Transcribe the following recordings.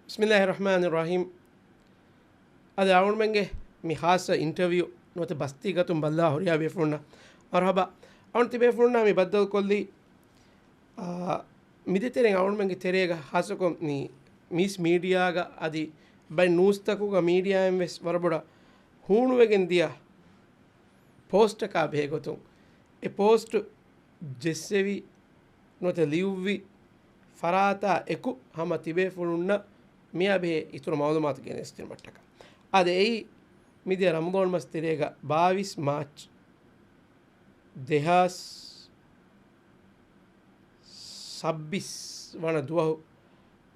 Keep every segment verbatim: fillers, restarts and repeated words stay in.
بسم الله الرحمن الرحيم. އަދި އަޅުގަނޑުމެންގެ މި ޚާއްޞަ އިންޓަވިއު ނުވަތަ ބަސްތީގަތުން ބައްލާ ހުރިހާ ބޭފުޅުންނަށް މަރުޙަބާ. އަޅުން ތިބޭފުޅުންނާ މި ބައްދަލުކޮށްލީ، އާ، މިދެތެރެއިން އަޅުންމެންގެ ތެރޭގަ ޚާއްޞަކޮށް މި މީސް މީޑިއާގަ އަދި ބައެއް ނޫސްތަކުގަ މީޑިއާއިން ވެސް ވަރަށް ބޮޑަށް ހޫނުވެގެން ދިޔަ ޕޯސްޓަކާ ބެހޭ ގޮތުން އެ ޕޯސްޓު ޖެއްސެވި ނުވަތަ ލިޔުއްވި ފަރާތާ އެކު ހަމަ ތިބޭފުޅުންނަށް މިއާ ބެހޭ އިތުރު މައުލޫމާތު ގެނެސްދިނުމަށްޓަކާ. އާދެ، އެއީ މިދިޔަ ރަމަޟާން މަސް ތެރޭގަ ބާވީސް މާޗް ދެހާސް ސައްބީސް ވަނަ ދުވަހު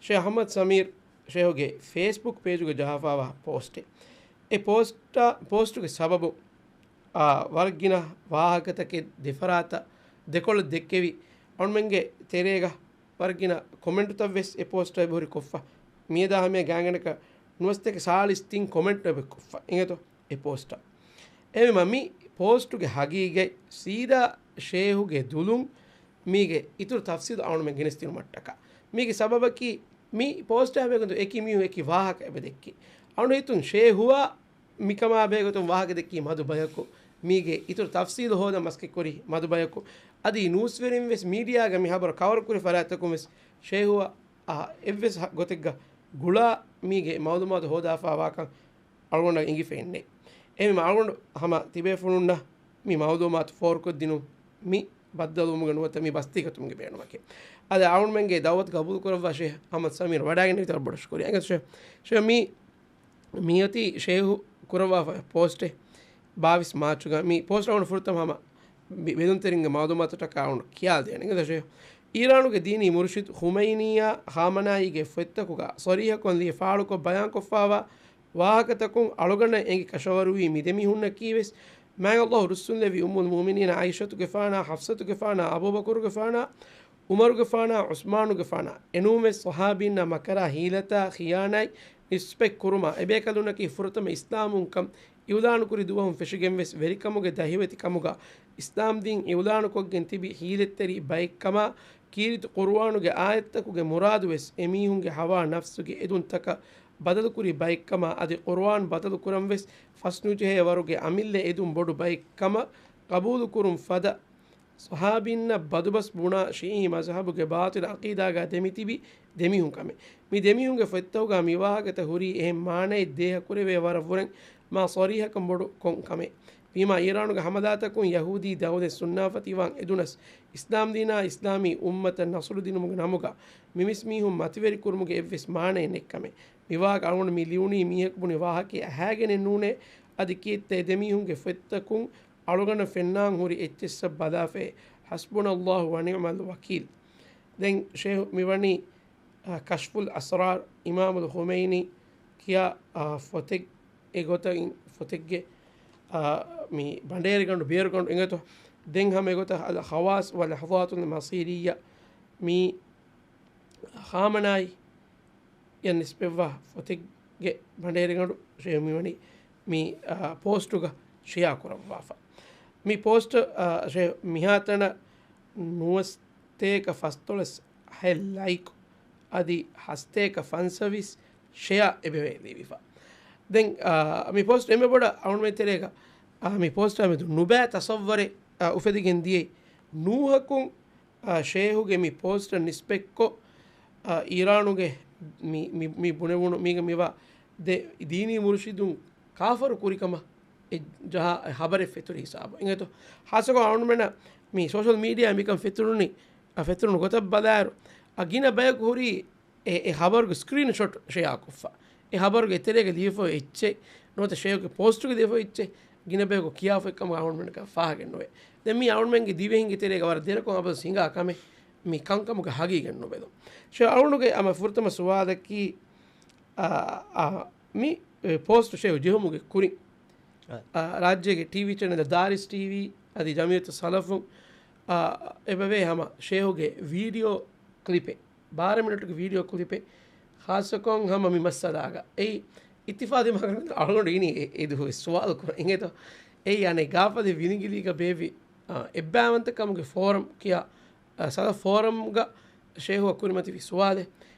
ޝޭޚް އަޙްމަދު ސަމީރު ޝޭޚުގެ ފޭސްބުކް ޕޭޖުގަ ޖަހާފައިވާ ޕޯސްޓެއް. އެ ޕޯސްޓާ، ޕޯސްޓުގެ ސަބަބު، އާ، ވަރަށް ގިނަ ވާހަކަތަކެއް ދެފަރާތަށް ދެކޮޅަށް ދެއްކެވި، އަޅުމެންގެ ތެރޭގަ ވަރަށް ގިނަ ކޮމެންޓުތައް ވެސް އެ ޕޯސްޓާ އެބަހުރި ކޮށްފަ. މިއަދާ ހަމަޔަށް ގާތްގަނޑަކަށް ނުވަސަތޭކަ ސާޅީސް ތިން ކޮމެންޓު އެބަ ކޮށްފަ. އިނގޭތޯ؟ އެ ޕޯސްޓަށް. އެހެންވީމަ މި ޕޯސްޓުގެ ހަގީގަތް ސީދާ ޝޭހުގެ ދުލުން މީގެ އިތުރު ތަފްސީލު އަޅުމެން ގެނެސްދިނުމަށްޓަކާ. މީގެ ސަބަބަކީ މި ޕޯސްޓާ ބެހޭގޮތުން އެކި މީހުން އެކި ވާހަކަ އެބަ ދެއްކި. އަޅު ހިތުން ޝޭހުއާ މިކަމާ ބެހޭގޮތުން ވާހަކަ ދެއްކީ މަދު ބަޔަކު، މީގެ އިތުރު ތަފްސީލު ހޯދަން މަސައްކަތްކުރީ މަދު ބަޔަކު. އަދި ނޫސްވެރިން ވެސް މީޑިއާގަ މި ހަބަރު ކަވަރު ކުރި ފަރާތްތަކުން ވެސް ޝޭހުއާ އާ އެއްވެސް ހަ-، ގޮތެއްގަ ގުޅާ މީގެ މައުލޫމާތު ހޯދާފައިވާކަން އަޅުގަނޑަށް އެނގިފައެއް ނެތް. އެހެންވީމަ އަޅުގަނޑު ހަމަ ތިބޭފުޅުންނަށް މި މައުލޫމާތު ފޯރުކޮށްދިނުން މި ބައްދަލުވުމުގަ ނުވަތަ މި ބަސްތީގަތުމުގެ ބޭނުމަކީ. އަދި އަޅުގަނޑުމެންގެ ދައުވަތު ގަބޫލު ކުރައްވާ ޝޭހް އަޙްމަދު ސަމީރު ވަޑައިގެންނެވިތަ ވަރަށް ބޮޑަށް ޝުކުރިއްޔާ. އެނގޭތޯ ޝޭހް، ޝޭހް މީ މިއޮތީ ޝޭހު ކުރައްވާފަ ޕޯސްޓެއް ބާވީސް މާޗުގަ. މި ޕޯސްޓް އަޅުގަނޑު ފުރަތަމަ ހަމަ ބި-، ބެލުންތެރިންގެ މައުލޫމާތުތަކާ އަޅުގަނޑު ކިޔާދޭނެ. އިނގޭތޯ ޝޭހް. އީރާނުގެ ދީނީ މުރުޝިދު ޚުމައިނީއާ ޚާމަނާއީގެ ފޮތްތަކުގަ ޞަރީޙަކޮށް ލިޔެ ފާޅުކޮށް ބަޔާންކޮށްފައިވާ ވާހަކަތަކުން އަޅުގަނޑަށް އެނގި ކަށަވަރުވީ މިދެމީހުންނަކީވެސް މާތް ﷲ ރުއްސުންލެއްވި އުއްމުލް މުއުމިނީނަ ޢާއިޝަތުގެފާނާ، ޙަފްޞަތުގެފާނާ، އަބޫބަކުރުގެފާނާ، ޢުމަރުގެފާނާ، ޢުސްމާނުގެފާނާ، އެނޫންވެސް ޞަޙާބީންނާ މަކަރާ ހީލަތާ ޚިޔާނާތް ނިސްބަތް ކުރުމާ އެބޭކަލުންނަކީ ފުރަތަމަ އިސްލާމުވުންކަން އިޢުލާނުކުރި ދުވަހުން ފެށިގެންވެސް ވެރިކަމުގެ ދަހިވެތި ކަމުގަ އިސްލާމްދީން އިޢުލާނުކޮށްގެން ތިބި ހީލަތްތެރި ބައެއްކަމާ ކީރިތި ޤުރުއާނުގެ އާޔަތްތަކުގެ މުރާދުވެސް އެމީހުންގެ ހަވާ ނަފްސުގެ އެދުންތަކަށް ބަދަލުކުރި ބައެއްކަމާ އަދި ޤުރުއާން ބަދަލުކުރަންވެސް ފަސްނުޖެހޭ ވަރުގެ އަމިއްލަ އެދުން ބޮޑު ބައެއްކަމަށް ޤަބޫލުކުރުން ފަދަ ޞަޙާބީންނަށް ބަދުބަސް ބުނާ ޝީޢީ މަޒްހަބުގެ ބާޠިލް ޢަޤީދާގަ ދެމިތިބި ދެމީހުން ކަމެއް. މި ދެމީހުންގެ ފޮތްތަކުގަ މި ވާހަކަތައް ހުރީ އެހެން މާނައެއް ދޭހަކުރެވޭ ވަރަށް ވުރެން މާ ޞަރީޙަކަން ބޮޑު ކޮން ކަމެއް. ވީމާ އީރާނުގެ ހަމަލާތަކުން ޔަހޫދީ ދައުލަތް ސުންނާފަތިވާން އެދުނަސް، އިސްލާމްދީނާ އިސްލާމީ އުއްމަތަށް ނަޞްރު ދިނުމުގެ ނަމުގަ މި މިސް މީހުން މަތިވެރިކުރުމުގެ އެއްވެސް މާނައެއް ނެތްކަމެއް. މިވާހަކަ އަޅުގަނޑު މި ލިޔުނީ މީހަކު ބުނި ވާހަކައެއް އަހާގެނެއް ނޫނޭ، އަދި ކިއެއްތަ އެ ދެމީހުންގެ ފޮތްތަކުން އަޅުގަނޑަށް ފެންނާން ހުރި އެއްޗެއްސަށް ބަލާފައޭ. حسبنا الله ونعم الوكيل. ދެން ޝޭހު މިވަނީ، އާ، ކަޝްފުލް އަސްރާރް އިމާމުލް ޚުމައިނީ ކިޔާ، އާ، ފޮތެއް، އެ ގޮތަށް އިން ފޮތެއްގެ، އާ، މި ބަނޑޭރިގަނޑު ބޭރުގަނޑު އިނގޭތޯ. ދެން ހަމަ އެގޮތަށް އަލް ޚަވާޞް ވަލް ލަޙްޒާތުލް މަޞީރިއްޔާ މި ޚާމަނާއި ޔަށް ނިސްބަތްވާ ފޮތެއްގެ ބަނޑޭރިގަނޑު ޝޭހު މިވަނީ މި، އާ، ޕޯސްޓުގަ ޝެއާ ކުރައްވާފަ. މި ޕޯސްޓް، އާ، ޝޭހު މިހާތަނަށް ނުވަސްތޭކަ ފަސްދޮޅަސް ހަތް ލައިކް އަދި ހަސްތޭކަ ފަންސަވީސް ޝެއާ އެބަވޭ ލިޔެވިފަ. ދެން، އާ، މި ޕޯސްޓް އެންމެ ބޮޑަށް އަޅުގަނޑުމެން ތެރޭގަ، އާ، މި ޕޯސްޓާ މެދު ނުބައި ތަޞައްވަރެއް، އާ، އުފެދިގެން ދިޔައީ ނޫހަކުން އާ، ޝޭހުގެ މި ޕޯސްޓަށް ނިސްބަތްކޮށް، އާ، އީރާނުގެ މި، މި، މި ބުނެވުނު މީގަ މިވާ ދެ ދީނީ މުރުޝިދުން ކާފަރު ކުރިކަމަށް އެ ޖަހާ ހަބަރެއް ފެތުރި ހިސާބު. އިނގޭތޯ، ޚާއްޞަކޮށް އަޅުގަނޑުމެންނަށް މި ސޯޝަލް މީޑިއާ މިކަން ފެތުރުނީ، އާ، ފެތުރުނު ގޮތަށް ބަލާއިރު، އާ، ގިނަ ބަޔަކު ހުރީ އެ، އެ ހަބަރުގެ ސްކްރީން ޝޮޓް ޝެއާކޮށްފަ. އެ ހަބަރުގެ އެތެރޭގަ ލިޔެފަ އެއްޗެއް ނުވަތަ ޝޭހުގެ ޕޯސްޓުގަ ލިޔެފަ އެއްޗެއް ގިނަ ބަޔަކު ކިޔާފައި ކަމަށް އަޅުގަނޑުމެންނަކަށް ފާހަގަ ނުވޭ. ދެން މީ އަޅުގަނޑުމެންގެ ދިވެހިންގެ ތެރޭގަ ވަރަށް ދެރަކޮށް އަބަދު ހިނގާ ކަމެއް މި ކަންކަމުގެ ހަގީގަތް ނުބެލުން. ޝޭހު އަޅުގަނޑުގެ ހަމަ ފުރަތަމަ ސުވާލަކީ، އާ، އާ، މި، އެ، ޕޯސްޓު ޝޭހު ޖެހުމުގެ ކުރިން، އާ، ރާއްޖޭގެ ޓީވީ ޗެނަލް ދާރިސް ޓީވީ އަދި ޖަމިއްޔަތު ސަލަފުން، އާ، އެބަވޭ ހަމަ ޝޭހުގެ ވީޑިއޯ ކްލިޕެއް، ބާރަ މިނެޓުގެ ވީޑިއޯ ކްލިޕެއް، ޚާއްޞަކޮށް ހަމަ މި މައްސަލާގަ. އެއީ އިއްތިފާގު ދިމާކުރަން އަޅުގަނޑު އިނީ އެ، އެ ދުވަހު ސުވާލު ކުރަން އިނގޭތޯ. އެއީ އަނެއް ގާފަދަ ވިލިނގިލީގަ ބޭއްވި، އާ، އެއްބައިވަންތަކަމުގެ ފޯރަމް ކިޔާ، އާ، ސަލަފް ފޯރަމްގަ ޝޭހުއަށް ކުރިމަތިވި ސުވާލެއް.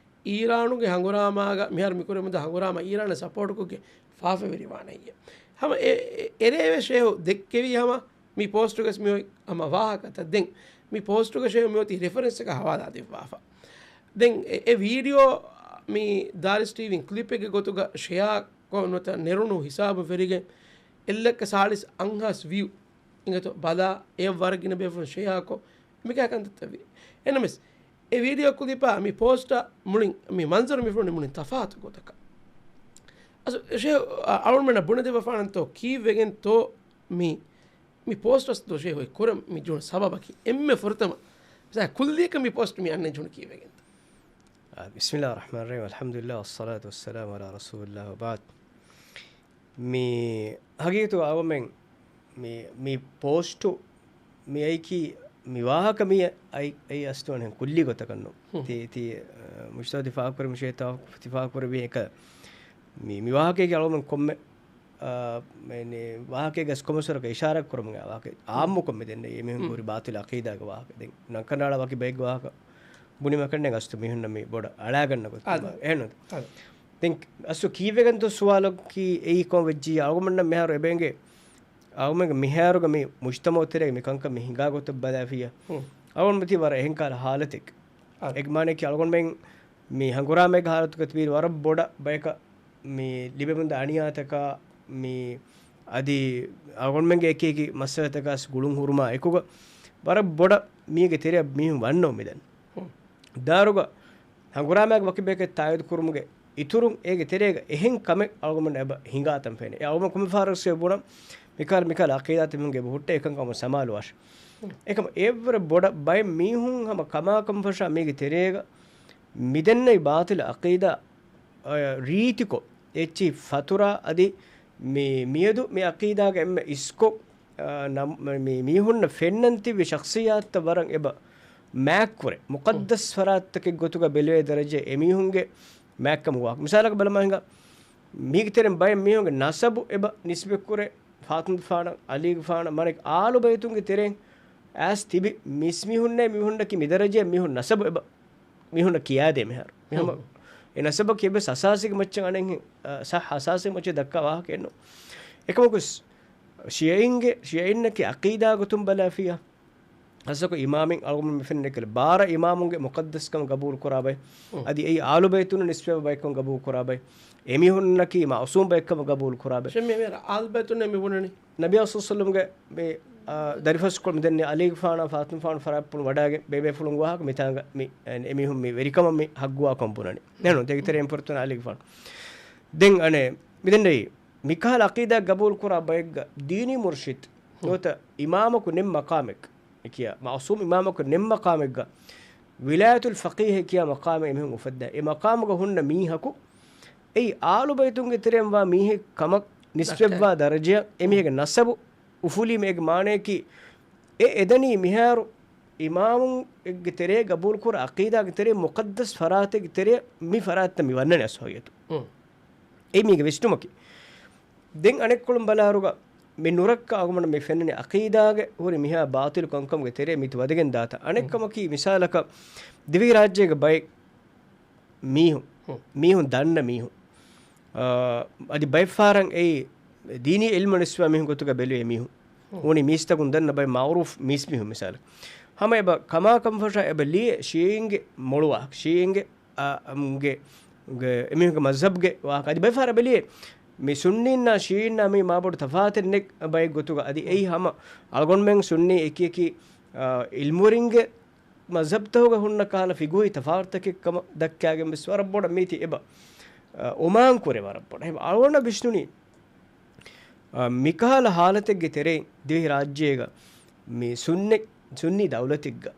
އީރާނުގެ ހަނގުރާމާގަ މިހާރު މިކުރެމުންދާ ހަނގުރާމާ އީރާނަށް ސަޕޯޓްކޮށްގެ ފާފަވެރިވާނެއްޔެ. ހަމަ އެ، އެ، އެރޭވެ ޝޭހު ދެއްކެވީ ހަމަ މި ޕޯސްޓުގަސް މިއޮތް ހަމަ ވާހަކަތައް ދެން މި ޕޯސްޓުގަ ޝޭހު މިއޮތީ ރެފަރެންސްއަކަށް ހަވާލާ ދެއްވާފަ. ދެން އެ، އެ ވީޑިއޯ މި ދާރިސް ޓީވީން ކްލިޕެއްގެ ގޮތުގަ ޝެއާ ކޮށް ނުވަތަ ނެރުނު ހިސާބުން ފެށިގެން އެއްލައްކަ ސާޅީސް އަށް ވިއު އިނގޭތޯ ބަލާ އެ ވަރަށް ގިނަ ބޭފުޅުން ޝެއާކޮށް މިކަހަލަ ކަންތައްތައް ވި. އެނަމެސް އެ ވީޑިއޯ ކުލިޕާ މި ޕޯސްޓާ މުޅިން މި މަންޒަރު މި ފެނުނީ މުޅިން ތަފާތު ގޮތަކަށް. އަސް ޝޭހު އަޅުގަނޑުމެންނަށް ބުނެދެއްވަފާނަންތޯ ކީއްވެގެންތޯ މި، މި ޕޯސްޓަސް ދޯ ޝޭހު އެ ކުރަން މި ޖުނު ސަބަބަކީ އެންމެ ފުރަތަމަ މިސާ ކުއްލިއަކަށް މި ޕޯސްޓް މި އަންނަން ޖުނު ކީއްވެގެންތޯ؟ އާ، بسم الله الرحمن الرحيم، الحمد لله والصلاة والسلام على رسول الله وبعد. މި ހަގީގަތުގަ އަޅުގަނޑުމެން މި، މި ޕޯސްޓު މި އައިކީ މި ވާހަކަ މި އައި، އައި އަސްތުވަނެހެން ކުއްލި ގޮތަކަށް ނޫން. ހުން. ތި، ތި، އަ، މުޖްތަބާ ތި ފާހަގަކުރެއްވި ޝޭތާ ތި ފާހަގަކުރެއްވި އެކަ މި، މި ވާހަކައިގެ އަޅުގަނޑު ކޮންމެ، އަ، މި، މި ވާހަކައިގަސް ކޮމެސްވަރަކަށް އިޝާރާތް ކުރަމުން ވާހަކަ އާއްމުކޮށް މި ދެންނެވި އެމީހުން ހުން. ހުރި ބާތިލް އަޤީދާގެ ވާހަކަ. ދެން ނަންކަނޑާޅާ ވަކި ބައެއްގެ ވާހަކަ ބުނީމަ ކަންނޭނގެ އަސްތު މީހުންނަށް މި ބޮޑަށް އަޅާގަންނަ ގޮތް. އާދެ. އެހެންނު. އާދެ. ދެން އަސްތު ކީއްވެގެންތޯ ސުވާލަކީ އެއީ ކޮން ވެއްޖިއްޔާ އަޅުގަނޑުމެންނަށް މިހާރު އެބައިނގޭ އަޅުގަނޑުމެންގެ މިހާރުގަ މި މުޖްތަމަޢު ތެރޭގަ މި ކަންކަން މި ހިނގާ ގޮތަށް ބަލާފިއްޔާ. ހުން. އަޅުގަނޑު މިތީ ވަރަށް އެހެން ކަހަލަ ހާލަތެއް. އާދެ. އެ މާނައަކީ އަޅުގަނޑުމެން މި ހަނގުރާމައިގެ ހާލަތުގަ ތިބީ ވަރަށް ބޮޑަށް ބަޔަކަށް މި ލިބެމުންދާ އަނިޔާތަކާ، މި އަދި އަޅުގަނޑުމެންގެ އެކި އެކި މައްސަލަތަކާސް ގުޅުން ހުރުމާ އެކުގަ ވަރަށް ބޮޑަށް މީގެ ތެރެއަށް މީހުން ވަންނަވަ މިދަން. ހުން. ދާރުގަ ހަނގުރާމައިގެ ވަކި ބަޔަކަށް ތާއީދު ކުރުމުގެ އިތުރުން އޭގެ ތެރޭގަ އެހެން ކަމެއް އަޅުގަނޑުމެންނަށް އެބަ ހިނގާތަން ފެނޭ. އެ އަޅުގަނޑު ކޮންމެ ފަހަރަކު ވެސް ބުނަން މިކަހަލަ، މިކަހަލަ އަޤީދާތައް މީހުންގެ އެބަ ހުއްޓޭ އެކަންކަމަށް ސަމާލުވާށި. ހުން. އެކަމަ އެއަށްވުރެ ބޮޑަށް ބައެއް މީހުން ހަމަ ކަމާކަން ފަށާ މީގެ ތެރޭގަ މިދެންނެވި ބާތިލު އަޤީދާ އަ، ރީތިކޮށް، އެއްޗިހި ފަތުރާ އަދި މި، މިއަދު މި އަޤީދާގެ އެންމެ އިސްކޮށް، އަ، ނަމް، މި، މީހުންނަށް ފެންނަން ތިއްބި ޝަޚްޞިއްޔާތުތައް ވަރަށް އެބަ މާތްކުރޭ. މުޤައްދަސް ފަރާތްތަކެއް ގޮތުގަ ބެލުވޭ ދަރަޖައެއް އެމީހުންގެ މާތްކަމުގެ ވާހަކަ. މިސާލަކަށް ބަލަމާ ހިނގާ، މީގެ ތެރެއިން ބައެއް މީހުންގެ ނަސަބު އެބަ ނިސްބަތްކުރޭ، ފާޠިމަތުފާނަށް، ޢަލީގެފާނަށް، މާނައަކީ އާލު ބައިތުންގެ ތެރެއިން އައިސް ތިބި މިސް މީހުންނޭ މީހުންނަކީ މި ދަރަޖައެއް މީހުން ނަސަބު އެބަ މީހުންނަށް ކިޔާދޭ މިހާރު. މި ހަމަ ހުން. އެ ނަސަބަކީ އެއްވެސް އަސާސީގެ މައްޗަށް އަނެއްހެން، އަ، ޞައްޙަ އަސާސީގެ މައްޗަށް ދައްކާ ވާހަކައެއް ނޫން. އެކަމަކު ޝިޔަޢީންގެ، ޝިޔަޢީންނަކީ އަޤީދާ ގޮތުން ބަލާފިއްޔާ، ހާއްސަކޮށް އިމާމެއް އަޅުގަނޑު މި ފެންނަ ކަލޭ ބާރަ އިމާމުންގެ މުޤައްދަސްކަމަށް ގަބޫލު ކުރާ ބައެއް، ހުން. އަދި އެއީ އާލު ބައިތުން ނިސްބަތްވާ ބައެއްކަމަށް ގަބޫލު ކުރާ ބައެއް، އެމީހުންނަކީ މަޢުޞޫމް ބައެއްކަމަށް ގަބޫލު ކުރާ ބައެއް. ޝެއް މި އަމިއްޔާ އާލު ބައިތުންނޭ މި ބުނަނީ. ނަބިއްޔާ ޞައްލަﷲ ޢަލައިހި ވަސައްލަމްގެ މި، އާ، ދަރިފަސްކޮޅު މިދެންނެވި ޢަލީގެފާނާ ފާޠިމަތުފާނު ފަރާތްޕުޅުން ވަޑައިގެން ބޭބޭފުޅުން ވާހަކަ މިތާނގަ މި، އެ، އެމީހުން މި ވެރިކަމަށް މި ހައްގުވާ ކަމަށް ބުނަނީ. ނޭނު، ދެގެ ތެރެއިން ފުރަތަމަ ޢަލީގެފާނު. ދެން އަނެއް މިދެންނެވި މިކަހަލަ ޢަޤީދާ ގަބޫލު ކުރާ ބައެއްގަ ދީނީ މުރުޝިދު، ހުން. ނުވަތަ އިމާމަކު ނެތް މަޤާމެއް، އެ ކިޔާ މަޢުޞޫމް އިމާމަކު ނެތް މަޤާމެއްގަ ވިލާޔަތުލް ފަޤީހޭ ކިޔާ މަޤާމެއް އެމީހުން އުފައްދާ. އެ މަޤާމުގަ ހުންނަ މީހަކު އެއީ އާލު ބައިތުންގެ ތެރެއިން ވާ މީހެއް ކަމަށް ނިސްބަތްވާ ދަރަޖައަށް އެމީހެއްގެ ނަސަބު އުފުލީމަ އޭގެ މާނައަކީ، އެ އެދަނީ މިހާރު އިމާމުންގެ ތެރޭ ގަބޫލުކުރާ ޢަޤީދާގެ ތެރޭ މުޤައްދަސް ފަރާތެއްގެ ތެރޭ މި ފަރާތްތައް މި ވަންނަނީ އަސްލު ހަގީގަތު. ހުން. އެއީ މީގެ ވިސްނުމަކީ. ދެން އަނެއްކޮޅުން ބަލާއިރުގަ މި ނުރައްކަ އަޅުގަނޑު މި ފެންނަނީ ޢަޤީދާގެ ހުރި މިހާ ބާޠިލު ކަންކަމުގެ ތެރޭ މިތި ވަދެގެން ދާތަން. އަނެއް ހުން. ކަމަކީ މިސާލަކަށް ދިވެހިރާއްޖޭގެ ބައެއް މީހުން، ހުން. މީހުން ދަންނަ މީހުން. އާ، އަދި ބައެއްފަހަރަށް އެއީ ދީނީ ޢިލްމު ނިސްބަތް މީހުން ގޮތުގަ ބެލުވޭ މީހުން. ހުން. ހޫނީ މީސްތަކުން ދަންނަ ބައެއް މަޢުރޫފް މީސްމީހުން މިސާލަކަށް. ހަމަ އެބަ ކަމާކަން ފަށާ އެބަ ލިޔެ ޝިޔަޢީންގެ މޮޅުވާ، ޝިޔަޢީންގެ، އާ، އަމްގެ، ގެ، އެމީހުންގެ މަޒްހަބްގެ ވާހަކަ. އަދި ބައެއްފަހަރަށް އެބަ ލިޔެ މި ސުންނީންނާ ޝިޔަޢީންނާ މީ މާބޮޑު ތަފާތެއް ނެތް ބައެއް ގޮތުގަ. އަދި އެއީ ހަމަ އަޅުގަނޑުމެން ސުންނީ އެކި އެކި، އާ، ޢިލްމުވެރިންގެ މަޒްހަބްތަކުގަ ހުންނަ ކަހަލަ ފިޤުހީ ތަފާތުތަކެއް ކަމަށް ދައްކާގެން ވެސް ވަރަށް ބޮޑަށް މީތި އެބަ، އަ، އޮމާން ކުރޭ ވަރަށް ބޮޑަށް. އެހެން އަޅުގަނޑަށް ވިސްނުނީ، އަ، މިކަހަލަ ހާލަތެއްގެ ތެރެއިން ދިވެހި ރާއްޖޭގަ މި ސުންނި، ސުންނީ ދައުލަތެއްގަ،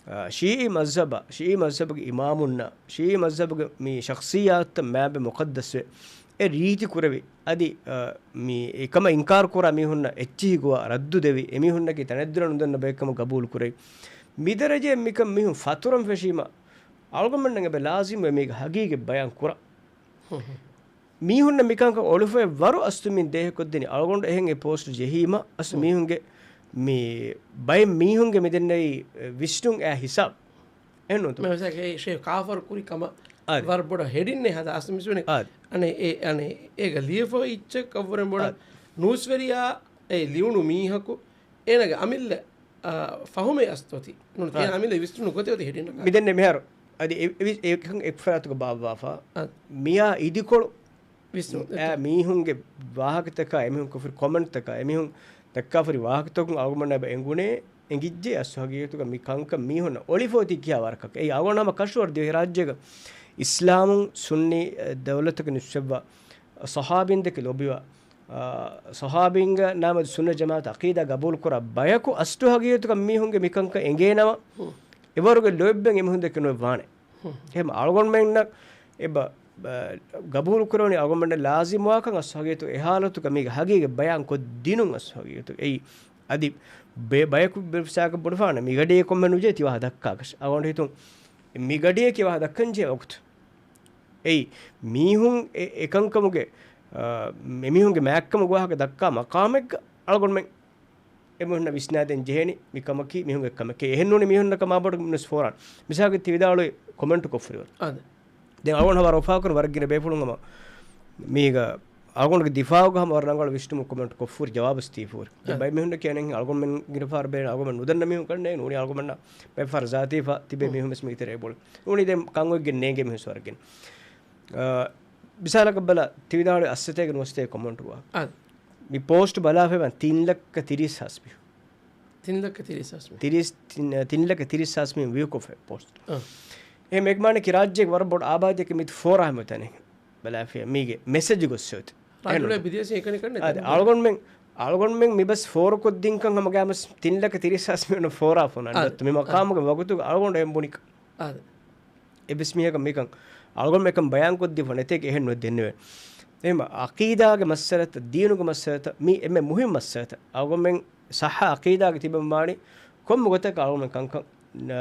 އަ، ޝީޢީ މަޒްހަބަށް، ޝީޢީ މަޒްހަބުގެ އިމާމުންނަށް، ޝީޢީ މަޒްހަބުގެ މި ޝަޚްޞިއްޔާތުތައް މާބެ މުޤައްދަސްވެ، އެ ރީތި ކުރެވި، އަދި، އަ، މި އެކަމަށް އިންކާރު ކުރާ މީހުންނަށް އެއްޗިހި ގޮވާ ރައްދު ދެވި، އެމީހުންނަކީ ތަނެއްދުލަށް ނުދަންނަ ބައެއްކަމަށް ގަބޫލު ކުރެވި. މިދަރަޖައެއް މިކަން މީހުން ފަތުރަން ފެށީމަ، އަޅުގަނޑުމެންނަށް އެބަ ލާޒިމްވޭ މީގެ ހަގީގަތް ބަޔާން ކުރަން. މީހުންނަށް މިކަންކަން އޮޅުފައި ވަރު އަސްތު މި ދޭހަކޮށްދިނީ އަޅުގަނޑު އެހެން އެ ޕޯސްޓް ޖެހީމަ، އަސް މީހުންގެ މި ބައެއް މީހުންގެ މިދެންނެވި ވިސްނުން އާ ހިސާބް. އެހެންނޫންތޯ؟ މި މިސާލަކަށް ޝޭހް ކާފަރު ކުރި ކަމަށް އާދެ. ވަރަށް ބޮޑަށް ހެޑިން ހަދާ އަސް މިސްވެނި. އާދެ. އަނެ އެ، އަނެ އޭގަ ލިޔެފަ އިއްޗެއް ކައްވަރެން ބޮޑަށް އާދެ. ނޫސްވެރިޔާ އެ ލިޔުނު މީހަކު އޭނަގެ އަމިއްލަ، އާ، ފަހުމެއް އަސްތޯތި. ނޫން އާދެ. އޭނަ އަމިއްލަ ވިސްނުނު ގޮތެއް އޮތީ ހެޑިން ނަކާ. މިދެންނެ މިހާރު އަދި އެ، އެ، އެކަން އެއްފަރާތުގަ ބާއްވާފަ. އާދެ. މިޔާ އިދިކޮޅު ވިސްނުން. އާ، މީހުންގެ ވާހަކަތަކާ، އެމީހުން ކޮށްފި ކޮމެންޓްތަކާ، އެމީހުން ދައްކާފަރި ވާހަކަތަކުން އަޅުގަނޑަށް އެބަ އެނގުނޭ، އެނގިއްޖެ އަސްލު ހަގީގަތުގަ މި ކަންކަން މީހުންނަށް އޮޅިފަ އޮތީ ކިހާ ވަރަކަށް. އެއީ އަޅުގަނޑު ހަމަ ކަށަވަރު ދިވެހިރާއްޖޭގަ އިސްލާމުން ސުންނީ، އެ، ދައުލަތަކަށް ނިސްބަތްވާ ޞަޙާބީންދެކެ ލޯބިވާ، އާ، ޞަޙާބީންގެ ނަމަ ސުންނަ ޖަމާޢަތަށް ޢަޤީދާ ގަބޫލުކުރާ ބަޔަކު އަސްލު ހަގީގަތުގަ މީހުންގެ މިކަންކަން އެނގޭނަމަ، ހުން. އެވަރުގެ ލޯތްބެއް އެމީހުންދެކެ ނުވެވާނެ. ހުން. އެހެން އަޅުގަނޑުމެންނަށް އެބަ، ބަ، ގަބޫލުކުރެވެނީ އަޅުގަނޑުމެންނަށް ލާޒިމްވާކަން އަސްލު ހަގީގަތު އެހާލަތުގަ މީގެ ހަގީގަތް ބަޔާން ކޮށްދިނުން އަސްލު ހަގީގަތު. އެއީ އަދި ބެ، ބަޔަކު ބެ ފިސާކަށް ބުނެފާނެ މިގަޑިއެއް ކޮންމެ ނުޖެހޭ ތިވާހަ ދައްކާކަށް. އަޅުގަނޑު ހިތުން މިގަޑިއެކި ވާހަ ދައްކަން ޖެހޭ ވަގުތު. އެއީ، މީހުން އެ، އެކަންކަމުގެ، އާ، އެމީހުންގެ މާތްކަމުގެ ވާހަކަ ދައްކާ މަޤާމެއްގަ އަޅުގަނޑުމެން އެމީހުންނަށް ވިސްނާދޭން ޖެހޭނީ މި ކަމަކީ މީހުންގެ ކަމެކޭ. އެހެންނޫނީ މީހުންނަށް ކަމާ ބޮޑަށް މިނަސް ފޯރާން. މިސާލަކަށް ތި ވިދާޅުވި ކޮމެންޓު ކޮށްފުރިވަރު. އާދެ. ދެން އަޅުގަނޑު ހަމަ ވަރަށް އުފާކުރަން ވަރަށް ގިނަ ބޭފުޅުން ހަމަ މީގަ އަޅުގަނޑުގެ ދިފާޢުގަ ހަމަ ވަރަށް ރަނގަޅު ވިސްނުމުން ކޮމެންޓު ކޮށްފުރި ޖަވާބު ސްތީފުރި. ދެން އާ. ބައެއް މީހުންނަށް ކިޔަން އަޅުގަނޑުމެން ގިނަ ފަހަރު ބޭނުން އަޅުގަނޑުމެން ނުދަންނަ މީހުން ކަންނޭ ނޫނީ އަޅުގަނޑަށް ބައެއް ފަހަރު ޒާތީފަ ތިބޭ މީހުން ވެސް މީތެރޭ ބޮޑު. ނޫނީ ދެން ކަން އޮތްގެން ނޭނގޭ މީހުން ވެސް ވަރަށް ގިނަ. އާ، މިސާލަކަށް ބަލަ ތި ވިދާޅުވި އައްސަތޭކަ ނުވަސަތޭކަ ކޮމެންޓު ވާ. އާ. މި ޕޯސްޓް ބަލާފައިވާން ތިން ލައްކަ ތިރީސް ހާސް މީހުން. ތިން ލައްކަ ތިރީސް ހާސް މީހުން. ތިރީސް، ތިން، ތިން ލައްކަ ތިރީސް ހާސް މީހުން ވިއު ކޮށްފައި ޕޯސްޓް. އާ. އެހެން އެކަމާނެ ކި ރާއްޖޭގެ ވަރަށް ބޮޑު އާބާދީއެއް މިތި ފޯރާ ހަމަ ތަނެއް ބަލާފިޔާ މީގެ މެސެޖު ގޮއްސަ އޮތީ. ރާއްޖުގަ އެހެން ބިދޭސީ އެކަނި ކަންނެ އާދެ، ތަން އަޅުގަނޑުމެން، އަޅުގަނޑުމެން މި ބަސް ފޯރުކޮށްދިންކަން ހަމަ ގާމަސް ތިން ލައްކަ ތިރީސް ހާސް މީހުން ފޯރާ ފޯނާ އާދެ. ނައްތު މި އާދެ. މަޤާމުގެ ވަގުތުގަ އަޅުގަނޑު އެހެން ބުނިކަން. އާދެ. އެއްވެސް މީހަކަށް މިކަން އަޅުގަނޑު އެކަން ބަޔާންކޮށްދީފަ ނެތޭކި އެހެން ނުވެ ދެންނެވެ. އެހެން ޢަޤީދާގެ މައްސަލަތައް، ދީނުގެ މައްސަލަތައް، މީ އެންމެ މުހިންމު މައްސަލަތައް. އަޅުގަނޑުމެން ޞައްޙަ ޢަޤީދާގެ ތިބެންވާނީ ކޮންމެ ގޮތަކަށް އަޅުގަނޑުމެން ކަންކަން، އާ،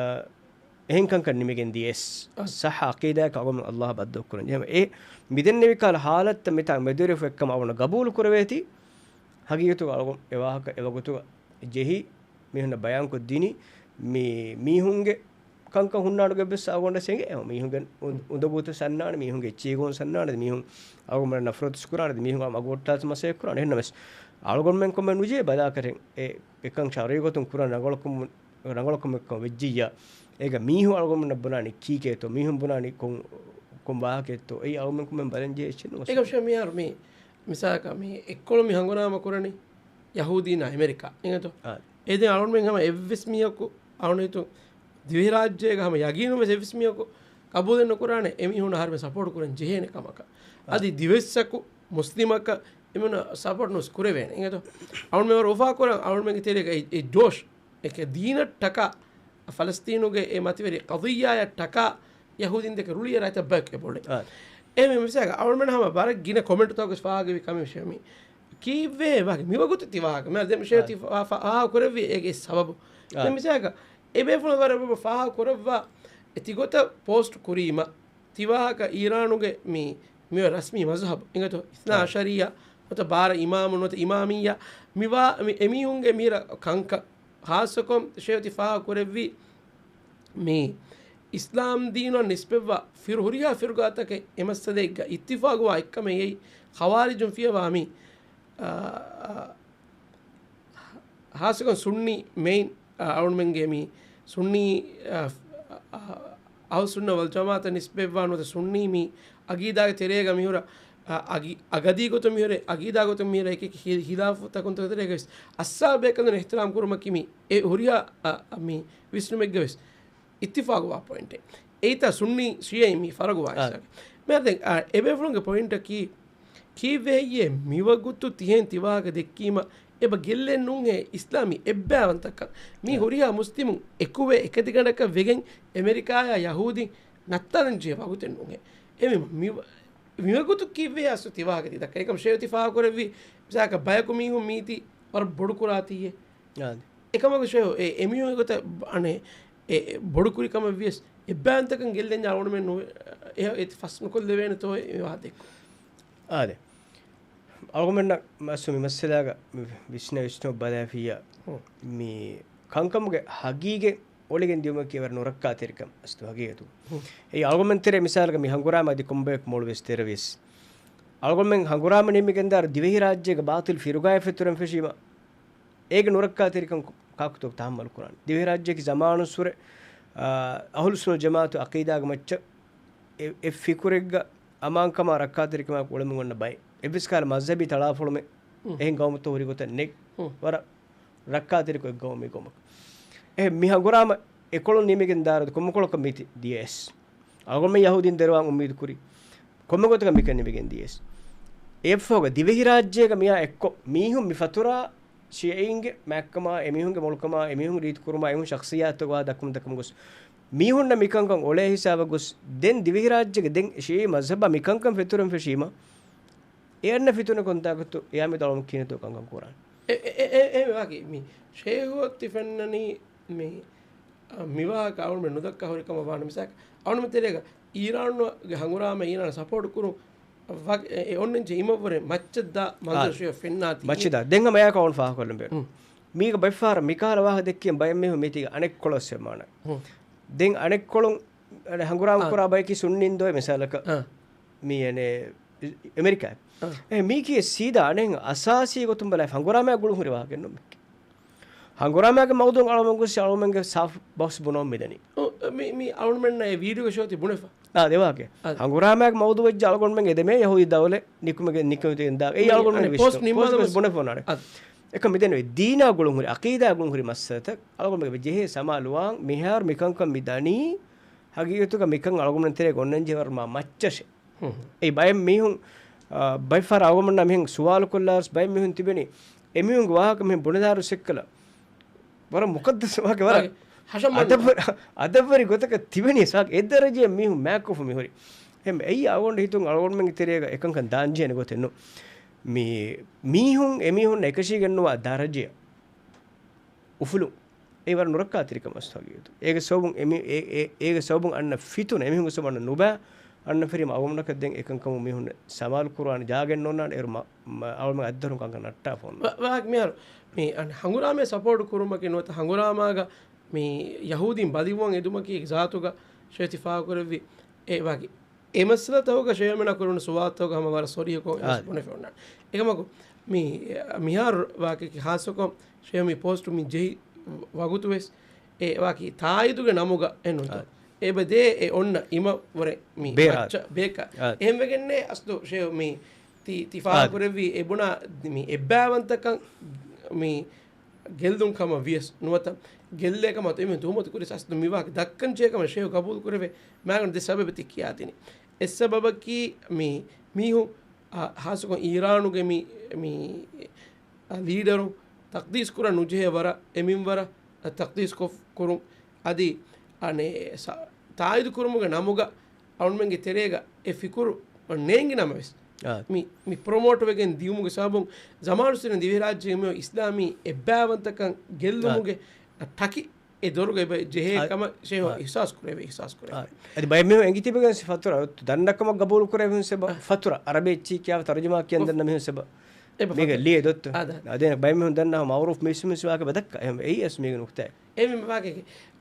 އެހެން ކަންކަން ނިމިގެން ދިޔަސް. އަ. ޞައްޙަ ޢަޤީދާއަކަށް އަޅުގަނޑުމެން ﷲ ބައްދަލުކުރަން. އެހެން އެ މިދެންނެވި ކަހަލަ ޙާލަތްތައް މިތާ މެދުވެރިފަ އެއްކަމަށް އަޅުގަނޑަށް ގަބޫލު ކުރެވޭތީ، ޙަޤީޤަތުގަ އަޅުގަނޑު އެ ވާހަކަ އެވަގުތުގަ ޖެހި މީހުންނަށް ބަޔާންކޮށްދިނީ، މި މީހުންގެ ކަންކަން ހުންނާނެ ގޮތްވެސް އަޅުގަނޑަށް އެނގޭ. އެ މީހުންގެ އުނދަގޫތައް ސަންނާނެ، މީހުންގެ އެއްޗެހި ގޮތް ސަންނާނެ، މީހުން އަޅުގަނޑުމެންނަށް ނަފްރަތު ކުރާނެ، މީހުން އަޅުގަނޑު އަގު ހުއްޓާލަން މަސައްކަތް ކުރާނެ. އެހެންނަމަވެސް އަޅުގަނޑުމެން ކޮންމެ ނުޖެހޭ ބަލާކަށް އެ، އެކަން ޝަރުޢީ ގޮތުން ކުރަން ރަނގަޅުކަމު، ރަނގަޅުކަމެއްކަމަށް ވެއްޖިއްޔާ، އޭގަ މީހުން އަޅުގަނޑުމެންނަށް ބުނާނީ ކީކޭތޯ، މީހުން ބުނާނީ ކޮން، ކޮން ވާހަކައެއްތޯ، އެއީ އަޅުގަނޑުމެން ކޮންމެ ބަލަން ޖެހޭ އެއްޗެއް ނޫން. އެކަމަށް މިހާރު މި މިސާލަކަށް މި އެއްކޮޅު މި ހަނގުރާމަ ކުރަނީ ޔަހޫދީންނާ އެމެރިކާ. އިނގޭތޯ؟ އާ. އެދެން އަޅުގަނޑުމެން ހަމަ އެއްވެސް މީހަކު އަޅުގަނޑު ހިތުން ދިވެހިރާއްޖޭގަ ހަމަ ޔަގީނުން ވެސް އެއްވެސް މީހަކު ޤަބޫލެއް ނުކުރާނެ އެމީހުންނަށް އަހަރުމެން ސަޕޯޓް ކުރަން ޖެހޭނެ ކަމަކަށް. އާ. އަދި ދިވެއްސަކު މުސްލިމަކަށް އެމީހުންނަށް ސަޕޯޓް ނުވެސް ކުރެވޭނެ. އިނގޭތޯ؟ އަޅުގަނޑުމެން ވަރަށް އުފާކުރަން އަޅުގަނޑުމެންގެ ތެރޭގަ އެ، އެ ޖޯޝް އެކެ ދީނަށްޓަކާ، ފަލަސްތީނުގެ އެ މަތިވެރި ޤަޟިއްޔާއަށްޓަކާ ޔަހޫދީންދެކެ ރުޅިއެރާތައް ބަޔަކު އެބައުޅޭ. އާ. އެހެން މިސާލަކަށް އަޅުގަނޑުމެން ހަމަ ވަރަށް ގިނަ ކޮމެންޓުތަކުގަ ފާހަގަވި ކަމެއް މި. ކީއްވެ ވާހަކަ މިވަގުތު ތި ވާހަކަ؟ މި ދެން ޝޭ އާ. ތި ފާ-، ފާ-، ފާހަގަ ކުރެއްވި އޭގެ ސަބަބު. އާ. ދެން މިސާލަކަށް އެ ބޭފުޅުން ވަރަށް ފާހަގަ ކުރައްވާ އެ ތިގޮތަށް ޕޯސްޓް ކުރީމަ ތި ވާހަކަ އީރާނުގެ މި، މި ރަސްމީ މަޒްހަބު އިނގޭތޯ، އިސްނާ އާ. އަޝަރިއްޔާ ނުވަތަ ބާރަ އިމާމު ނުވަތަ އިމާމިއްޔާ މިވާ މި އެމީހުންގެ މިހިރަ ކަންކަން ޚާއްޞަކޮށް ޝޭ ތި ފާހަގަ ކުރެއްވީ މި އިސްލާމް ދީނަށް ނިސްބަތްވާ ފިރު-، ހުރިހާ ފިރުގާތަކެއް އެ މައްސަލައެއްގަ އިއްތިފާގުވާ އެއްކަމެއް އެއީ ޚަވާރިޖުން ފިޔަވާ މި، އާ، އާ، ޚާއްޞަކޮށް ސުންނީ މެއިން، އާ، އަޅުގަނޑުމެންގެ މި ސުންނީ، އާ، އާ، އަހުލުއްސުންނަ ވަލްޖަމާޢަތަށް ނިސްބަތްވާ ނުވަތަ ސުންނީ މި އަގީދާގެ ތެރޭގަ މިހުރަ، އާ، އަގި-، އަގަދީ ގޮތުން މިހުރެ، އަގީދާ ގޮތުން މިހުރެ އެކި އެކި ހި-، ހިލާފުތަކުން ތެރޭގަވެސް އައްސާ ބޭކަލުން އިޙްތިރާމް ކުރުމަކީ މި އެ ހުރިހާ، އާ، އާ، މި ވިސްނުމެއްގަވެސް އިއްތިފާގުވާ ޕޮއިންޓެއް. އެއީތާ ސުންނީ ޝިޔައިން މި ފަރަގުވާ އާ. އިސްލާމް. މިހާރު ދެން، އާ، އެބޭފުޅުންގެ ޕޮއިންޓަކީ، ކީއްވެ ހެއްޔޭ މިވަގުތު ތިހެން ތިވާހަކަ ދެއްކީމަ އެބަ ގެއްލެއް ނޫންހޭ އިސްލާމީ އެއްބައިވަންތަކަން. މީ އާ. ހުރިހާ މުސްލިމުން އެކުވެ އެކަތިގަނޑަކަށް ވެގެން އެމެރިކާޔާ ޔަހޫދީން ނައްތާލަން ޖެހޭ ވަގުތެއް ނޫންހޭ. އެމީ މި-، މިވަގުތު ކީއްވެ އަސްލު ތިވާހަކަ ދިދަކަ. އެކަމް ޝޭ ތި ފާހަގަކުރެއްވީ މިސާލަކަށް ބަޔަކު މީހުން މީތި ވަރަށް ބޮޑު ކުރާތީއޭ. އާދެ. އެކަމަކު ޝޭހު، އެ، އެމީހުން ގޮތަށް އަނެ، އެ، އެ، ބޮޑު ކުރި ކަމެއް ވިޔަސް، އެއްބައިވަންތަކަން ގެއްލެންޏާ އަޅުގަނޑުމެން ނުވެ-، އެ، އެ، ފަސް ނުކޮށްލެވޭނެތޯ އެ ވާހަކަ ދެއްކުން. އާދެ. އަޅުގަނޑުމެންނަށް މައްސަ މި މައްސަލާގަ މި ވިސްނަ ވިސްނު ބަލާފިއްޔާ، ހުން. މި ކަންކަމުގެ ހަގީގަތް އޮޅިގެން ދިޔުމަކީ ވަރަށް ނުރައްކާތެރިކަން އަސްލު ހަގީގަތުގަ. ހުން. އެއީ އަޅުގަނޑުމެން ތެރޭ މިސާލަކަށް މި ހަނގުރާމަ އަދި ކޮންބަޔަކު މޮޅުވެސް ތެރެވިޔަސް، އަޅުގަނޑުމެން ހަނގުރާމަ ނިމިގެންދާއިރު ދިވެހިރާއްޖޭގެ ބާޠިލް ފިރުގާއެއް ފެތުރެން ފެށީމަ، އޭގެ ނުރައްކާތެރިކަން ކާކުތޯ ތަޙައްމަލު ކުރާނެ؟ ދިވެހިރާއްޖެއަކީ ޒަމާނުއްސުރެ، އާ، އަހުލުއްސުންނަ ޖަމާޢަތު ޢަޤީދާގެ މައްޗަށް އެ، އެ ފިކުރެއްގަ އަމާންކަމާ ރައްކާތެރިކަމާ އުޅެމުން އޮންނަ ބައެއް. އެއްވެސް ކަހަލަ މަޒްހަބީ ތަޅާފޮޅުމެއް ހުން. އެހެން ގައުމުތައް ހުރި ގޮތެއް ނެތް. ހުން. ވަރަށް ރައްކާތެރިކޮށް އެއް ގައުމެއް ގޮމަކަށް. އެހެން މި ހަނގުރާމަ އެކޮޅުން ނިމިގެން ދާއިރު ކޮންމެ ކޮޅަކަށް މި ދިޔަސް، އަޅުގަނޑުމެން ޔަހޫދީން ދެރަވާން އުއްމީދު ކުރި ކޮންމެ ގޮތަކަށް މިކަން ނިމިގެން ދިޔަސް، އެއަށްފަހުގަ ދިވެހިރާއްޖޭގަ މިއާ އެއްކޮށް މީހުން މި ފަތުރާ ޝިޔަޢީންގެ މާތްކަމާ، އެމީހުންގެ މޮޅުކަމާ، އެމީހުން ރީތި ކުރުމާ، އެމީހުން ޝަޚްޞިއްޔާތުގަ ދައްކަމުން ދައްކަމުން ގޮސް، މީހުންނަށް މިކަންކަން އޮޅޭ ހިސާބަށް ގޮސް، ދެން ދިވެހިރާއްޖޭގެ ދެން ޝިޔަޢީ މަޒްހަބާ މިކަންކަން ފެތުރެން ފެށީމަ، އެ އަންނަ ފިތުނަ ކޮންތާކުތު އެއާ މި ދަޅުމަށް ކިހިނެއްތޯ ކަންކަން ކުރާނެ. އެ، އެ، އެ، އެ، އެ ވާގި މި ޝޭހުއަށް ތި ފެންނަނީ މި، އަ، މި ވާހަކަ އަޅުމެން ނުދައްކާ ހުރި ކަމަށް ވާނެ. މިސާލަކަށް އަޅުމެން ތެރޭގަ އީރާނުގެ ހަނގުރާމަ އީރާނަށް ސަޕޯޓް ކުރުން ވަ-، އެ، އެ އޮންނަންޖެ އިމަށްވުރެ މައްޗަށްދާ މަންޒަރު އާ، ޝޭހު ފެންނާތީ. މައްޗަށްދާ. ދެން ހަމަ އެއާ ކައުން ފާހަގަކޮށްލަން ބޭނުން. ހުން. މީގަ ބައެއްފަހަރަށް މިކަހަލަ ވާހަކަ ދެއްކިޔަން ބައެއް މީހުން މީތީގަ އަނެއްކޮޅަށް ވެސް ވެމާނެ. ހުން. ދެން އަނެއްކޮޅުން އަނެއް ހަނގުރާމަ އާ. ކުރާ ބަޔަކީ ސުންނީން ދޯ މިސާލަކަށް. އާ. މީ އެނެ އެމެރިކާ. އާ. އެ މީކީ ސީދާ އަނެއް އަސާސީ ގޮތުން ބަލާ ހަނގުރާމައާ ގުޅުން ހުރި ވާހަކައެއްނު މީކީ. ހަނގުރާމައިގެ މައުޟޫޢު އަޅުމެން ގޮސް އަޅުމެންގެ ސާފު ބަސް ބުނަމުން މިދަނީ. އޮ، މި، މި އަޅުމެންނަށް އެ ވީޑިއޯގަ ޝޯތި ބުނެފަ. އާ، ދެވާކެ. އާ. ހަނގުރާމައިގެ މައުޟޫޢު ވެއްޖެ އަޅުގަނޑުމެން އެދެމޭ ޔަހޫދީ ދައުލަތް ނިކުމެގެ، ނިކުމެގެން ދާ. އެއީ މި އަޅުގަނޑުމެން އަނެއް ޕޯސްޓް ވިސްނުން. ނިންމާލަމަސް. ޕޯސްޓް ވެސް ބުނެފަ އޮންނާނެ. އާ. އެކަން މިދެން އޮތް ދީނާ ގުޅުން ހުރި، ޢަޤީދާ ގުޅުން ހުރި މައްސަލަތައް އަޅުގަނޑުމެން ޖެހޭ ސަމާލުވާން މިހާރު މިކަންކަން މި ދަނީ ހަގީގަތުގަ މިކަން އަޅުގަނޑުމެން ތެރޭގަ އޮންނަންޖެހޭ ވަރަށް މާ މައްޗަށެ. ހުން. އެ ބައެއް މީހުން، އާ، ބައެއްފަހަރަށް އަޅުގަނޑުމެންނާ މިހެން ސުވާލު ކޮށްލާސް ބައެއް މީހުން ތިބެނީ، އެމީހުންގެ ވާހަކަ މިހެން ބުނެދާއިރު ސެއްކަލަ ވަރަށް މުޤައްދަސް ވާހަކަ ވަރަށް އަދި ހަށަމަން އަދަބު-، އަދަބުވެރި ގޮތަކަށް ތިބެނީ ސާކް އެ ދަރަޖައަށް މީހުން މާތްކޮށްފަ މިހުރި. އެހެން އެއީ އަޅުގަނޑު ހިތުން އަޅުގަނޑުމެންގެ ތެރޭގަ އެކަންކަން ދާންޖެހޭނެ ގޮތެއް ނޫން. މި-، މީހުން އެމީހުންނަށް އެކަށީގެންނުވާ ދަރަޖައަށް އުފުލުން. އެ ވަރަށް ނުރައްކާތެރިކަމަށް ހަގީގަތު. އޭގެ ސަބަބުން އެމި-، އެ-، އެ-، އޭގެ ސަބަބުން އަންނަ ފިތުނަ، އެމީހުންގެ ސަބަބުން އަންނަ ނުބައި، އަންނަ ފެރީމަ އަޅުގަނޑަކަށް ދެން އެކަންކަމުން މީހުން ސަމާލު ކުރާނެ ޖާގައެއް ނޯންނާނެ. އޭރު މަ-، މަ-، އަޅުގަނޑު އަތްދަރުން ކަންކަން ނައްޓާފަ އޮންނަ. ވާ-، ވާހަކަ މިހާރު މި އަން ހަނގުރާމައެއް ސަޕޯޓް ކުރުމަކީ ނުވަތަ ހަނގުރާމާގަ މި ޔަހޫދީން ބަލިވުން އެދުމަކީ ޒާތުގަ ޝޭތި ފާހަގަކުރެއްވި އެ ވާގި. އެ މައްސަލަތަކުގަ ޝޭމެނާ ކުރުނު ސުވާލުތަކުގަ ހަމަ ވަރަށް ސޮރީހަކޮށް އާ. ބުނެފަ އޮންނާނެ. އެކަމަކު، މި، މިހާރު ވާކީ ހާއްސަކޮށް ޝޭ މި ޕޯސްޓު މި ޖެހި ވަގުތު ވެސް އެ ވާކީ ތާއީދުގެ ނަމުގަ އެންނުންތޯ؟ އާ. އެބަ ދޭ އެ އޮންނަ އިމަށް ވުރެ މި ބޭ އާ. މައްޗަށް ބޭކާ. އާ. އެހެންވެގެންނޭ އަސްލު ޝޭ މި ތި، ތި އާ. ފާހަގަކުރެއްވީ އެ ބުނާ މި އެއްބައިވަންތަކަން މި ގެއްލުން ކަމަށް ވިޔަސް ނުވަތަ ގެއްލޭ ކަމަށް އެމީހުން ތުހުމަތު ކުރި ސާސް މި ވާހަކަ ދައްކަން ޖެހޭ ކަމަށް ޝޭހު ގަބޫލު ކުރެވޭ މާގަނޑު ދެ ސަބަބެއް ތި ކިޔާދިނީ. އެއް ސަބަބަކީ މި މީހުން، އާ، ހާއްސަކޮށް އީރާނުގެ މި، މި، އާ، ލީޑަރުން ތަޤްދީސް ކުރަން ނުޖެހޭ ވަރަށް އެ މިންވަރަށް ތަޤްދީސް ކޮށް ކުރުން އަދި އަނެއް ސަ-، ތާއީދު ކުރުމުގެ ނަމުގަ އަޅުމެންގެ ތެރޭގަ އެ ފިކުރު ނޭނގި ނަމަވެސް، އާ. މި، މި ޕްރޮމޯޓް ވެގެން ދިޔުމުގެ ސަބަބުން ޒަމާނުއްސުރެ ދިވެހިރާއްޖޭގެ މި އިސްލާމީ އެއްބައިވަންތަކަން ގެއްލުމުގެ އާ. ޓަކި އެ ދޮރުގަ އެބަ ޖެހޭ އާ. ކަމަށް ޝޭހު އާ. އިޙްސާސް ކުރެވޭ، އިޙްސާސް ކުރެވޭ. އާ. އަދި ބައެއް މީހުން އެނގި ތިބެގެން ފަތުރަ ދަންނަ ކަމަށް ގަބޫލު ކުރެވެން ސެބަ އާ. ފަތުރަ އަރަބި އެއްޗި ކިޔާ ތަރުޖަމާ ކިޔަން އުފް. ދަންނަ މީހުން ސެބަ. އެބަ މީގަ ފަތުރަ. ލިޔެ ދޮއްތު. އާ، ދާ. އަދި ބައެއް މީހުން ދަންނަ މަޢުރޫފް މީސް މީސް ވާކެ ބަދައްކަ. އެހެން އެއީ އަސް މީގެ ނުކުތާ. އެ މި ވާކެ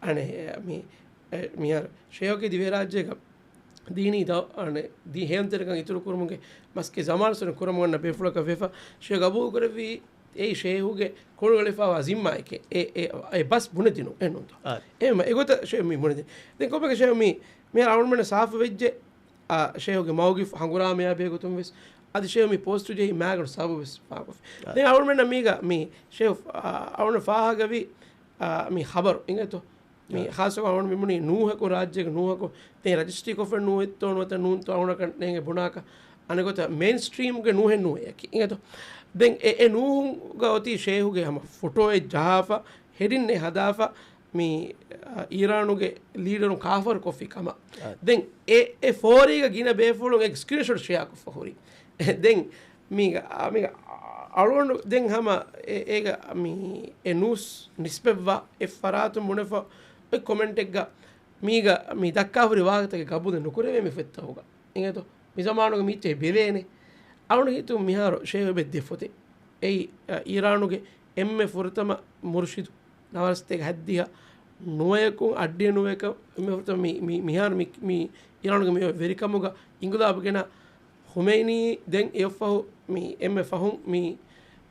އަނެ މި އެ، މިހާރު ޝޭހުގެ ދިވެހިރާއްޖޭގަ ދީނީ ދަ-، އަނެ ދީ ހޭލުންތެރިކަން އިތުރު ކުރުމުގެ މަސްގެ ޒަމާނުއްސުރެ ކުރަމުން އަންނަ ބޭފުޅަކަށް ވެފަ، ޝޭހު ގަބޫލު ކުރެއްވީ އެއީ ޝޭހުގެ ކޮޅުގަ އުޅެފަވާ ޒިންމާއެކޭ. އެ، އެ، އެ ބަސް ބުނެދިނު އެންނުންތޯ؟ އާ. އެ މަ-، އެގޮތަށް ޝޭހު މި ބުނެދިން. ދެން ކޮބަކަށް ޝޭހު މި، މިހާރު އަޅުމެންނަށް ސާފު ވެއްޖެ، އާ، ޝޭހުގެ މައުގިފް ހަނގުރާމަޔާ ބެހޭގޮތުން ވެސް، އަދި ޝޭހު މި ޕޯސްޓު ޖެހި މާގަނޑު ސަބަބު ވެސް ފާހަގަވެފަ. އާ. ދެން އަޅުމެންނަށް މީގަ މި ޝޭހު، އާ، އަޅުމެން ފާހަގަވި، އާ، މި ޚަބަރު އިނގޭތޯ؟ މި އާ. ޚާއްޞަކޮށް އަޅުގަނޑު މި ބުނީ ނޫހަކު ރާއްޖޭގެ ނޫހަކު ދެން ރަޖިސްޓްރީ ކޮށްފަ ނޫހެއްތޯ ނުވަތަ ނޫންތޯ އަޅުގަނޑަކަށް ނޭނގެ ބުނާކަށް އަނެއްގޮތަށް މެއިންސްޓްރީމްގެ ނޫހެއް ނޫހެއް އެކި އިނގޭތޯ. ދެން އެ، އެ ނޫހުންގަ އޮތީ ޝޭހުގެ ހަމަ ފޮޓޯއެއް ޖަހާފަ ހެޑިންއެއް ހަދާފަ މި، އާ، އީރާނުގެ ލީޑަރުން ކާފަރު ކޮށްފި ކަމަށް. އާ. ދެން އެ، އެ ފޯރީގަ ގިނަ ބޭފުޅުން އެ ސްކްރީންޝޮޓް ޝެއާ ކޮށްފަ ހުރި. ދެން މީގަ، އާ، މީގަ އަޅުގަނޑު ދެން ހަމަ އެ، އޭގަ މި އެ ނޫސް ނިސްބަތްވާ އެ ފަރާތުން ބުނެފަ އޮތް ކޮމެންޓެއްގަ މީގަ މި ދައްކާ ހުރި ވާހަކަތަކެއް ގަބޫލެއް ނުކުރެވޭ މި ފޮތްތަކުގަ. އިނގޭތޯ؟ މި ޒަމާނުގަ މީއްޗެއް ބެލޭނެ. އަޅުގަނޑު ހިތުން މިހާރު ޝޭހު އެބަ ދެ ފޮތެއް. އެއީ، އަ، އީރާނުގެ އެންމެ ފުރަތަމަ މުރުޝިދު ނަވާރަސަތޭކަ ހައްދިހަ ނުވަޔަކުން އައްޑިހަ ނުވަޔަކަށް މި ހުރިތަ މި، މި، މިހާރު މި، މި އިރާނުގެ މި ވެރިކަމުގަ އިންގިލާބު ގެނަ ޚުމައިނީ ދެން އެއަށްފަހު މި އެންމެ ފަހުން މި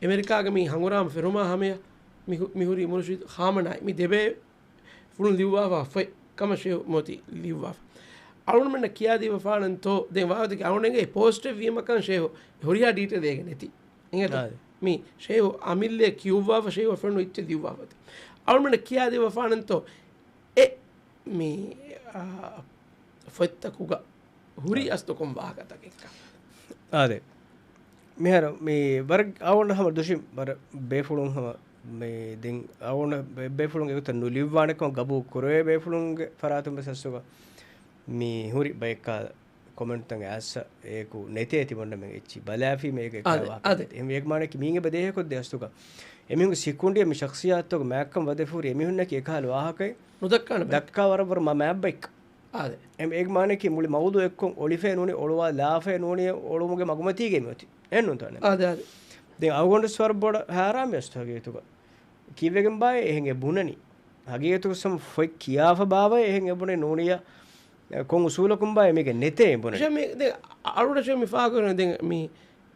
އެމެރިކާގެ މި ހަނގުރާމަ ފެށުމާ ހަމަޔަށް މި ހު-، މި ހުރި މުރުޝިދު ޚާމަނާއި މި ދެބޭ ފުޅުން ލިޔުއްވާފަ ފޮތް ކަމަށް ޝޭހު މޯތި ލިޔުއްވާފަ. އަޅުގަނޑުމެންނަށް ކިޔާދީފާނަންތޯ ދެން ވާހަކަ އެ ޕޯސްޓެއް ވީމަކަން ޝޭހު ހުރިހާ ޑީޓެއިލް އޭގެ ނެތި. އިނގޭތޯ؟ އާ. މި ޝޭހު އަމިއްލަ ކިޔުއްވާފަ ޝޭހު ފެނުނު އެއްޗެއް ލިޔުއްވާފަ. އަޅުގަނޑުމެންނަށް ކިޔާދީފާނަންތޯ އެ މި، އާ، ފޮތްތަކުގަ ހުރި އާ. އަސްތުކޮން ވާހަކަތަކެއްކަ. އާދެ. މިހާރު މި ވަރަށް އަޅުގަނޑު ހަމަ ދުށި ވަރަށް ބޭފުޅުން ހަމަ މި ދެން އަޅުގަނޑު ބޭ-، ބޭފުޅުން އެގޮތަށް ނުލިޔުއްވާނެ ކަމަށް ގަބޫލު ކުރެވޭ ބޭފުޅުންގެ ފަރާތުން ވެސް އަސްލުގަ މި ހުރި ބަޔަކާ ކޮމެންޓްތައް އައިސް އެކު ނެތޭ ތިމަންނަމެން އެއްޗި ބަލާފީމަ އޭގެ އާދެ، ކައިވާ އާދެ. އެހެން އޭގެ މާނައަކީ މީގެ ބަދޭހަކޮށް ދޭ އަސްލުގަ އެމީހުންގެ ސިކުނޑިއަށް މި ޝަޚްޞިއްޔާތުތަކުގެ މާތްކަން ވަދެފަ ހުރި އެމީހުންނަކީ އެކަހަލަ ވާހަކައެއް ނުދައްކާނެ ބައެއް. ދައްކާ ވަރަށް ވަރަށް މާ މާތް ބައެއް. އާދެ. އެ-، އޭގެ މާނައަކީ މުޅި މައުޟޫޢެއްކޮށް އޮޅިފައެއް ނޫނީ، އޮޅުވާލާފައެއް ނޫނީ، އޮޅުވުމުގެ މަގުމަތީގައި މިއޮތީ. އެހެންނޫންތޯ ނޭ؟ އާދެ، އާދެ. ދެން އަޅުގަނޑު ވެސް ވަރަށް ބޮޑަށް ހައިރާންވި އަސްތު ހަގީގަތުގަ. ކީއްވެގެން ބާއޭ އެހެން އެ ބުނަނީ؟ ހަގީގަތުގަ ސަމް ފޮތް ކިޔާފަ ބާވައޭ އެހެން އެ ބުނެ ނޫނިއްޔާ، ކޮން އުސޫލަކުން ބާއޭ މީގެ ނެތޭ ބުނަނީ؟ ޝަމީ، ދެން އަ-، އަޅުގަނޑަށް ޝަމީ ފާހަގަކުރަން ދެން މި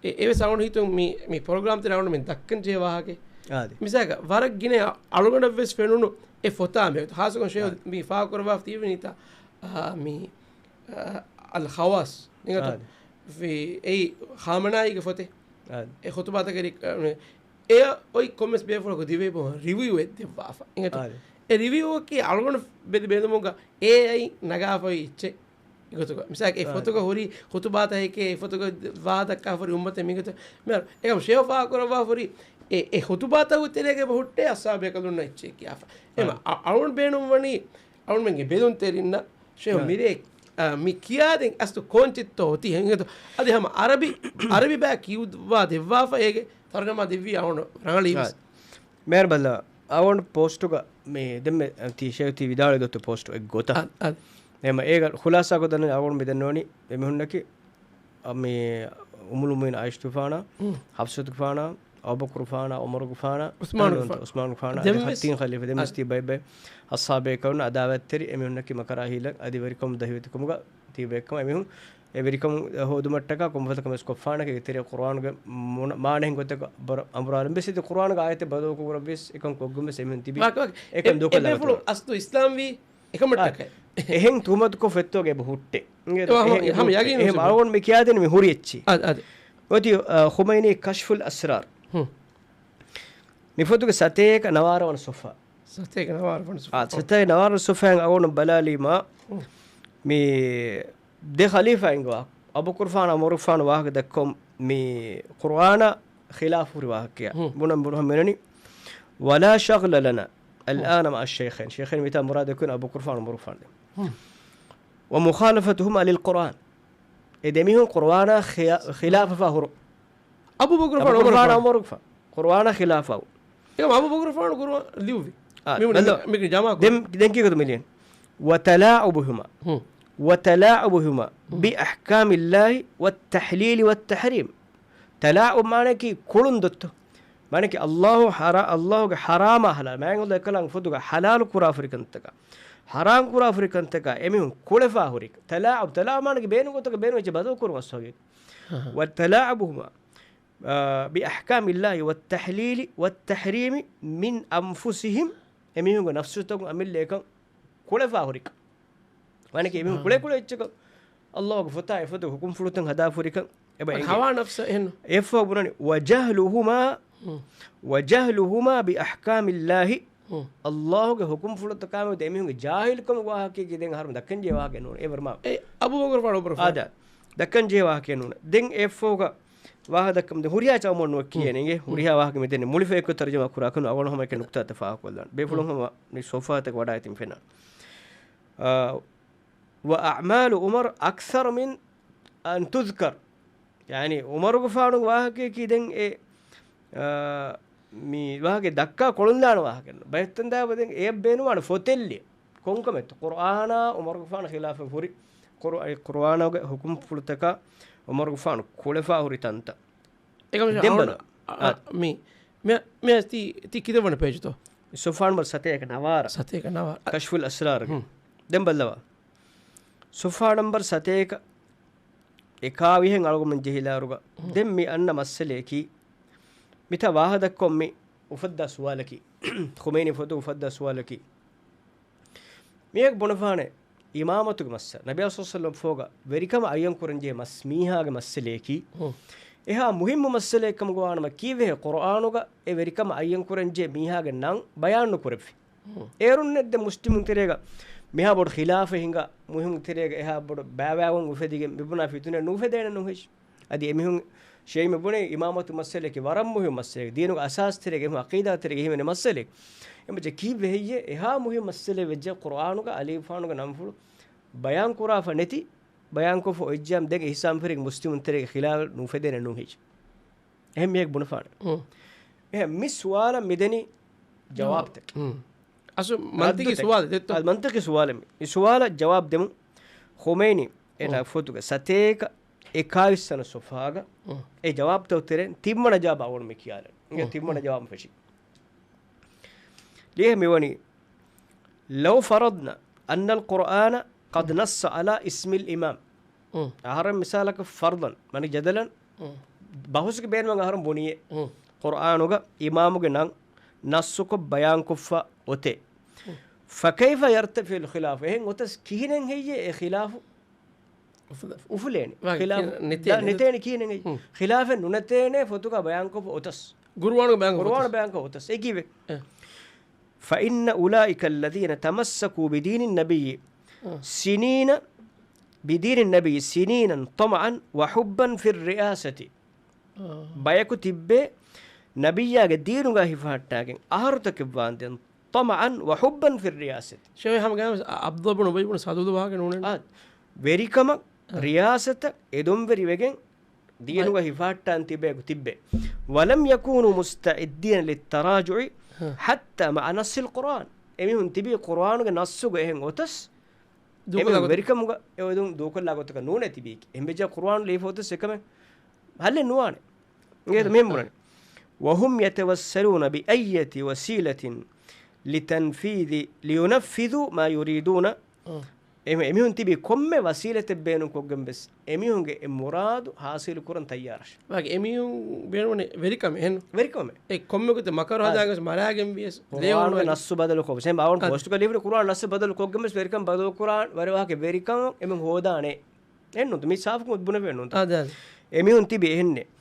އެ-، އެވެސް އަޅުގަނޑު ހިތުން މި، މި ޕްރޮގްރާމް ތެރޭ އަޅުގަނޑު މި ދައްކަން ޖެހޭ ވާހަކަ. އާދެ. މިސާލަކަށް، ވަރަށް ގިނަ އަޅުގަނޑަށް ވެސް ފެނުނު އެ ފޮތާ މި ހާސްކޮށް ޝޭހު އާދެ. މި ފާހަގަކުރައްވާފަ ތިއްބެވި ނިތާ، އާ، މި، އާ، އަލް ޚަވާސް ނިގަތު. އާދެ. ފި-، އެއީ ޚާމަނާއީގެ ފޮތެއް. އާދެ. އެ ޚުތުބާތަކެއް ރި-، އާ، މި އެ އޮތް ކޮންމެސް ބޭފުޅަކު ދިވެހި ބަހުން ރިވިއުއެއް ދެއްވާފަ. އިނގޭތޯ؟ އާދެ. އެ ރިވިއުއަކީ އަޅުގަނޑު ބެލި ބެލުމުގަ އޭއައި ނަގާފައި އެއްޗެއް. އެގޮތުގަ މިސާލަކަށް އެ އާ. ފޮތުގަ ހުރި ޚުތުބާތަކެކޭ، އެ ފޮތުގަ ވާހަކަ ދައްކާފަ ހުރި އުއްމަތެއް މިގޮތަށް މިހާރު އެކަމަ ޝޭހު ފާހަގަކުރައްވާފަ ހުރި އެ، އެ ޚުތުބާތަކުގެ ތެރޭގަ އެބަ ހުއްޓޭ އަޞްޙާބޭކަލުންނަށް އެއްޗެއް ކިޔާފަ. އެމަ އާ. އަ-، އަޅުން ބޭނުންވަނީ އަޅުންމެންގެ ބެލުންތެރިންނަށް ޝޭހު އާ. މިރޭ، އާ، މި ކިޔާދިން އަސްލު ކޯންޗެއްތޯ އޮތީ ހެނގޭތޯ؟ އަދި ހަމަ އަރަބި، އަރަބި ބައި ކިޔުއްވާ ދެއްވާފަ އޭގެ ތަރުޖަމާ ދެއްވީ އަޅުން ރަނގަޅީވެސް. އާ. މޭރު ބަލާ، އަވަން ޕޯސްޓުގަ މި ދެންމެ ތީ ޝޭ ތީ ވިދާޅުވި ގޮތު ޕޯސްޓު އެއް ގޮތަށް. އަ-، އަ. އެމަ އޭގަ ޚުލާސާ ކޮށްދަން އަވަން މި ދެންނެވަނީ އެމީހުންނަކީ، އަ، މި އުމުލުމުއިން އާއިޝަތުފާނާ، ހުން. ޙަފްޞަތުފާނާ، އަބޫބަކުރުފާނާ، ޢުމަރުގެފާނާ، ޢުސްމާނުގެފާނާ. ޢުސްމާނުގެފާނާ، ދެން ވެސް ތިން ޚަލީފާ، ދެން ވެސް އަ. ތި ބައި ބައި އަޞްޙާބޭކަލުން އަދާވަތްތެރި އެމީހުންނަކީ މަކަރާ ހީލަ އަދި ވެރިކަމު ދަހިވެތިކަމުގަ ތިބޭކަމަ އެމީހުން އެ ވެރިކަމު ހޯދުމަށްޓަކާ ކޮންފަދަ ކަމެއް ކޮށްފާނެކޭ ތެރޭ ޤުރުއާނުގެ މުނަ-، މާނައިން ގޮތަކަށް ބަރަ-، އަނބުރާލުން ވެސް އެތި ޤުރުއާނުގެ އާޔަތެއް ބަދަލު ކުރަން ވެސް އެކަން ކޮށްގެން ވެސް އެމީހުން ތިބި ވާ-، ވާ-، އެކަން އެ-، ދޫކޮށްލާ އެބޭފުޅުން ގޮތަށް. އަސްލު އިސްލާމް ވީ އެކަމަށްޓަކައި. އެހެން ތުހުމަތުކޮށް ފޮތްތަކެއް އެބަ ހުއްޓޭ. އެ، ހަމަ، އެހެން ހަމަ ހުއްޓޭ. ޔަގީން އެހެން ހުއްޓޭ. އަޅުގަނޑު މި ކިޔާދޭން މި ހުރި އެއްޗި. އަދި، އަދި. އޮތީ، އަ، ޚުމައިނީ ކަޝްފުލް އަސްރާރް. ހުން. މި ފޮތުގެ ސަތޭކަ ނަވާރަ ވަނަ ސޮފާ. ސަތޭކަ ނަވާރަ ވަނަ ސޮފާ. އާ، ސަތޭކަ ނަވާރަ ސޮފާއިން އަޅުގަނޑު ބަލާލީމާ، ހުން. މި ދެ ޚަލީފާއިންގެ ވާހަކަ، އަބޫބަކުރުފާނު، ޢުމަރުގެފާނު ވާހަކަ ދައްކަމުން މި ޤުރުއާނާ ޚިލާފު ހުރި ވާހަކައެއް. ހުން. ބުނަން ބުނަން މިނަނީ، ولا شغل لنا الآن مع الشيخين. ޝޭޚައިން މިތާ މުރާދު ދެކެވުނީ އަބޫބަކުރުފާނު، ޢުމަރުގެފާނު. ހުން. ومخالفتهما للقرآن. އެ ދެމީހުން ޤުރުއާނާ ޚިޔާ-، ޚިލާފަށް ހުރު. އަބޫބަކުރުފާނު، އަބޫބަކުރުފާނު، ޢުމަރުގެފާނު. ޢުމަރުގެފާނު. ޤުރުއާނާ ޚިލާފަށް. އެކަމަ އަބޫބަކުރުފާނު ޤުރުއާން ލިޔުއްވި. އާ، މި ބަލަ. މި ޖަމާ ދެން، ދެން ކީކުތު މިލިޔަން؟ وتلاعبهما. ހުން. وتلاعبهما ހުން. بأحكام الله والتحليل والتحريم. ތަލާޢުބު މާނައަކީ ކުޅުން ދޮއްތޯ؟ މާނައަކީ ﷲ ޙަރާ-، ﷲގެ ޙަރާމާ ޙަލާލް. މާތް ﷲ އެކަލާނގެ ފޮތުގަ ޙަލާލު ކުރާފަ ހުރި ކަންތަކާ، ޙަރާމް ކުރާފަ ހުރި ކަންތަކާ އެމީހުން ކުޅެފާ ހުރި. ތަލާޢުބު، ތަލާޢުބު މާނައަކީ ބޭނުން ގޮތަކަށް ބޭނުން އެއްޗެއް ބަދަލު ކުރުން އަސް ހަގީގަތު. އަހަ. وتلاعبهما، އާ، بأحكام الله والتحليل والتحريم من أنفسهم، އެމީހުންގެ ނަފްސުތަކުން އަމިއްލަ އެކަން ކުޅެފާ ހުރިކަން. މާނައަކީ އެމީހުން ސުބްޙާނަ. ކުޅޭ ކުޅޭ އެއްޗަކަށް ﷲގެ ފޮތާ އެފޮތުގެ ޙުކުމްފުޅުތައް ހަދާފަ ހުރިކަން އެބަ އެނގޭ. ހަވާ ނަފްސަށް އެހެން. އެއަށްފަހު ބުނަނީ، وجهلهما، ހުން. وجهلهما بأحكام الله. ހުން. ﷲގެ ޙުކުމްފުޅުތަކާމެދު އެމީހުންގެ ޖާހިލްކަމުގެ ވާހަކައެކޭ ދެން އަހަރުމެން ދައްކަންޖެހޭ ވާހަކަ ނޫން. އެވަރު މާ. އެ އަބޫބަކުރުފާނު، ޢުމަރުފާނު. އާދެ. ދައްކަންޖެހޭ ވާހަކަ ނޫން. ދެން އެއަށްފަހުގަ ވާހަކަ ދައްކަމުން ދެން ހުރިހާ ޗައުމަން ނުވަ ކިޔޭނެ އިނގޭ. ހުން. ހުރިހާ ވާހަކަ މި ދެންނެވި މުޅި ފޮތަކު ތަރުޖަމާ ކުރާކަން އަޅުގަނޑު ހަމައެކަނި ނުކުތާތައް ފާހަގަކޮށްލާން. ބޭފުޅުން ހުން. ހަމަ މި ސޮފްހާތަކަށް ވަޑައިގަތީމަ ފެންނާނެ. އާ، وأعمال عمر أكثر من أن تذكر. ޔަޢުނީ، ޢުމަރުގެފާނުގެ ވާހަކައަކީ ދެން އެ، އާ، މި ވާހަކަ ދައްކާ ކޮޅުންދާނެ ވާހަކަ. ބައެއްތަން ދާ ދެން އެޔަށް ބޭނުންވާނެ ފޮތެއް ލިޔެ. ކޮންކަމެއްތޯ؟ ޤުރުއާނާ ޢުމަރުގެފާނު ޚިލާފަށް ހުރި، ޤުރު-، އެ ޤުރުއާނުގެ ޙުކުމްފުޅުތަކާ ޢުމަރުގެފާނު ކުޅެފާ ހުރި ތަންތަން. އެކަމަށް ދެން އަޅު-، ބަލަ. އަ-، އާ. މި، މި، މި ތި، ތި ކިތަންވަނަ ޕޭޖުތޯ؟ ސޮފްޙާ ނަމްބަރު ސަތޭކަ ނަވާރަ. ސަތޭކަ ނަވާރަ. ކަޝްފުލް އަސްރާރުގެ. ހުން. ދެން ބައްލަވާ. ސޮފްޙާ ނަމްބަރު ސަތޭކަ އެކާވިހެން އަޅުގަނޑުމެން ޖެހިލާއިރުގަ. ހުން. ދެން މި އަންނަ މައްސަލަޔަކީ، މިތާ ވާހަ ދައްކަމުން މި އުފައްދާ ސުވާލަކީ، ޚުމައިނީ ފޮތު އުފައްދާ ސުވާލަކީ، މީހަކު ބުނެފާނެ އިމާމަތުގެ މައްސަލަ، ނަބިއްޔާ ޞައްލަﷲ ޢަލައިހި ވަސައްލަމަ ފޯގަ ވެރިކަމަށް އައްޔަން ކުރަންޖެހޭ މަސް މީހާގެ މައްސަލަޔަކީ، ހުން. އެހާ މުހިއްމު މައްސަލައެއް ކަމުގަ ވާނަމަ ކީއްވެހޭ ޤުރްއާނުގަ އެ ވެރިކަމަށް އައްޔަން ކުރަންޖެހޭ މީހާގެ ނަން ބަޔާން ނުކުރެއްވި؟ ހުން. އޭރުންނެއް ދެން މުސްލިމުން ތެރޭގަ މިހާ ބޮޑު ޚިލާފެއް ހިނގާ، މުހިއްމު ތެރޭގަ އެހާ ބޮޑު ބައިވައިވުން އުފެދިގެން މިބުނާ ފިތުނައެއް ނުއުފެދޭނެ ނޫން ހެއްޔެވެ؟ އަދި އެމީހުން ޝިޔަޢީން މި ބުނޭ އިމާމަތު މައްސަލައަކީ ވަރަށް މުހިއްމު މައްސަލައެއް. ދީނުގެ އަސާސް ތެރޭގަ އެހެން ޢަޤީދާ ތެރޭގަ ހިމެނޭ މައްސަލައެއް. އެމަޖެ ކީއްވެ ހެއްޔޭ އެހާ މުހިއްމު މައްސަލައެއް ވެއްޖެ ޤުރްއާނުގަ އަލީފާނުގެ ނަންފުޅު ބަޔާން ކުރާފަ ނެތި، ބަޔާންކޮށްފަ އޮތްޖާމަ ދެން އެހިސާބުން ފެށިގެން މުސްލިމުން ތެރޭގަ ޚިލާފެއް ނުއުފެދޭނެ ނޫން ހެއްޔެވެ؟ އެހެން މީހަކު ބުނެފާނެ. ހުން. އެހެން މި ސުވާލަށް މިދެނީ ޖަވާބުތަކެއް. ހުން. އަސްލު މަންތިޤީ ރައްދުތަކެއް. ސުވާލެއް ދެއްތޯ؟ އާ، މަންތިޤީ ސުވާލެއް މި. މި ސުވާލަށް ޖަވާބު ދެމުން ޚުމައިނީ އޭނާ ހުން. ފޮތުގެ ސަތޭކަ އެކާވީސް ވަނަ ސޮފްޙާގަ ހުން. އެ ޖަވާބުތައް ތެރެއިން ތިންވަނަ ޖަވާބު އަޅުގަނޑު މި ކިޔާލަން. އިނގޭ ހުން. ތިންވަނަ ހުން. ޖަވާބު ފެށި. ލިޔެ މިވަނީ، لو فرضنا أن القرآن قد نص على اسم الإمام. ހުން. އަހަރެން މިސާލަކަށް ފަރްޟަން، މަނި ޖަދަލަން، ހުން. ބަހުސްގެ ބޭނުމަށް އަހަރުން ބުނިޔޭ. ހުން. ޤުރްއާނުގަ އިމާމުގެ ނަން ނައްސުކޮށް ބަޔާންކޮށްފަ އޮތޭ. ހުން. فكيف يرتفع الخلاف؟ އެހެން އޮތަސް ކިހިނެއް ހެއްޔޭ އެ ޚިލާފު އުފުލ-، އުފުލޭނެ؟ ވާ، ޚިލާފު ކި-، ނެތޭނެ. ދާ-، ނެތޭނެ ކިހިނެއް ހެއްޔޭ؟ ހުން. ޚިލާފެއް ނުނެތޭނެ ފޮތުގަ ބަޔާންކޮށްފަ އޮތަސް. ޤުރްއާނުގަ ބަޔާންކޮށްފަ ޤުރްއާނު އޮތަސް. ބަޔާންކޮށްފަ އޮތަސް. އެ ކީއްވެ؟ އެ. فإن أولئك الذين تمسكوا بدين النبي އަ. سنين، بدين النبي سنينا طمعا وحبا في الرئاسة. އަ. ބަޔަކު ތިއްބޭ ނަބިއްޔާގެ ދީނުގަ ހިފަހައްޓާގެން އަހަރުތަކެއް ވާންދެން، طمعا وحبا في الرئاسة. ޝޭޚް ހަމަގައިމުވެސް އަ-، އަބްދުﷲ ބުނު އުބައްޔު ބުނު ސަލޫލު ވާހަކަ ނޫނޭ؟ އާ، ވެރިކަމަށް، އަ. ރިޔާސަތަށް އެދުންވެރިވެގެން ދީނުގަ ބަ-، ހިފަހައްޓާން ތިބޭކު ތިއްބޭ. ولم يكونوا مستعدين للتراجع ހަ. حتى مع نص القرآن. އެމީހުން ތިބީ ޤުރްއާނުގެ ނައްސުގަ އެހެން އޮތަސް، ދޫކޮށްލާ އެމީހުން ގޮތަކަށް. ވެރިކަމުގަ އެ އެދުން ދޫކޮށްލާ ގޮތަކަށް ނޫނޭ ތިބީކީ. އެހެންވެއްޖާ ޤުރްއާނު ލިޔެފަ އޮތަސް އެކަމެއް ހައްލެއް ނުވާނެ. އިނގޭތަ ހަ، މިހެން ހަ. ބުނަނީ. وهم يتوسلون بأية وسيلة لتنفيذ، لينفذوا ما يريدون. އަ. އެ-، އެމީހުން ތިބީ ކޮންމެ ވަސީލަތެއް ބޭނުންކޮށްގެން ވެސް އެމީހުންގެ އެ މުރާދު ހާސިލު ކުރަން ތައްޔާރަށް. ވާގި އެމީހުން ބޭނުންވަނީ ވެރިކަމެއް އެހެން. ވެރިކަމެއް. އެ ކޮންމެ ގޮތެއް މަކަރު އަ. ހަދާގެން ވެސް މަރާގެން ވިޔަސް ޤުރްއާނުގެ ލޭވުނު ނައްސު ބަދަލުކޮށް ވެސް. އެހެން ބާވަން އަ. ޕޯސްޓުގަ ލިޔެފި ޤުރްއާން ނައްސު ބަދަލުކޮށްގެން ވެސް ވެރިކަން ބަދަލުކުރާން ވަރަށް ވާހަކަ ވެރިކަމަށް އެމީހުން ހޯދާނެ. އެހެންނޫންތަ؟ މީ ސާފުކޮށް ބުނެފަ ނޫންތަ؟ އާ، ދާ. އެމީހުން ތިބި އެހެންނެއް.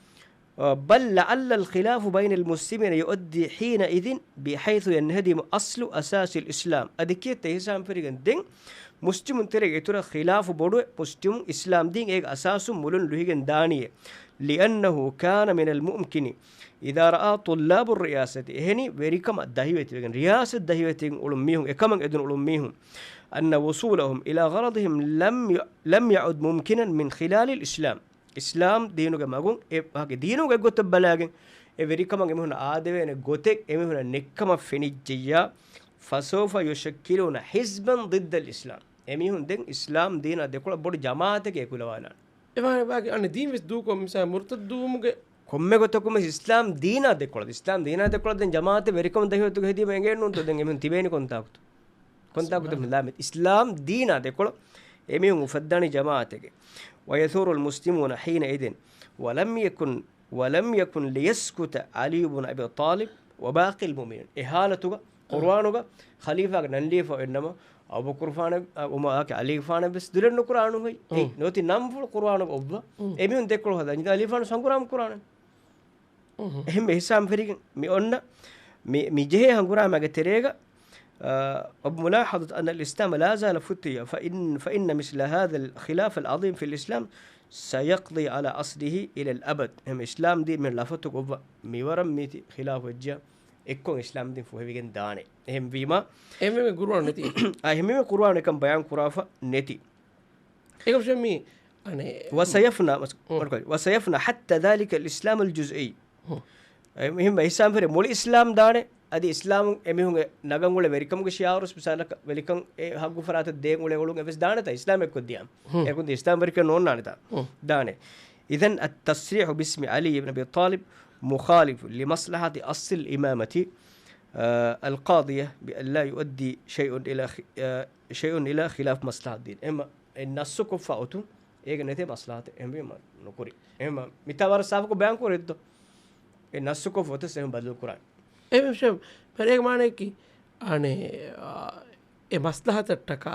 އަ، بل لعل الخلاف بين المسلمين يؤدي حينئذ بحيث ينهدم أصل أساس الإسلام. އަދި ކިއެއްތަ ހިސާބުން ފެށިގެން ދެން މުސްލިމުން ތެރޭގެ އިތުރަށް ޚިލާފު ބޮޑުވެ، މުސްލިމުން އިސްލާމް ދީން އޭގެ އަސާސުން މުޅުން ލުހިގެން ދާނީއޭ. لأنه كان من الممكن إذا رأى طلاب الرئاسة، އެހެނީ ވެރިކަމަށް ދަހިވެތިވެގެން، ރިޔާސަތް ދަހިވެތިވެގެން އުޅުން މީހުން، އެކަމަށް އެދުން އުޅުން މީހުން، أن وصولهم إلى غرضهم لم ي-، لم يعد ممكنا من خلال الإسلام. އިސްލާމް ދީނުގެ މަގުން އެ ވާހަކަ ދީނުގެ ގޮތަށް ބަލާގެން އެ ވެރިކަމަށް އެމީހުން އާދެވޭނެ ގޮތެއް އެމީހުނަށް ނެއްކަމަށް ފެނިއްޖެއްޔާ، فسوف يشكلون حزبا ضد الإسلام. އެމީހުން ދެން އިސްލާމް ދީނާ ދެކޮޅަށް ބޮޑު ޖަމާއަތެކޭ އެކުލަވާލާނެ. އެވާނެ ވާގި އަނެއް ދީން ވެސް ދޫކޮށް މިސާ މުރުތައްދު ވުމުގެ ކޮންމެ ގޮތަކުން ވެސް އިސްލާމް ދީނާ ދެކޮޅަށް، އިސްލާމް ދީނާ ދެކޮޅަށް ދެން ޖަމާއަތެއް ވެރިކަމުން ދަހިވެތުގަ ހެދީމަ އެނގޭނުންތޯ؟ ދެން އެމީހުން ތިބޭނީ ކޮންތާކުތަ؟ ކޮންތާކުތަ؟ ސުބްޙާނަ. ލާމެ އިސްލާމް ދީނާ ދެކޮޅަށް އެމީހުން އުފައްދާނީ ޖަމާއަތެކޭ. ويثور المسلمون حينئذ ولم يكن، ولم يكن ليسكت علي بن أبي طالب وباقي المؤمنين. އެ ހާލަތުގަ އަ. ޤުރުއާނުގަ ޚަލީފާގެ ނަން ލިޔެފަ އޮތްނަމަ، އަބޫބަކުރުފާނެ، އަ، އުމަރ އާކި ޢަލީފާނެ ވެސް ދުލެއް ނުކުރާނު ހޮތް. އެ އުން. ނުވަތި ނަންފުޅު ޤުރުއާނުގަ އޮއްވަ. އުން. އެމީހުން ދެކޮޅު ހަދާ. އިން ޢަލީފާނު ހަނގުރާމަ ކުރާނެ. އުން. އެހެން އެހިސާބުން ފެށިގެން މި އޮންނަ މި، މި ޖެހޭ ހަނގުރާމައިގެ ތެރޭގަ، އަ، وملاحظة أن الإسلام لا زال فتيا، فإن، فإن مثل هذا الخلاف العظيم في الإسلام سيقضي على أصله إلى الأبد. އެހެން އިސްލާމް ދީން މި ލަފަތު ގޮއްވަ މިވަރަށް މީތި ޚިލާފު ވެއްޖެޔާ އެއްކޮށް އިސްލާމް ދީން ފުހެވިގެން ދާނެ. އެހެންވީމާ، އެހެންވީމަ ޤުރުއާން ނެތި. އާ، އެހެންވީމަ ޤުރުއާން އެކަން ބަޔާން ކުރާފަ ނެތި. އެކަމަށް މި، އަނެ، وسيفنى، މަސް-، އުން. ވަރުކޮށް، وسيفنى حتى ذلك الإسلام الجزئي. އުން. އެ، މިހެން އިސްލާމް ފެރެ މުޅި އިސްލާމް ދާނެ. އަދި އިސްލާމް އެމީހުންގެ ނަގަން އުޅޭ ވެރިކަމުގެ ޝިޢާރު، މިސާލަކަށް ވެރިކަން އެ ހައްގު ފަރާތަށް ދޭން އުޅޭ އުޅުން އެވެސް ދާނެތާ އިސްލާމް އެއްކޮށްދިޔާ. ހުން. އެކުން ދީ އިސްލާމް ވެރިކަން ނޯންނާނެތާ. ހުން. ދާނެ. إذن التصريح باسم علي بن أبي طالب مخالف لمصلحة أصل الإمامة، އަލްޤާޟިޔަ ބިއައްލާ ޔުއައްދީ ޝައިއުން އިލާ ޚި-، އަ، ޝައިއުން އިލާ ޚިލާފް މަސްލަހަތް ދީން. އެހެން އެ ނައްސު ކޮށްފަ އޮތުން އޭގެ ނެތޭ މަސްލަހަތެއް. އެހެންވީމަ ނުކުރި. އެހެން މިތާ ވަރަށް ސާފުކޮށް ބަޔާން ކުރެއްދޯ. އެ ނައްސު ކޮށްފަ އޮތަސް އެހެން ބަދަލު ކުރާނެ. އެ މި ޝެ-، ޕެރޭގެ މާނައަކީ، އަނެ، އާ، އެ މަސްލަހަތަށްޓަކާ،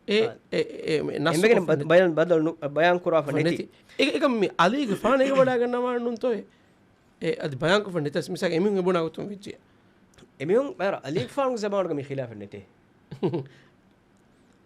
އެ، އާ. އެ، އެ، މި ނައްސު އެނބެގެން ކޮށްފަ ބަ-، ނެތި. ބަޔަން ބަދަލު ނު-، ބަޔާން ކުރާފަ ނެތި. ނެތި. އެ، އެކަމް މި އަލީގެފާނު އެގަ ވަޑާގަންނަވާ ނޫންތޯ އެ؟ އެ، އަދި ބަޔާން ކޮށްފަ ނެތަސް މިސާލް އެމީހުން އެ ބުނާ ގޮތުން ވެއްޖެ. އެމީހުން މާރ އަލީގެފާނުގެ ޒަމާނުގަ މި ޚިލާފެއް ނެތޭ.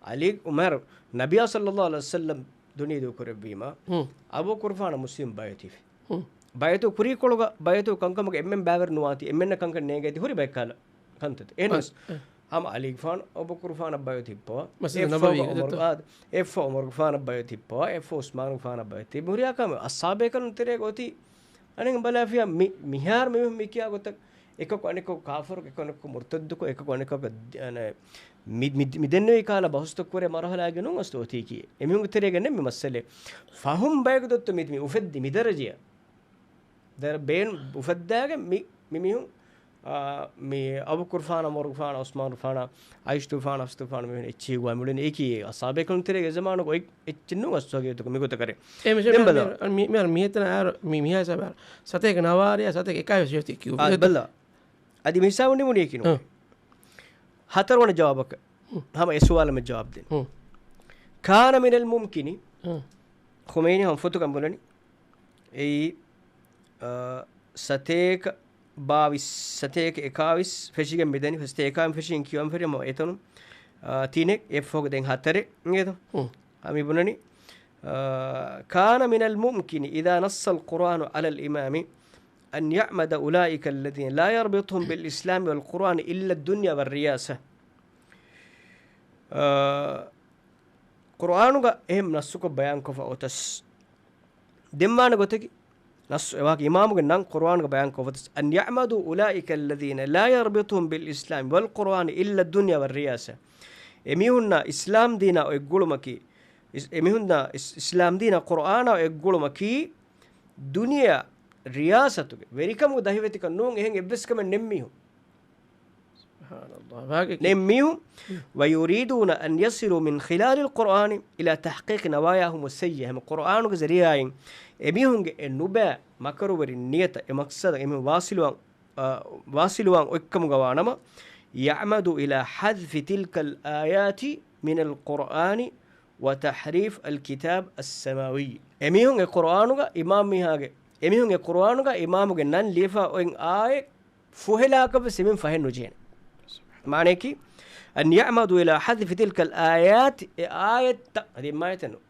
އަލީ އުމަރު ނަބިޔާ ޞައްލައްލާހު ޢަލައިހި ވަސައްލަމް ދުނިޔެ ދޫކުރެއްވީމަ، ހުން. އަބޫބަކުރުފާނަށް މުސްލިމް ބައިޢަތު ހިފި. ހުން. ބައިޢަތު ކުރީކޮޅުގަ ބައިޢަތު ކަންކަމުގަ އެންމެން ބައިވެރި ނުވާތީ، އެންމެންނަށް ކަންކަން ނޭނގޭތީ ހުރި ބައެއްކަހަލަ ކަންތައް. އެހެނަސް، އަ، އަ. ހަމަ އަލީގެފާނު އަބޫބަކުރުފާނަށް ބައިޢަތު ހިއްޕަވާ، މަސަލަން އެއްފަހު ނަބަވީ އުމަރު، އާ، އެއްފަހު އުމަރުގެފާނަށް ބައިޢަތު ހިއްޕަވާ، އެއްފަހު އުސްމާނުގެފާނަށް ބައިޢަތު ހިއްޕަވާ. ހުރިހާ ކަމެއް އަޞްޙާބޭކަލުން ތެރޭގަ އޮތީ. އަނެއް ބަލާފިޔާ މި-، މިހާރު މި-، މި ކިޔާ ގޮތަށް އެކަކު އަނެކަކު ކާފަރު، އެކަކު އަނެކަކު މުރްތައްދުކޮށް، އެކަކު އަނެކަކު އަނެ، މި-، މި-، މި ދެންނެވި ކާލަ ބަހުސްތައް ކުރޭ މަރުހަލާގެ ނޫން އަސްލު އޮތީކީ. އެމީހުންގެ ތެރޭގަ ނެތް މި މައްސަލައެއް. ފަހުން ބަޔަކު ދޮއްތު މި، މި އުފެއްދި މި ދަރަޖަޔަށް. ދަރ-، ބޭން އުފައްދާގެން މި، މި މީހުން، އާ، މި އަބޫބަކުރުފާނަށް، އުމަރުގެފާނަށް، އުސްމާނުގެފާނަށް، ޢާއިޝަތުގެފާނަށް، ޙަފްޞަތުގެފާނަށް މި ހުން އެއްޗިހި ގޮވާ މިއުޅެނީ އެކީ އަޞްޙާބޭކަލުން ތެރޭގެ ޒަމާނުގަ އޮތް އެއްޗެއް ނޫން އަސްލު ހަގީގަތުގަ މިގޮތަށް ކަރޭ. އެ މި-، ދެން މި-، ބަލަ. މި-، މި-، މި-، މިހެން އަހަރު، މި-، މިހާ ހިސާބަށް އަހަރު ސަތޭކަ ނަވާރަ ސަތޭކަ އެކާވީސް ވެސް ކިޔުން. އާ، ބަލަ. އަދި މި ހިސާބު ނިމުނީކީ ނޫން. އަ. ހަތަރުވަނަ ޖަވާބަކަށް. ހުން. ހަމަ އެ ސުވާލަށް މެ ޖަވާބު ދޭން. ހުން. ކާނަ މިނަލް މުމްކިނި. ހުން. ޚުމައިނީ ހަމަ ފޮތުގަ ބުނަނީ. އެއީ، އަ، ސަތޭކަ ބާވީސް، ސަތޭކަ އެކާވީސް ފެށިގެން މިދަނީ، ސަތޭކަ އެކާވީސް ފެށިގެން ކިޔަން ފެށި ހަމަ އެތަނުން، އަ، ތިނެއް އެއްފަހުގެ ދެން ހަތަރެއް އިނގޭތަ؟ ހުން. އަ، މި ބުނަނީ، އަ، كان من الممكن إذا نص القرآن على الإمام أن يعمد أولئك الذين لا يربطهم بالإسلام والقرآن إلا الدنيا والرياسة. އަ، ޤުރުއާނުގަ އެހެން ނައްސުކޮށް ބަޔާންކޮށްފަ އޮތަސް، ދެންވާނެ ގޮތަކީ، ނައްސު އެވާހަކަ އިމާމުގެ ނަން ޤުރުއާނުގަ ބަޔާންކޮށްފަ އޮތަސް، أن يعمد أولئك الذين لا يربطهم بالإسلام والقرآن إلا الدنيا والرياسة. އެމީހުންނާ އިސްލާމް ދީނާ އޮތްގުޅުމަކީ، އިސް-، އެމީހުންނާ އިސް-، އިސްލާމް ދީނާ ޤުރުއާނާ އޮތްގުޅުމަކީ، ދުނިޔެއާ ރިޔާސަތުގެ ވެރިކަމުގެ ދަހިވެތިކަން ނޫން، އެހެން އެއްވެސް ކަމެއް ނެތް މީހުން. ސުބްޙާނަﷲ. ވާގެ ކި- ނެތް މީހުން، ހުން. ويريدون أن يصلوا من خلال القرآن إلى تحقيق نواياهم السيئة. ހަމަ ޤުރުއާނުގެ ޒަރީޢާއިން އެމީހުންގެ އެ ނުބައި މަކަރުވެރި ނިޔަތަށް އެ މަޤްޞަދަށް އެމީހުން ވާސިލުވާން، އަ، ވާސިލުވާން އޮތްކަމުގަ ވާނަމަ، يعمد إلى حذف تلك الآيات من القرآن وتحريف الكتاب السماوي. އެމީހުން އެ ޤުރުއާނުގަ އިމާމް މީހާގެ، އެމީހުން އެ ޤުރުއާނުގަ އިމާމުގެ ނަން ލިޔެފަ އޮތް އާޔަތް ފުހެލާކަށް ވެސް އެމީހުން ފަހެއް ނުޖެހޭނެ. މާނަޔަކީ، أن يعمدوا إلى حذف تلك الآيات، އެ އާޔަތްތައް، އަދި އެއްމާޔަތެއް ނޫން.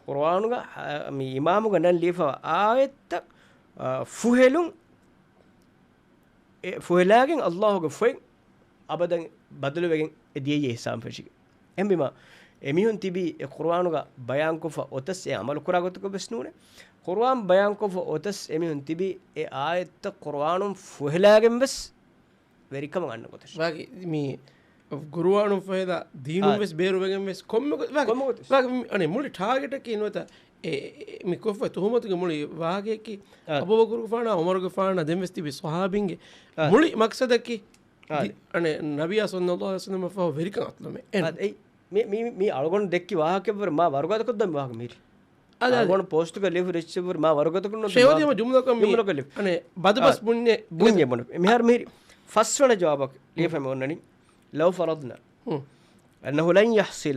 ޤުރުއާނުގަ، އަ، މި އިމާމުގެ ނަން ލިޔެފަ އާޔަތްތައް، އަ، ފުހެލުން، އެ ފުހެލާގެން ﷲ ގެ ފޮތް އަބަދަން ބަދަލުވެގެން އެ ދިޔައީ އެ ހިސާބުން ފެށިގެން. އެހެންވީމަ، އެމީހުން ތިބީ އެ ޤުރުއާނުގަ ބަޔާންކޮށްފަ އޮތަސް އެ ޢަމަލުކުރާ ގޮތަކަށް ވެސް ނޫނޭ. ޤުރުއާން ބަޔާންކޮށްފަ އޮތަސް އެމީހުން ތިބީ އެ އާޔަތްތައް ޤުރުއާނުން ފުހެލާގެން ވެސް ވެރިކަމަށް އަންނަ ގޮތަށް. ވާގި މި ޤުރުއާނުން ފުހެލާ ދީނުން އާ. ވެސް ބޭރުވެގެން ވެސް ކޮންމެ ގޮ-، ވާގި، ކޮންމެ ގޮތަސް. ވާގި މި، އަނެއް މުޅި ޓާގެޓަކީ ނުވަތަ އެ، އެ، މި ކޮށްފަ ތުހުމަތުގެ މުޅި ވާހަކަޔަކީ އާ. އަބޫބަކުރުގެފާނާ، އުމަރުގެފާނާ ދެން ވެސް ތިބި ޞަޙާބީންގެ އާ. މުޅި މަޤްޞަދަކީ އާ. ދި-، އަނެއް ނަބިއްޔާ ޞައްލައްލާހު ޢަލައިހި ވަސައްލަމަށް ފަހު ވެރިކަން އަތުލުމެއް. އެން. އާ، އެއް. މި، މި، މި އަޅުގަނޑު ދެއްކި ވާހަކައެއްވުރެ މާ ވަރުގަދަކޮށް ދަން ވާހަކަ މިހިރީ. އަދަ، އަދަ. އަޅުގަނޑު ޕޯސްޓުގަ ލިޔެފަ އެއްޗެއްވުރެ މާ ވަރުގަދަކޮށް ނު ޝެހުދީ ދަން މަ ޖުމްލަކަށް މި، ޖުމްލަކަށް ލިޔެފަ. އަނެ، ބަދުބަސް އާ. ބުންޏެ، ބުންޏެ ބުނެ. މިހާރު މިހިރީ. ފަސްވަނަ ޖަވާބަކަށް ލިޔެފަ މި އޮންނަނީ. لو فرضنا ހުން. أنه لن يحصل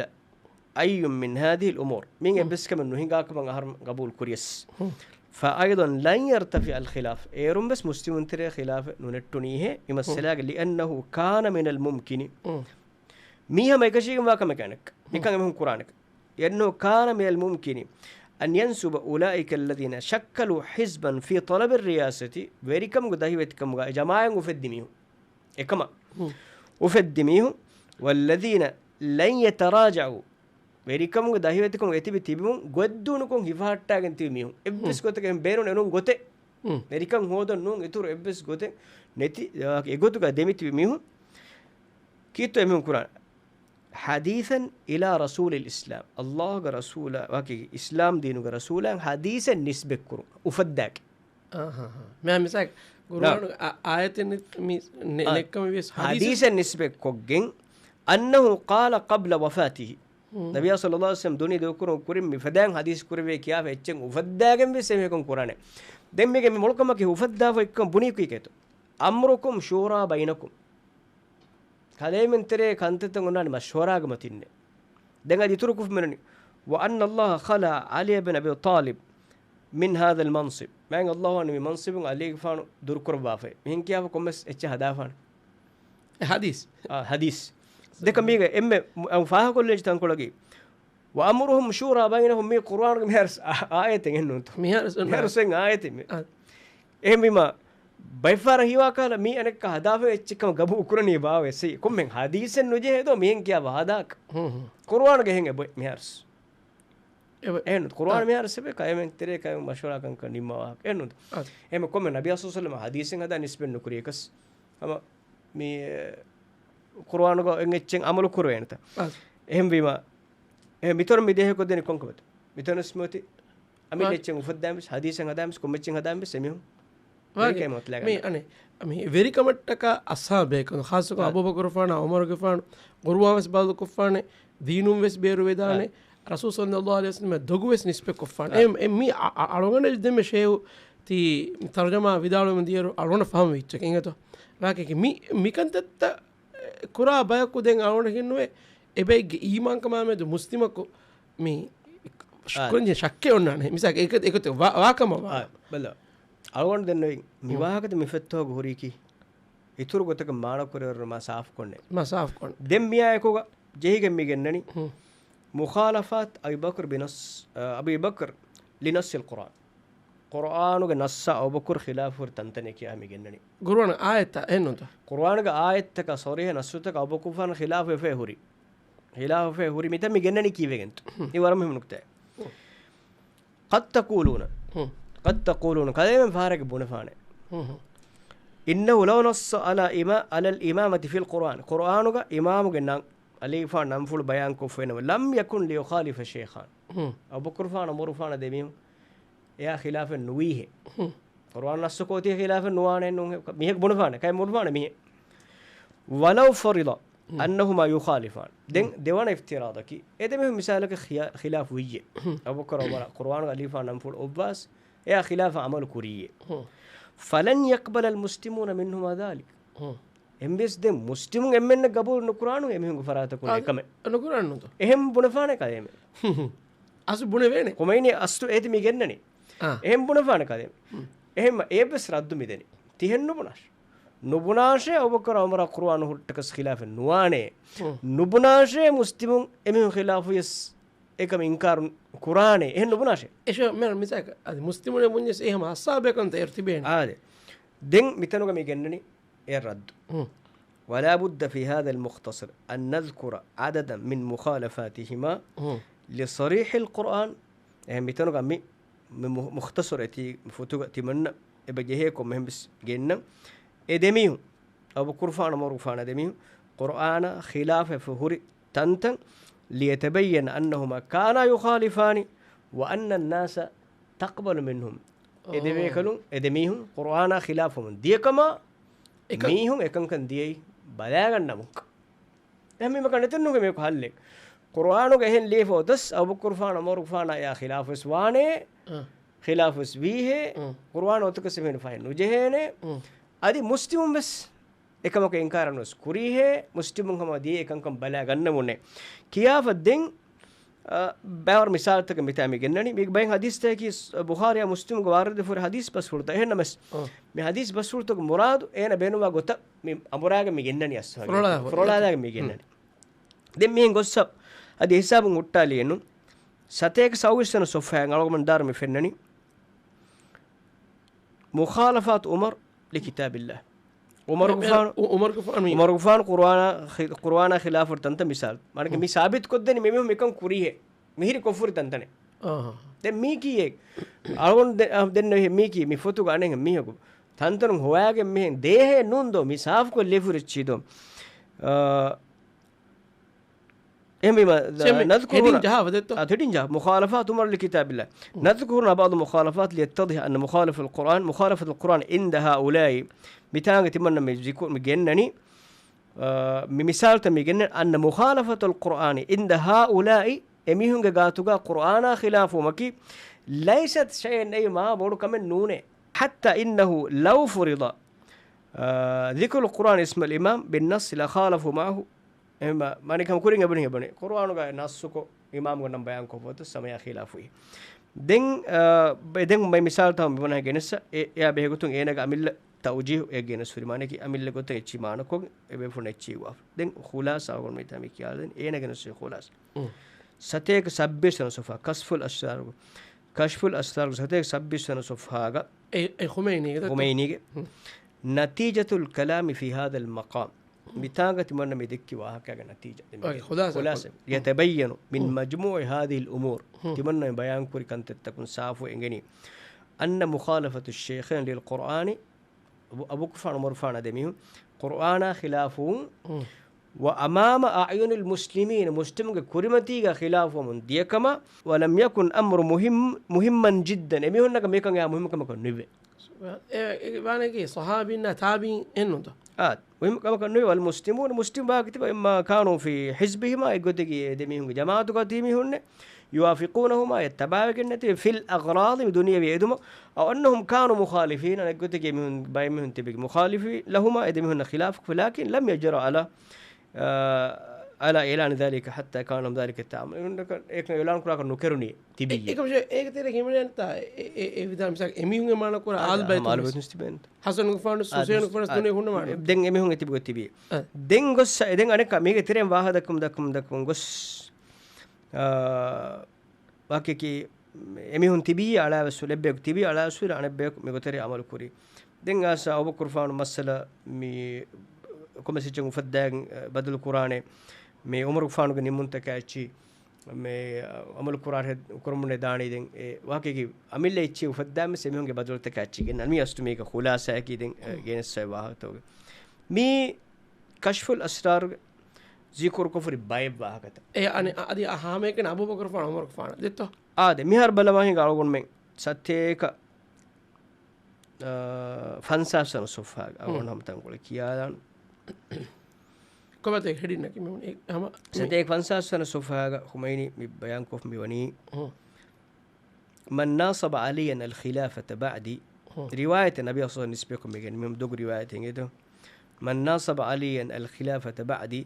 أي من هذه الأمور. މިން ހުން. އެއްވެސް ކަމެއް ނުހިނގާ ކަމަށް އަހަރު ގަބޫލު ކުރިޔަސް. ހުން. فأيضا لن يرتفع الخلاف. އޭރުން ވެސް މުސްލިމުން ތެރޭ ޚިލާފެއް ނުނެއްޓުނީހޭ. މި މައްސަލާގެ ހުން. لأنه كان من الممكن. ހުން. މީ ހަމަ އެކަށީގެންވާ ކަމެއް ކަނެއް. ނިކަން އެމީހުން ކުރާނެ. لأنه كان من الممكن أن ينسب أولئك الذين شكلوا حزبا في طلب الرياسة، ވެރިކަމުގެ ދަހިވެތިކަމުގައި ޖަމާޢަތް އުފެއްދި މީހުން. އެކަމަށް ހުން. އުފެއްދި މީހުން، والذين لن يتراجعوا، ވެރިކަމުގެ ދަހިވެތިކަމުގައި ތިބި ތިބިމުން ގޮތްދޫނުކޮށް ހިފަހައްޓާގެން ތިބި މީހުން. އެއްވެސް ހުން. ގޮތަކަށް އެހެން ބޭނުން އެނޫން ގޮތެއް. ހުން. ވެރިކަން ހޯދަން ނޫން އިތުރު އެއްވެސް ގޮތެއް ނެތި، އެގޮތުގަ ދެމިތިބި މީހުން. ކީއްތޯ އެމީހުން ކުރާނެ؟ حديثا إلى رسول الإسلام. ﷲ ގެ ރަސޫލާ، ވަކި އިސްލާމް ދީނުގެ ރަސޫލާ ޙަދީޘެއް ނިސްބަތްކުރުން، އުފައްދާކި. އަހަ، އަހަ. މި މިސާލް ޤުރުއާނު އާ-، އާޔަތެއް ނެތް-، މި ނެ-، އާ. ނެއްކަމަށް ވިޔަސް ޙަދީޘެއް ޙަދީޘެއް ނިސްބަތްކޮށްގެން، أنه قال قبل وفاته. ނަބިއްޔާ ޞައްލައްލާހު ޢަލައިހި ވަސައްލަމަ ދުނިޔެ ދޫކުރުން ކުރިން މި ފަދައިން ޙަދީޘް ކުރެވޭ ކިޔާފަ އެއްޗެއް އުފައްދާގެން ވެސް އެމީހަކުން ކުރާނެ. ދެން މީގެ މި މޮޅުކަމަކީ އުފައްދާފަ އެއްކަން ބުނީ ކުއްކޭތޯ؟ أمركم شورى بينكم. ކަލޭމެން ތެރޭ ކަންތައްތައް އޮންނާނެ މަޝްވަރާގަ މަތިންނެ. ދެން އަދި އިތުރު ކުފްމެނުނި، وأن الله خلع علي بن أبي طالب من هذا المنصب. މާތް ﷲ އަން މި މަންސިބުން ޢަލީގެފާނު ދުރުކުރައްވާފައި. މިހެން ކިޔާފަ ކޮންމެސް އެއްޗެއް ހަދާފާނެ. އެ ޙަދީޘް. އާ، ޙަދީޘް. ދެކަ މީގެ އެންމެ މު-، އަ، ފާހަގަކޮށްލެން ތަންކޮޅަކީ، وأمرهم شورى بينهم، މީ ޤުރުއާނުގެ މިހާރު އާ-، އާޔަތެއް އެހެންނޫންތޯ؟ މިހާރު ސުންނަ. މިހާރު ސެން އާޔަތެއް މި. އާ. އެހެންވީމަ، ބައެއްފަހަރަށް ހީވާކަހަލަ މީ އަނެއްކާ ހަދާފަ އެއްޗެއްކަމަށް ގަބޫލު ކުރަނީ ބާވައެއްސެއް. ކޮންމެ ޙަދީޘެއް ނުޖެހޭ ދޯ މިހެން ކިޔާ ވާހަކަ. ހުން، ހުން. ޤުރުއާނުގެ އެހެން އެބޮތް މިހާރުސް. އެބަ-، އެހެން ޤުރުއާނު އާ. މިހާރުސް އެބަ ކައިމެން ތެރޭ ކައިމެން މަޝްވަރާ ކަންކަން ނިންމާ ވާހަކަ. އެހެން ނު. އާ. އެހެން ކޮންމެ ނަބިއްޔާ ޞައްލައްލާހު ޢަލައިހި ވަސައްލަމަ ޙަދީޘެއް ހަދާ ނިސްބަތް ނުކުރި އެކަސް. ހަމަ މި، އެ، ޤުރުއާނުގަ އެއްޗެއް އަމަލު ކުރެވޭނެތަ؟ އާ. އެހެންވީމަ، އެ މިތަނުން މި ދޭހަކޮށްދެނީ ކޮންކަމެއްތަ؟ މިތަނުސް މިއޮތީ އަމިއްލަ އާ. އެއްޗެއް އުފައްދާން ވެސް، ޙަދީޘެއް ހަދާން ވެސް، ކޮންމެއްޗެއް ހަދާން ވެސް އެމީހުން ވާގެ. ވެރިކަމެއް އޮތްލާގަންނަ. މި އަނެއް، މި ވެރިކަމަށްޓަކާ އަޞްޙާބޭކަން، ޚާއްޞަކޮށް އާ. އަބޫބަކުރުފާނާ، ޢުމަރުގެފާނު، ޤުރުއާން ވެސް ބަދަލުކޮށްފާނެ، ދީނުން ވެސް ބޭރުވެދާނެ، އާ. ރަސޫލު ޞައްލައްލާހު ޢަލައިހި ވަސައްލަމަށް ދޮގު ވެސް ނިސްބަތްކޮށްފާނެ. އާ. އެ، އެ، މި އަ-، އަ-، އަޅުގަނޑަށް ދެންމެ ޝޭހު ތީ ތަރުޖަމާ ވިދާޅުވަމުން ދިޔައިރު އަޅުގަނޑަށް ފަހުމް ވިއްޗެކޭ އިނގޭތޯ. ވާގެ މި، މިކަންތައްތައް ކުރާ ބަޔަކު ދެން އަޅުގަނޑަށް ހިންނުވޭ، އެބައެއްގެ އީމާންކަމާމެދު މުސްލިމަކު މި އާ. ކުރަންޖެ ޝައްކެއް އޮންނާނެ. މިސާލަކަށް އެކަ-، އެކަތެއް ވާ-، ވާކަމަށް ވާ. އާ، ބަލަ. އަޅުގަނޑު ދެންނެވި މި ހުން. ވާހަކަތައް މި ފެއްތޯގަ ހުރީކީ އިތުރު ގޮތަކަށް މާނަ ކުރެވޭ މާ ސާފުކޮށްނެ. މާ ސާފުކޮށް. ދެން މިއާ އެކުގަ ޖެހިގެން މި ގެންނަނީ. ހުން. مخالفات أبي بكر بنص، އަ، أبي بكر لنص القرآن. ޤުރުއާނުގެ ނައްސަށް އަބޫބަކުރު ޚިލާފު ހުރި ތަންތަނެއް ކިޔާ މި ގެންނަނީ. ޤުރުއާނު އާޔަތްތައް އެއްނުތަ؟ ޤުރުއާނުގެ އާޔަތްތަކަށް، ޞަރީޙަ ނައްސުތަކަށް އަބޫބަކުރު ފާނު ޚިލާފު ވެފައި ހުރި. ޚިލާފު ވެފައި ހުރި މިތަން މި ގެންނަނީ ކީއްވެގެންތަ؟ ހުން. މި ވަރަށް މުހިންމު ނުކުތާއެއް. ހުން. قد تقولون. ހުން. قد تقولون. ކަލޭމެން ފަހަރަކަށް ބުނެފާނެ. ހުން، ހުން. إنه لو نص على إما-، على الإمامة في القرآن. ޤުރުއާނުގަ އިމާމުގެ ނަން، އަލީފާން ނަންފުޅު ބަޔާންކޮށްފައިނަމަ، لم يكن ليخالف شيخا. ހުން. އަބޫބަކުރު ފާނު ޢުމަރު ފާނު ދެމީހުން އެއާ ޚިލާފެއް ނުވީހޭ. ހުން. ޤުރުއާން ނައްސު ކޯތީ ޚިލާފެއް ނުވާނެ ނޫން. މީހަކު ބުނެފާނެ. ކައި ބުނެފާނެ މީހެއް. ولو فرض ހުން. أنهما يخالفان. ދެން ހުން. ދެވަނަ އިފްތިރާޟަކީ، އެ ދެމީހުން މިސާލަކަށް ޚިޔާ-، ޚިލާފު ވިއްޔެ. ހުން. އަބޫބަކުރު ޢުމަރަށް ޤުރުއާނުގަ އަލީފާން ނަންފުޅު އޮއްވާސް، އެއާ ޚިލާފަށް ޢަމަލު ކުރީއޭ. ހުން. فلن يقبل المسلمون منهما ذلك. ހުން. އެހެންވެސް ދެން މުސްލިމުން އެންމެންނަށް ޤަބޫލު ނުކުރާނު އެމީހުންގެ ފަރާތަކުން އާ، އެކަމެއް. ނުކުރާނު ނޫންތޯ؟ އެހެން ބުނެފާނެ ކަލޭމެ. ހުން، ހުން. އަސްލު ބުނެވޭނެ. ޚުމައިނީ އަސްލު އޭތި މި ގެންނަނީ. އާ. އެހެން ބުނެފާނެ ކަލޭމެ. ހުން. އެހެން އޭބަސް ރައްދު މިދެނީ. ތިހެން ނުބުނާށޭ. ނުބުނާށޭ އަބޫބަކުރު ޢުމަރާ ޤުރުއާނު ހުއްޓަކަސް ޚިލާފެއް ނުވާނޭ. ހުން. ނުބުނާށޭ މުސްލިމުން އެމީހުން ޚިލާފުވިޔަސް އެކަމަށް އިންކާރު ކުރާނޭ. އެހެން ނުބުނާށޭ. އެޝޯ މި މިސާލަކަށް އަދި މުސްލިމުން ބުންޏަސް އެހެން ހައްސާބޭކަންތައް އޭރު ތިބޭނެ. އާދެ. ދެން މިތަނުގަ މި ގެންނަނީ އެ ރައްދު. ހުން. ولا بد في هذا المختصر أن نذكر عددا من مخالفاتهما ހުން. لصريح القرآن. އެހެން މިތަނުގަ މި، މި މު-، މުޚްތަޞަރު އެތީ ފޮތުގަ ތިމަންނަ އެބަ ޖެހޭ ކޮންމެހެން ވެސް ގެންނަން. އެ ދެމީހުން، އަބޫބަކުރު ފާނަ ޢުމަރު ފާނަ ދެމީހުން، ޤުރުއާނާ ޚިލާފަށް ހުރި ތަންތަން، ليتبين أنهما كانا يخالفان وأن الناس تقبل منهم. އެ ދެ އޯ. ބޭކަލުން، އެ ދެ މީހުން ޤުރުއާނާ ޚިލާފަށް ދިޔަ ކަމަށް އެކަން މީހުން އެކަންކަން ދިޔައީ ބަލާގަންނަމުން. އެހެންވީމަ ނެތެއްނުގެ މީހަކު ހައްލެއް. ޤުރުއާނުގަ އެހެން ލިޔެފަ އޮތަސް އަބޫބަކުރު ފާނަ ޢުމަރު ފާނަ އެއާ ޚިލާފުވެސް ވާނޭ، އަ. ޚިލާފުވެސް ވީހޭ، އަ. ޤުރުއާނު އޮތަކަސް އެމީހުން ފަހެ ނުޖެހޭނެ. އަ. އަދި މުސްލިމުން ވެސް އެކަމަކު އިންކާރަށް ނުވެސް ކުރީހޭ، މުސްލިމުން ހަމަ ދިޔަ އެކަންކަން ބަލާ ގަންނަމުންނޭ. ކިޔާފަ ދެން، އަ، ބައިވަރު މިސާލުތަކެއް މިތާ މި ގެންނަނީ. މި ބައެއް ޙަދީޘްތަކަކީ ބުޚާރީއާ މުސްލިމުގެ ވާރިދު ފުރި ޙަދީޘް ބަސްފުޅުތައް. އެހެންނަމަސް، އަ. މި ޙަދީޘް ބަސްފުޅުތަކުގެ މުރާދު އޭނަ ބޭނުންވާ ގޮތަށް މި އަނބުރާގެން މި ގެންނަނީ އަސް ފުރޮޅާ-، ފުރޮޅާލާގެން މި ގެންނަނީ. ދެން މިހެން ގޮއްސަ އަދި ހިސާބުން ހުއްޓާލިއެއްނު. ސަތޭކަ ސައުވީސް ވަނަ ޞަފްޙާއިން އަޅުގަނޑު ދާރު މި ފެންނަނީ. مخالفات عمر لكتاب الله. ޢުމަރުގެފާނު، ޢު-، ޢުމަރުގެފާނު މި ޢުމަރުގެފާނު ޤުރުއާނާ ޚި-، ޤުރުއާނާ ޚިލާފު ތަންތަން މިސާލު. މާނަކަ މި ސާބިތުކޮށްދެނީ މި މީހުން މިކަން ކުރީހޭ. މިހިރި ކޮށްފުރި ތަންތަނެއް. އަހަ. ދެން މީކީއެއް. އަޅުގަނޑު ދެ-، އަ، ދެންނެވި މީކީ މި ފޮތުގަ އަނެއް މީހަކު. ތަންތަނުން ހޮވާގެން މިހެން ދޭހޭ ނޫން ދޯ މި ސާފުކޮށް ލިޔެފުރިއްޗީ ދޯ. އަ، އެހެންވީމަ، ނަޒްކުރު ހުނާ، ހެޑިން ޖަހާ ވަދެއްތޯ؟ އާ، ހެޑިން ޖަހާ، مخالفات عمر لكتاب الله. ނަޒްކުރު ހުނާ بعض المخالفات ليتضح أن مخالف القرآن مخالفة القرآن عند هؤلاء. މިތާނގަ ތިމަންނަ މި ޒިކު-، މި ގެންނަނީ، އާ، މި މިސާލުތައް މި ގެންނަނީ، أن مخالفة القرآن عند هؤلاء، އެމީހުންގެ ގާތުގަ ޤުރްއާނާ ޚިލާފުވުމަކީ، ليست شيئا، އެއީ މާ ބޮޑު ކަމެއް ނޫނޭ. حتى إنه لو فرض، އާ، ذكر القرآن اسم الإمام بالنص لخالفوا معه. އެހެން މަ-، މާނައީ ކަމަށް ކުރިން އެބުނި، އެބުނި. ޤުރްއާނުގަ ނައްސުކޮށް އިމާމުގެ ނަން ބަޔާން ކޮށްފަ ވަގުތު ސަމަޔާ ޚިލާފުވި. ދެން، އާ، ބެ-، ދެން މައި މިސާލުތައް މި ބުނާ ގެނެއްސަ، އެ-، އެއާ ބެހޭގޮތުން އޭނަގެ އަމިއްލަ ތައުޖީހު އެ ގެނެސް ހުރި މާނައަކީ އަމިއްލަ ގޮތަށް އެއްޗިހި މާނަކޮށް އެބޭފުޅުން އެއްޗިހި ވާފަ. ދެން ޚުލާސާ ގޮން މިތާ މި ކިޔާލަދެން އޭނަ ގެނެސް ހުރި ޚުލާސާ. ސަތޭކަ ސައްބީސް ވަނަ ސޮފްހާ، ކަޝްފުލް އަސްރާރު، ކަޝްފުލް އަސްރާރު ސަތޭކަ ސައްބީސް ވަނަ ސޮފްހާގަ އެ، އެ ޚުމައިނީގެ ދައްތަ؟ ޚުމައިނީގެ. ނަތީޖަތުލް ކަލާމި ފީ ހާދަލް މަޤާމް. މިތާނގަ ތިމަންނަ މި ދެއްކި ވާހަކައިގެ ނަތީޖާ. ދެން މި އޮކޭ، ޚުލާސާ ޚުލާސާ. ކޮށް. يتبين من މަޖްމޫޢި ހާދިހިލް އުމޫރު. ތިމަންނަ މި ބަޔާން ކުރި ކަންތައްތަކުން ސާފު އެނގެނީ. އަންނަ މުޚާލަފަތު ޝެއިޚައިން ލިލް ޤުރްއާނި، އަބޫ، އަބޫބަކުރުފާނު ޢުމަރުފާނާ ދެމީހުން ޤުރްއާނާ ޚިލާފުވުން، ވައަމާމަ އަޢްޔުނިލް މުސްލިމީން، މުސްލިމުންގެ ކުރިމަތީގަ ޚިލާފުވަމުން ދިޔަކަމަށް، ވަލަމް ޔަކުން އަމްރު މުހިއްމް، މުހިއްމަން ޖިއްދަން، އެމީހުންނަކަށް މިކަން އެހާ މުހިއްމު ކަމަކަށް ނުވޭ. އެ، އެ، ވާނެގީ ޞަޙާބީންނާ ތާބިޢީން އެއްނުތޯ؟ އާ، މުހިއްމު ކަމަކަށް ނުވޭ. ވަލްމުސްލިމޫން، މުސްލިމް ވާހަކަ ތިބަ އިމާ ކާނޫ ފީ ޙިޒްބިހިމާ، އެއްގޮތަކީ އެ ދެމީހުންގެ ޖަމާޢަތުގަ ތިބި މީހުންނެއް، ޔުވާފިޤޫނަހުމާ، އެ ތަބާވެގެންނެތި، ފިލް އަޣްރާޟި، މި ދުނިޔަވީ އެދުމަށް، އައު އަންނަހުމް ކާނޫ މުޚާލިފީން، އަނެއްގޮތަކީ އެމީހުން، ބައެއް މީހުން ތިބި މުޚާލިފީ ލަހުމާ، އެ ދެމީހުންނަށް ޚިލާފަކު، ވަލާކިން ލަމް ޔަޖްރަ އަލާ، އާ، އަލާ އިޢްލާނި ޛާލިކަ ޙައްތާ ކާނަ ހުމް ޛާލިކަ ތަޢްލަމު. އެކަން އިޢްލާން ކުރާކަށް ނުކެރުނީ ތިބިއްޔާ. އެ، އެކަމަށޭ އޭގެ ތެރޭ ހިމެނޭނެތާ، އެ، އެ، އެ ވިދާޅު މިސާލަކަށް އެމީހުންގެ މާނަ ކުރާ އާދެ، އާލް ބައިތުން އާލް ވެސް. ބައިތުން ތިބޭނެ. ޙަސަނުގެފާނު، އާ، ޙުސައިނުގެފާނު އާ، ދުނިޔެ ހުންނަވާނެ. ދެން އެމީހުން އެތިބިގޮތް ތިބީ. އާ. ދެން ގޮސް، ދެން އަނެއްކާ މީގެ ތެރެއިން ވާހަކަ ދައްކަމުން، ދައްކަމުން، ދައްކަމުން ގޮސް، އާ، ވާހަކައަކީ އެމީހުން ތިބީ އަޅާވެސް ލެއްބެއަކު ތިބީ އަޅާވެސް އަނެއްބަޔަކު މިގޮތެރޭ އަމަލު ކުރީ. ދެން އާސާ އަބޫބަކުރުފާނު މައްސަލަ މި ކޮމެސް އެއްޗެއް އުފައްދާގެން ބަދަލު ކުރާނެ މި އުމަރުގެފާނުގެ ނިންމުންތަކާ އެއްޗި މި އަމަލު ކުރާ ކުރަމުންނެ ދާނީ. ދެން އެ ވާހަކައަކީ އަމިއްލަ އެއްޗި އުފައްދާމެސް އެމީހުންގެ ބަދަލުތަކާ އެއްޗި ގެން މި އަސްލު މީގަ ޚުލާސާއަކީ ދެން ގެނެސް އޮތް ވާހަކަތަކުގެ މި ކަޝްފުލް އަސްރާރުގެ ޒިކުރުކޮށްފަ ހުރި ބައެއް ވާހަކަތައް. އެ އަނެ-، އަ-، އަދި އަ ހާމައެކަނި އަބޫބަކުރުފާނު އުމަރުގެފާނަށް ދެއްތޯ؟ އާދެ، މިހާރު ބަލަމާ ހިނގާ އަޅުގަނޑުމެން ސަތޭކަ، އާ، ފަންސާސް ވަނަ ސޮފްހާގަ ހުން. އަޅުގަނޑު ހަމަ ތަންކޮޅެއް ކިޔާލާން. ކޮބާތޯ ހެޑިންއަކީ މި ހަމަ މި ސަތޭކަ ފަންސާސް ވަނަ ސޮފްހާގަ ޚުމައިނީ މި ބަޔާންކޮށް މި ވަނީ، ހުން. من ناصب عليا الخلافة بعدي، ރިވާޔަތެއް ނަބީ ޞައްލަﷲު ޢަލައިހި ވަސައްލަމަ ނިސްބަތްކޮށް މިގެން މި ދޮގު ރިވާޔަތެއް އެދޯ. من ناصب عليا الخلافة بعدي،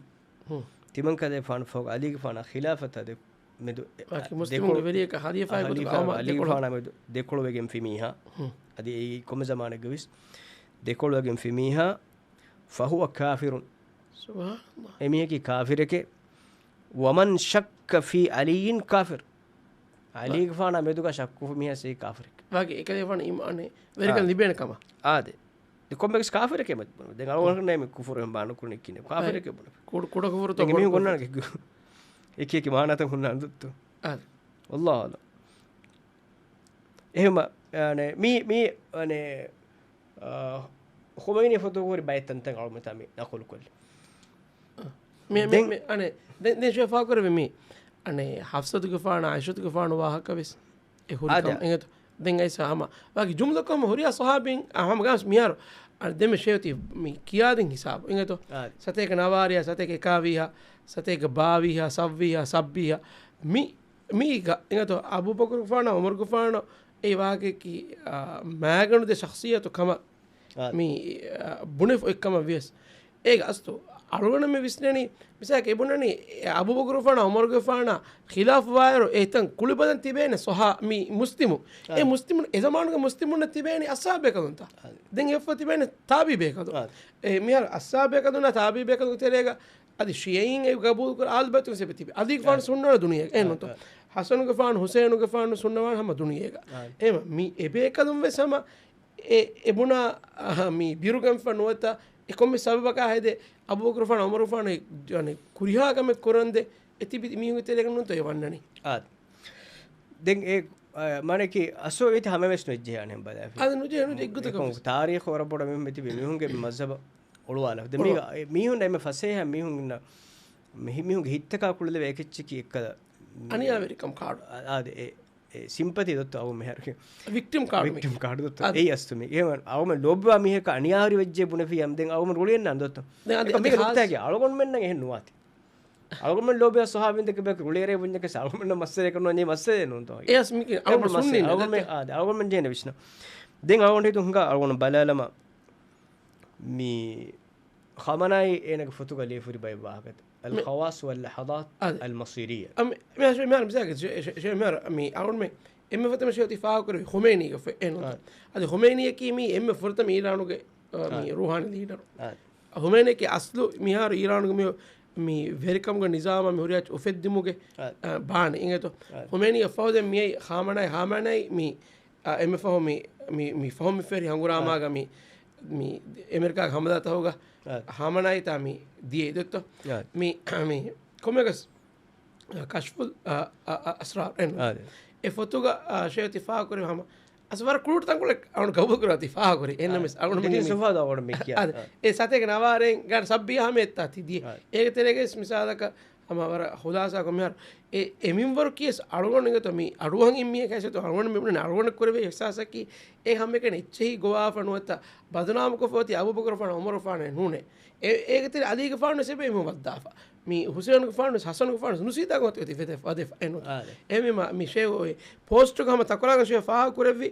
ތިމަން ކަލޭފާނު ފަހުގަ އަލީގެފާނަށް ޚިލާފަތާ ދެ-، މެދު އެ-، އަ، ދެކޮޅު-، ވެރިޔަކަށް ހަލީފާ އަ، ގޮތުގަ ހަލީފާ، އަލީގެފާނާ މެދު ދެކޮޅުވެގެންފި މީހާ. އަދި އެއީ ކޮންމެ ޒަމާނެއްގަ ވެސް ދެކޮޅުވެގެންފި މީހާ. فهو كافر. ސުބްޙާނަﷲ. އެމީހަކީ ކާފިރެކޭ. ومن شك في علي كافر. އަލީގެފާނާ މެދުގަ ޝައްކު މީހާ ސޭ ކާފިރެކޭ. ވާގި އެކަލޭފާނު އީމާނެ ވެރިކަން އާ. ލިބޭނެ ކަމަށް. އާދެ. ދެ ކޮންމެވެސް ކާފިރެކޭ މެދު ބުނު. ދެން އަޅުގަނޑު ނޭ މި ކުފުރު އެހެން ބާނުކުރަނީ ކިނެ. ކާފިރެކޭ ބުނެ. ކުޑަ، ކުޑަ ކުފުރުތޯ ދެން ބޮޑު މީހުން ކުފުރު؟ ގޮންނާނެ އެކި އެކި މާނާތައް ހުންނާނެ ދުއްތު. އާދެ. ވައްލާހު އަޢްލަމް. އެހެންމަ، އަނެ، މީ، މީ، އަނެ، އާ، ޚުމައިނީ ފޮތުގަ ހުރި ބައެއް ތަންތަން އަޅުމެތާ މި ނަޤުލު ކޮށްލި. މި، މި، ދެން، މި، އަނެ، ދެން، ދެން ޝޭޚް ފާހަގަކުރެއްވި މި، އަނެ، ޙަފްޞަތުގެފާނާ ޢާއިޝަތުގެފާނު ވާހަކަ ވެސް އެ ހުރި އާދެ. ކަމަށް އެނގޭތޯ. ދެން އައިސް ހަމަ ވާގި ޖުމްލަކޮށް ހުރިހާ ޞަޙާބީން ހަމަ ގާސް މިހާރު، އަނެ، ދެން މި ޝޭޚް ތި މި ކިޔާދިން ހިސާބު އެނގޭތޯ. އާދެ. ސަތޭކަ ނަވާރިހާ، ސަތޭކަ އެކާވީހާ، ސަތޭކަ ބާވީހާ، ސައްވީހާ، ސައްބީހާ، މި މީގަ އިނގޭތޯ އަބޫބަކުރުގެފާނާ ޢުމަރުގެފާނާ އެ ވާހަކައަކީ، އާ، މާގަނޑު ދެ ޝަޚްޞިއްޔަތު ކަމަށް އާ. މި، އާ، ބުނެފަ އޮތް ކަމަށް ވިޔަސް. އޭގެ އަސްލު އަޅުގަނޑު މި ވިސްނެނީ، މިސާލަކަށް އެ ބުނަނީ، އެ އަބޫބަކުރުގެފާނާ ޢުމަރުގެފާނާ ޚިލާފުވާއިރު އެތަން ކުޅިބަލަން ތިބޭނެ ޞަޙާ-، މި މުސްލިމު. އާ. އެ މުސްލިމުން، އެ ޒަމާނުގެ މުސްލިމުންނަށް ތިބޭނީ އަޞްޙާބު ބޭކަލުންތަ؟ އާ. ދެން އެއަށްފަހު ތިބޭނެ ތާބިޢީ ބޭކަލުން. އާ. އެ މިހާރު އަޞްޙާބު ބޭކަލުންނާ ތާބިޢީ ބޭކަލުންގެ ތެރޭގަ އަދި ޝިޔަޢީން އެ ގަބޫލުކުރާ އާލު ބައިތުން ސެބެތިބި. އަލީގެފާނު އާ. ސުންނަވާ ދުނިޔޭގަ. އެހެންނުތޯ؟ އާ. ޙަސަނުގެފާނު، ޙުސައިނުގެފާނު ސުންނަވާ ހަމަ ދުނިޔޭގަ. އާ. އެހެން މި އެބޭކަލުން ވެސް ހަމަ އެ، އެ ބުނާ، އަހަ، މި ބިރުގަންފަ ނުވަތަ އެ ކޮންމެ ސަބަބަކާ ހެދޭ އަބޫބަކުރުގެފާނު ޢުމަރުގެފާނު އަނެއް ކުރިހާ ކަމެއް ކުރަންދެ އެ ތިބި މީހުންގެ ތެރޭގަ ނޫންތޯ އެ ވަންނަނީ؟ އާ. ދެން އެ، އަ، މާނައަކީ އަސްލު އެތި ހަމަވެސް ނުޖެހޭ އަނެއް ބަލާފި. އާ، ނުޖެހޭ، ނުޖެހޭ، އެއްގޮތަކަށް އެކަމަކު ވެސް. ތާރީޚު ވަރަށް ބޮޑަށް މި ތިބި މީހުންގެ މަޒްހަބަށް އޮޅުވާލަ. ދެން މީގަ، އޮޅުވާ. މީހުން އެންމެ ފަސޭހަ މީހުން އިންނަ މި-، މީހުންގެ ހިތްތަކާ ކުޅެލެވޭ އެކެއްޗަކީ އެއްކަލަ އަނިޔާވެރިކަމް ކާޑު. އާ، އާދެ، އެ، އެ ސިމްޕަތީ ދޮއްތޯ އަޅުގަނޑު މިހާރު ކިޔަން. ވިކްޓިމް ކާޑު މި. ވިކްޓިމް ކާޑު ދޮއްތޯ. އާދެ. އެއީ އަސްލު މި. އެހެން އަޅުގަނޑު ލޯބިވާ މީހަކަށް އަނިޔާވެރި ވެއްޖެ ބުނެފި ހަމަ ދެން އަޅުގަނޑު ރުޅިއެއްނާން ދޮއްތޯ. ދެން އަދި އެކަމަކު އަދި މީގެ ހާސް- ނުކުތާގެ އަޅުގަނޑުމެންނަށް އެހެން ނުވާތީ. އަޅުގަނޑުމެން ލޯބިވާ ސޮހާބީންތަކެއް ބޭކަށް ރުޅިއެރޭ ބުންޏަކަސް އަޅުގަނޑުމެންނަށް މައްސަލައެއް ނޫންތޯ. އެ އަސް މީ އެ އަޅުގަނޑު މައްސަލަ ސުންނީ ނޭ އަޅުގަނޑުމެން، ދެއްތޯ. އާދެ، އަޅުގަނޑުމެން ޖެހޭނެ ވިސްނާ. ދެން އަޅުގަނޑު ހިތުން ހުންގާ އަޅުގަނޑު ބަލާލަމާ މި ޚަމަނާއީ އޭނަގެ ފޮތުގަ ލިޔެފުރި ބައެއް ވާހަކަތައް. މި-، އަލް ޚަވާސް ވައް ލަޙަޟާތް އަދި. އަލް މަޞީރިއްޔާ. އަ، މި-، މި-، މި-، މި-، މި-، މި-، އަޅުގަނޑުމެން އެންމެ ފުރަތަމަ ޝޭޚް ތި ފާހަގަކުރެއްވި ޚުމައިނީގެ ފޮތް އެއް ނޫންތަ؟ އާ. އަދި ޚުމައިނީއަކީ މީ އެންމެ ފުރަތަމަ އީރާނުގެ، އަ، މި އާ. ރޫޙާނީ ލީޑަރު. އާ. ޚުމައިނީއަކީ އަސްލު މިހާރު އީރާނުގެ މި، މި ވެރިކަމުގެ ނިޒާމާ މި ހުރިހާ އުފެއްދުމުގެ، އާ. އަ، ބާނީ އިނގޭތޯ. އާ. ޚުމައިނީ އެއަށްފަހު ދެން މިއައީ ޚާމަނާއި، ޚާމަނާއި މި، އަ، އެންމެ ފަހު މި، މި، މި ފަހު މި ފެރި ހަނގުރާމާގަ އާ. މި، މި އެމެރިކާގެ ހަމަލާތަކުގަ އާ. ޚާމަނާއިތާ މި ދިޔައީ ދޮއްތޯ. އާ. މި، މި ކޮމެގަސް ކަޝްފުލް، އަ، އަ، އަ، އަސްރާރު އެން. އާދެ. އެ ފޮތުގަ، އަ، ޝޭޚް ތި ފާހަގަކުރި ހަމަ. އަސް ވަރަށް ކުޅު ތަންކޮޅެއް އަޅުގަނޑު ގަބޫލުކުރާ ތި ފާހަގަކުރި. އެހެންނަމަވެސް އަޅުގަނޑު ދެން މި ސުފާދު އަޅުގަނޑު މި ކިޔާ. އާދެ. އާ. އެ ސަތޭކަ ނަވާރައިން ގާން ސައްބީހާ ހަމަ އެއްތާ ތި ދިޔަ. އާ. އޭގެ ތެރޭގައި މިސާލަކަށް ހަމަ ވަރަށް ޚުލާސާކޮށް މިހާރު އެ، އެ މިންވަރު ކިޔަސް އަޅުގަނޑު އިނގޭތޯ މި އަޑުއަހަން އިން މީހަކަށް އެއްޗެހި ގޮވާފަ ނުވަތަ ބަދުނާމުކޮށްފަ އޮތީ އަބޫބަކުރުފާނާ އުމަރުފާނެއް ނޫނޭ. އެ، އޭގެ ތެރޭ އަލީގެފާނު ވެސް އެބައިމީހުން ވައްދާފަ. މި ޙުސައިނުގެފާނު ވެސް ޙަސަނުގެފާނު ވެސް ނުސީތާގަ އޮތީ ވެދެ-، ވަދެފަ އެން ނޫންތަ؟ އާދެ. އެހެންވީމަ މި ޝޭޚް އޮތް ޕޯސްޓުގަ ހަމަ ތަކުރާގަނޑު ޝޭޚް ފާހަގަކުރެއްވި،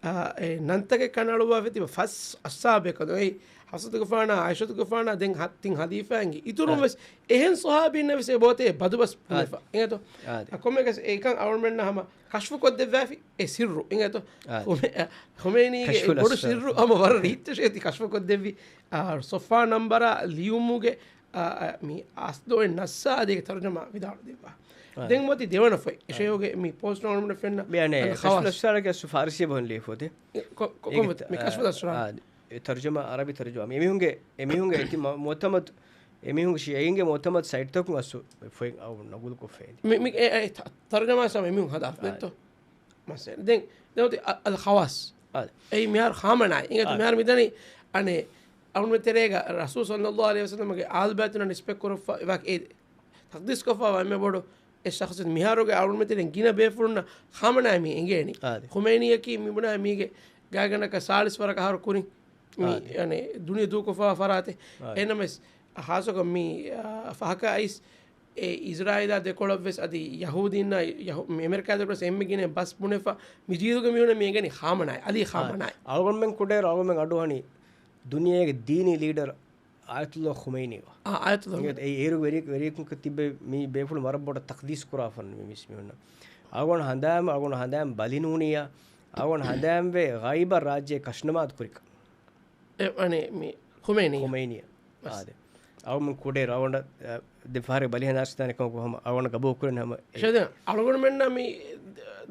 އާ، އެ ނަންތަކެއް ކަނޑައަޅުއްވާފަ ތިބި ފަސް އަޞްޙާބެއް ކަން އޮތް ޙަފްޞަތުގެފާނާ، ޢާއިޝަތުގެފާނާ ދެން ހަ-، ތިން ޚަލީފާއިންގެ އިތުރުން އާ. ވެސް އެހެން ޞަޙާބީންނަށް ވެސް އެބައޮތޭ ބަދުބަސް އާ. ބުނެފަ. އިނގޭތޯ؟ އާދެ. އަ، ކޮންމެއަކަސް އެކަން އަޅުގަނޑުމެންނަށް ހަމަ ކަޝްފުކޮށްދެއްވާފި އެ ސިއްރު. އިނގޭތޯ؟ އާދެ. ޚުމެ-، އަ، ޚުމައިނީގެ ކަޝްފުލް އެ ބޮޑު އަސްރާރު. ސިއްރު ހަމަ ވަރަށް ރީއްޗަށޭ ތި ކަޝްފުކޮށްދެއްވި، އާ، ޞަފްޙާ ނަންބަރާ ލިޔުމުގެ، އާ، އާ، މި އަސްލު އޮތް ނައްސާ އަދި އޭގެ ތަރުޖަމާ ވިދާޅު ދެއްވާ. އާ. ދެން އޮތީ ދެވަނަ ފޮތް. އާ. އެ ޝޭޚުގެ މި ޕޯސްޓް ނަންބަރު ފެންނަ މި އަނެއް އަލް ކަޝްފުލް ޚަވާސް. އަސްރާރަކީ އަސްލު ފާރިސީ ބަހުން ލިޔެފަ އޮތީ. ކޮ-، ކޮ-، ކޮން އޭގެ ފޮތް؟ މި ކަޝްފުލް އަސްރާރު. އާ، އެ ތަރުޖަމާ، އަރަބި ތަރުޖަމާ. މި އެމީހުންގެ، އެމީހުންގެ އެތި މަ-، މުޢުތަމަދު، އެމީހުންގެ ޝިޔަޢީންގެ މުޢުތަމަދު ސައިޓްތަކުން އަސްލު ފޮތް އައު ނަގުލުކޮށްފައި. މި، މި އެ، އެ ތަ-، ތަރުޖަމާ ސަމަ އެމީހުން ހަދާފަ އާ. ދެއްތޯ؟ މައްސަލަ. ދެން، ދެން އޮތީ އަ-، އަލް ޚަވާސް. އާ. އެއީ މިހާރު ޚާމަނާއި. އިނގޭތޯ؟ އާ. މިހާރު މިދަނީ، އަނެއް، އަޅުގަނޑު ތެރޭގަ ރަސޫލު ޞައްލައްލާހު ޢަލައިހި ވަސައްލަމްގެ އާލު ބައިތުންނަށް ނިސްބަތް ކުރައްވާ، ވާ-، އެ ތަޤްދީސް ކޮށްފައިވާ އެންމެ ބޮޑު އެއް ޝަޚްޞިއްޔަތު މިހާރުގެ އަޅުގަނޑުމެން ތެރެއިން ގިނަ ބޭފުޅުންނަށް ޚާމަނާއި މީ އެނގޭނީ. އާދެ. ޚުމައިނީއަކީ މި ބުނާ މީގެ ގާތްގަނޑަކަށް ސާޅީސް ވަރަކަށް އަހަރު ކުރިން މި، އާދެ. އަނެއް، ދުނިޔެ ދޫކޮށްފައިވާ ފަރާތެއް. އާދެ. އެހެންނަމަވެސް، ހާއްސަކޮށް މި، އާ، ފަހަކަށް އައިސް އެ އިޒްރާއީލާ ދެކޮޅަށްވެސް އަދި ޔަހޫދީންނާ ޔަހޫ-، މި އެމެރިކާ ދެކޮޅަށް އެންމެ ގިނަ ބަސް ބުނެފަ މި ޖީލުގެ މީހުންނަށް މި އެނގެނީ ޚާމަނާއި، އަލީ އާ، ޚާމަނާއި. އަޅުގަނޑުމެން ކުޑައިރު އަޅުގަނޑުމެން އަޑުއަހަނީ ދުނިޔޭގެ ދީނީ ލީޑަރު އާޔަތުﷲ ޚުމައިނީ ވާ. އާ، އާޔަތުﷲ އިނގޭތޯ، އެ އޭރު ވެރި-، ވެރިޔަކުން ތިއްބެވި މި ބޭފުޅުން ވަރަށް ބޮޑަށް ތަޤްދީސް ކުރާ ފަން މި މީސް މީހުންނަށް. އަޅުގަނޑު ހަނދާން، އަޅުގަނޑު ހަނދާން ބަލި ނޫނިއްޔާ، އަޅުގަނޑު ހަނދާންވޭ ޣައިބަށް ރާއްޖެ ކަށުނަމާދު ކުރިކަން. އެ، އަނެއް މި ޚުމައިނީ. ޚުމައިނީ. އަސް. އާދެ. އަޅުގަނޑު ކުޑައިރު އަޅުގަނޑަށް، އަ، ދެ ފަހަރެއް ބަލިހަނާސް ދާނެ ކަމަކު ހަމަ އަޅުގަނޑަށް ގަބޫލު ކުރަން ހަމަ އެ ޝަދެ، އަޅުގަނޑުމެންނަށް މި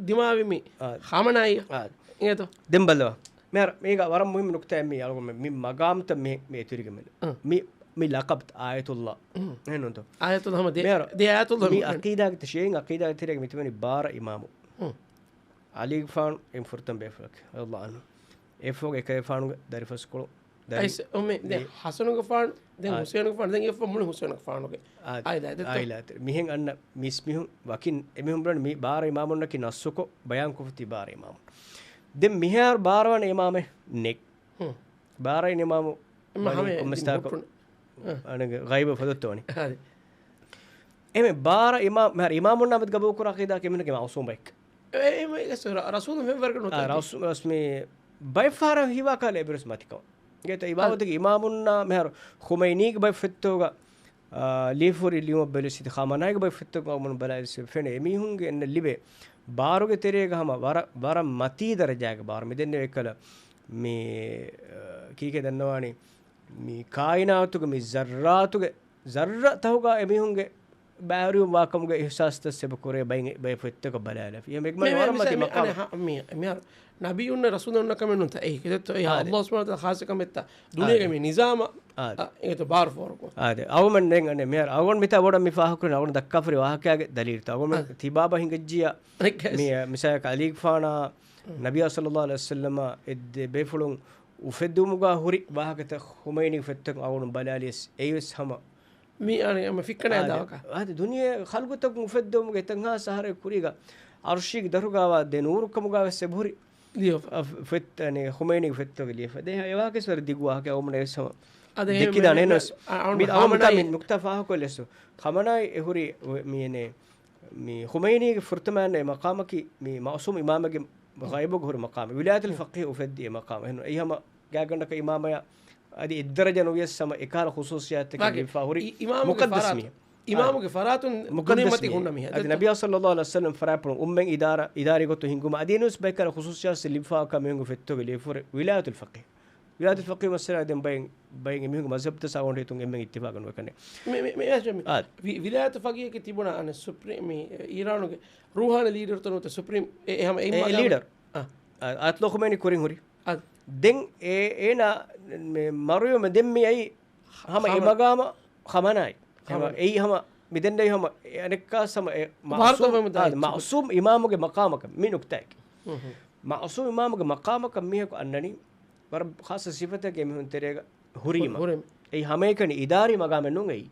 ދިމާވި މި އާ. ޚާމަނާއި. އާ. އިނގޭތޯ؟ ދެން ބަލަވާ. މިހާރު މީގަ ވަރަށް މުހިއްމު ނުކުތާއެއް މީ އަޅުގަނޑު މި މަގާމްތައް މި، މި އެތުރިގެ މެން. އަ. މި، މި ލަޤަބް އާޔަތުﷲ. އު. އެހެންނޫންތޯ؟ އާޔަތުﷲ ހަމަ ދެ، ދެ އާޔަތުﷲ މި ހަމަ. އަޤީދާގެ ތެ-، ޝިޔަޢީން އަޤީދާގެ ތެރޭގަ މިތިބެނީ ބާރަ އިމާމު. އު. ޢަލީގެފާނު އެންމެ ފުރަތަމަ ބޭފުޅަކީ، ރަޟިޔަﷲ ޢަންހު. އެފޯގެ އެކަލޭފާނުގެ ދަރިފަސްކޮޅު ދަރި-، އައިސް އުމެ، ދެ ދެ-، ޙަސަނުގެފާނު، ދެން އާ. ޙުސައިނުގެފާނު، ދެން އެފޯ މުޅި ޙުސައިނުގެފާނުގެ އާ، އާއިލާ ދެތޯ؟ އާއިލާ ދެ. މިހެން އަންނަ މީސް މީހުން ވަކިން އެމީހުން ބުނަނީ މި ބާރަ އިމާމުންނަކީ ނައްޞުކޮށް ބަޔާންކޮށްފަ ތި ބާރަ އިމާމުން. ދެން މިހާރު ބާރަ ވަނަ އިމާމެއް ނެތް. ހުން. ބާރަ އިމާމު އެމަ ވަނީ ހަމަ ކޮންމެސް ދިން ތާކު ހުއްޓުނު. އަ. އަނެއް ޣައިބަށް ފޮދޮއްތޯ ވަނީ. ހަރި. އެމެ ބާރަ އިމާ-، މިހާރު އިމާމުންނާ މެދު ގަބޫލު ކުރާ ޢަޤީދާއަކީ އެމީހުންނަކީ މަޢުޞޫމް ބައެއް. އެ، އެ، އެ، އެ، ރަ-، ރަސޫލު ފެންވަރަކަށް ނުވަތަ އާ، އެތި. ރަސޫ-، ރަސްމީ ބައެއް ފަހަރަށް ހީވާ ކަހަލަ އެއްވެސް މަތިކަމަށް. އިނގޭތޯ އާ. އިބާވަތުގެ އިމާމުންނާ މިހާރު ޚުމައިނީގެ ބައެއް ފޮތްތަކުގަ، އާ، ލިޔެފަ ހުރި ލިޔުމަށް ބެލުވި ސިދި ޚާމަނާއިގެ ބައެއް ފޮތްތަކުގަ އަޅުގަނޑު ބަލާލި ފެނޭ. އެމީހުންގެ އެންނަ ލިބޭ ބާރުގެ ތެރޭގަ ހަމަ ވަރަށް، ވަރަށް މަތީ ދަރަޖާގެ ބާރު. މި ދެންނެވި އެއްކަލަ މި، އާ، ކީކޭ ދަންނަވާނީ؟ މި ކާއިނާތުގެ މި ޒައްރާތުގެ ޒައްރަ ތަހުގަ އެމީހުންގެ ބައިވެރިވުން ވާކަމުގެ އިޙްސާސްތައް ސަބަބު ކުރޭ ބައި-، ބައި ފޮތްތަކަށް ބަލާލަފި. އެހެން މި، މި، ވަރަށް މި، މަތި މި، މަޤާމެއް. އަނެ ހަ-، މި، މިހާރު ނަބިއްޔުންނެއް ރަސޫލުންނެއް ކަމެއް ނޫންތަ؟ އެއީ ކިތައްތޯ؟ އެއީ އާ، ދެ. ﷲ ސުބްޙާނަހޫ ވަތަޢާލާ ޚާއްޞަ ކަމެއްތަ؟ ދުނިޔޭގެ އާ، ދެ. މި ނިޒާމަށް، އާ، ދެ. އާ، އެއީތަ ބާރު ފޯރުކޮށް. އާ، ދެ. އަޅުގަނޑު ދެން އަނެއް މިހާރު އަޅުގަނޑު މިތާ ބޮޑަށް މި ފާހަގަކުރަނީ އަޅުގަނޑު ދައްކާފަ ހުރި ވާހަކައިގެ ދަލީލުތައް. އަޅުގަނޑު އާ، ދެ. ތިބާބަ ހިނގައްޖިޔާ ނެކް މި، އެސް. އަ، މިސާލަކަށް ޢަލީގެފާނާ ނަބިއްޔާ ޞައްލައްލާހު ޢަލައިހި ވަސައްލަމަ އެ ދެ ބޭފުޅުން އުފެއްދުމުގަ ހުރި ވާހަކަތައް ޚުމައިނީގެ ފޮތްތައް އަޅުގަނޑު ބަލާލިޔަސް އެއީވެސް ހަމަ މި އަނެ ފިއްކަނާ އާދެ، ދާކަ. އާދެ، ދުނިޔެ ޚަލްގުތަކުން އުފެއްދެވުމުގެ އެތަންހާ ސަހަރެއް ކުރީގަ އަރުޝީގެ ދަރުގާވާ ދެ ނޫރުކަމުގާ ވެސް އެބަހުރި. ލިޔޯ. އަ، ފެތް-، އަނެ، ޚުމައިނީގެ ފެތުގެ ލިޔެފަ. ދެ އެވާކެސް ވަރަށް ދިގު ވާހަކަ އަވަމުން އެވެސް ހަމަ އަދެ ދެއްކިދާނެ އެން ވެސް. މި އަވަމުތާ މި ނުކްތާ ފާހަކޮށްލެއްސު. ޚަމަނާއި އެހުރި މި އެނެ، މި ޚުމައިނީގެ ފުރަތަމަ އެ މަޤާމަކީ މި މައުސޫމް އިމާމެއްގެ ޣައިބުގަ ހުރި މަޤާމެއް. ވިލާޔަތުލް ފަޤީހް އުފެއްދި އެ މަޤާމް. އެހެން އެއީ ހަމަ ގާތްގަނޑަކަށް އިމާމަޔާ އަދި އެއްދަރަޖަ ނުވިޔަސް ހަމަ އެކަހަލަ ޚުސޫސިއްޔާތެއް ވާގެ ލިބިފާ ހުރި އި-، އިމާމުގެ މުޤައްދަސް ފަރާތުން، މީހެއް. އިމާމުގެ ފަރާތުން މުޤައްދަސް ބުނިމަތި މީހެއް. ހުންނަ މީހެއް. އަދި ނަބިއްޔާ ޞައްލައްލާހު ޢަލައިހި ވަސައްލަމް ފަރާތްޕުޅުން އުއްމަތް އިދާރާ، އިދާރީ ގޮތުން ހިންގުމަށް އަދި އެންވެސް ބައެއްކަހަލަ ޚުސޫސިއްޔާތް ލިބިފާކަމެއް ހިންގު ފެތުގެ ލިޔެފަ ހުރި ވިލާޔަތުލް ފަޤީހް. ވިލާޔަތުލް ފަޤީހް މައްސަލާ ދެން ބައެއް، ބައެއް އެމީހުންގެ މަޒްހަބްތައް ސާގޮނޑި ހިތުން އެންމެން އިއްތިފާޤު ނުވެ ކަންނޭ. މި، މި، މި، މި، އާ. ވި-، ވިލާޔަތުލް ފަޤީހަކީ ތިބުނާ އަނެއް ސުޕްރީ-، މި އީރާނުގެ ރޫޙާނީ ލީޑަރުތައް ނުވަތަ ސުޕްރީމް އެ، އެ ހަމަ އެ އެ މަގާމަށް ލީޑަރު. އާ. އާ، އާޔަތުﷲ ޚުމައިނީ ކުރިން ހުރި. އާ. ދެން އެ، އޭނާ މެ-، މަރުވީމަ ދެން މި އައީ ހަމަ އެ ޚަމަ-، މަގާމަށް ޚަމަނާއި. ހަމަ ޚަމަނާ. އެއީ ހަމަ މި ދެންނެވި ހަމަ އެ އަނެއްކާސް ހަމަ އެ ވާރުތަ މައުސޫމް، ވެމުން ދާ އާ، މައުސޫމް އިމާމުގެ މަޤާމަކަށް މި ނުކްތާއަކީ. ހުން، ހުން. މައުސޫމް އިމާމުގެ މަޤާމަކަށް މީހަކު އަންނަނީ ވަރަށް ޚާއްޞަ ސިފަތަކެއް މީހުން ތެރޭގަ ހުރީމަ. ހުރީމަ. އެއީ ހަމައެކަނި އިދާރީ މަގާމެއް ނޫން އެއީ.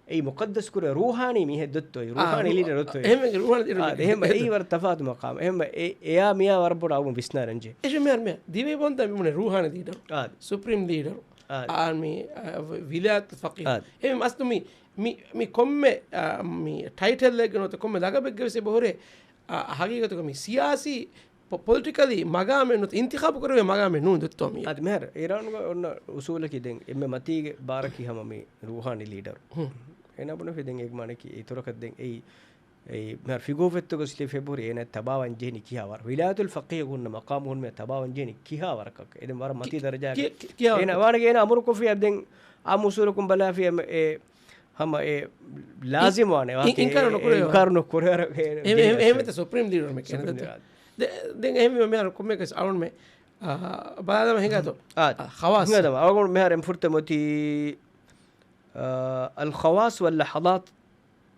އެއީ މުޤައްދަސް ކުރެ ރޫޙާނީ މީހެއް ދޮއްތޯ، އެއީ ރޫޙާނީ ރޫ-، ލީޑަރު ދޮއްތޯ. އެހެން ރޫޙާނީ ލީޑަރު އާ، ދޮއްތޯ. އެހެން އެއީ ވަރަށް ތަފާތު މަޤާމެއް. އެހެން އެ-، އެޔާ މިޔާ ވަރަށް ބޮޑަށް އަޅުގަނޑު ވިސްނާރަންޖެ. އެ ޝަމިޔާ މި ދިވެހި ބައްލަވާ މި ބުނެ ރޫޙާނީ ލީޑަރު. އާ. ސުޕްރީމް ލީޑަރު. އާ. އާ، މި، އާ، ވިލާޔަތުލް ފަޤީހް. އާ. އެހެން އަސްލު މި، މި، މި ކޮންމެ، އާ، މި ޓައިޓަލްއެއްގެ ނުވަތަ ކޮންމެ ލަގަބެއްގެ ވެސް އެބަހުރޭ، އާ، ހަގީގަތުގަ މި ސިޔާސީ ޕޮ-، ޕޮލިޓިކަލީ މަގާމެއް ނުވަތަ އިންތިޚާބު ކުރެވޭ މަގާމެއް ނޫން ދޮއްތޯ މިއާ. އަދި މިހާރު އީރާނުގަ އޮންނަ އުސޫލަކީ ދެން އެންމެ މަތީގެ ބާރަކީ ހަމަ މި ރޫޙާނީ ލީޑަރު. ހުން. އޭނާ ބުނެފި ދެން އޭގެ މާނައަކީ އިތުރަކަށް ދެން އެއީ، އެއީ މިހާރު ފިޤުހު ފެތުގަ ސްލި ފެބުރި އޭނާ ތަބާވަން ޖެހެނީ ކިހާ ވަރަށް؟ ވިލާޔަތުލް ފަޤީހު ހުންނަ މަޤާމު ހުންނަ ތަބާވަން ޖެހެނީ ކިހާ ވަރަކަށް؟ އެ ދެން ވަރަށް މަތީ ކި-، ދަރަޖާގެ. ކި-، ކި-، ކިހާ އޭނާ ވަރަކަށް؟ ވާނެ އޭނާ އަމުރު ކޮށްފި އަދި ދެން އާ އުސޫލަކުން ބަލާފި އެ، އެ ހަމަ އެ ލާޒިމް ވާނެ އި-، ވާހަކަ އިންކާރު އެ، ނުކުރޭ އިންކާރު ވާ. ނުކުރޭ ވަރަށް އެ، އެ، އެ، އެ، އެ، މެތަ ސުޕްރީމް ލީޑަރު މެ ކެނެ ސުޕްރީމް ދަތު. ލީޑަރު. ދެ-، ދެން އެހެންވީމަ މިހާރު ކޮންމެކަސް އަޅުންމެ، އާ، ބަލާލަމަ ހިނގާތޯ؟ އާ، އާ، ޚަވާސް. ހިނގާދަމަ. އަޅުގަނޑު މިހާރު އެން ފުރަތަމަ އޮތީ، އާ، އަލް ޚަވާސް ވައްލަ ޙަޟާތް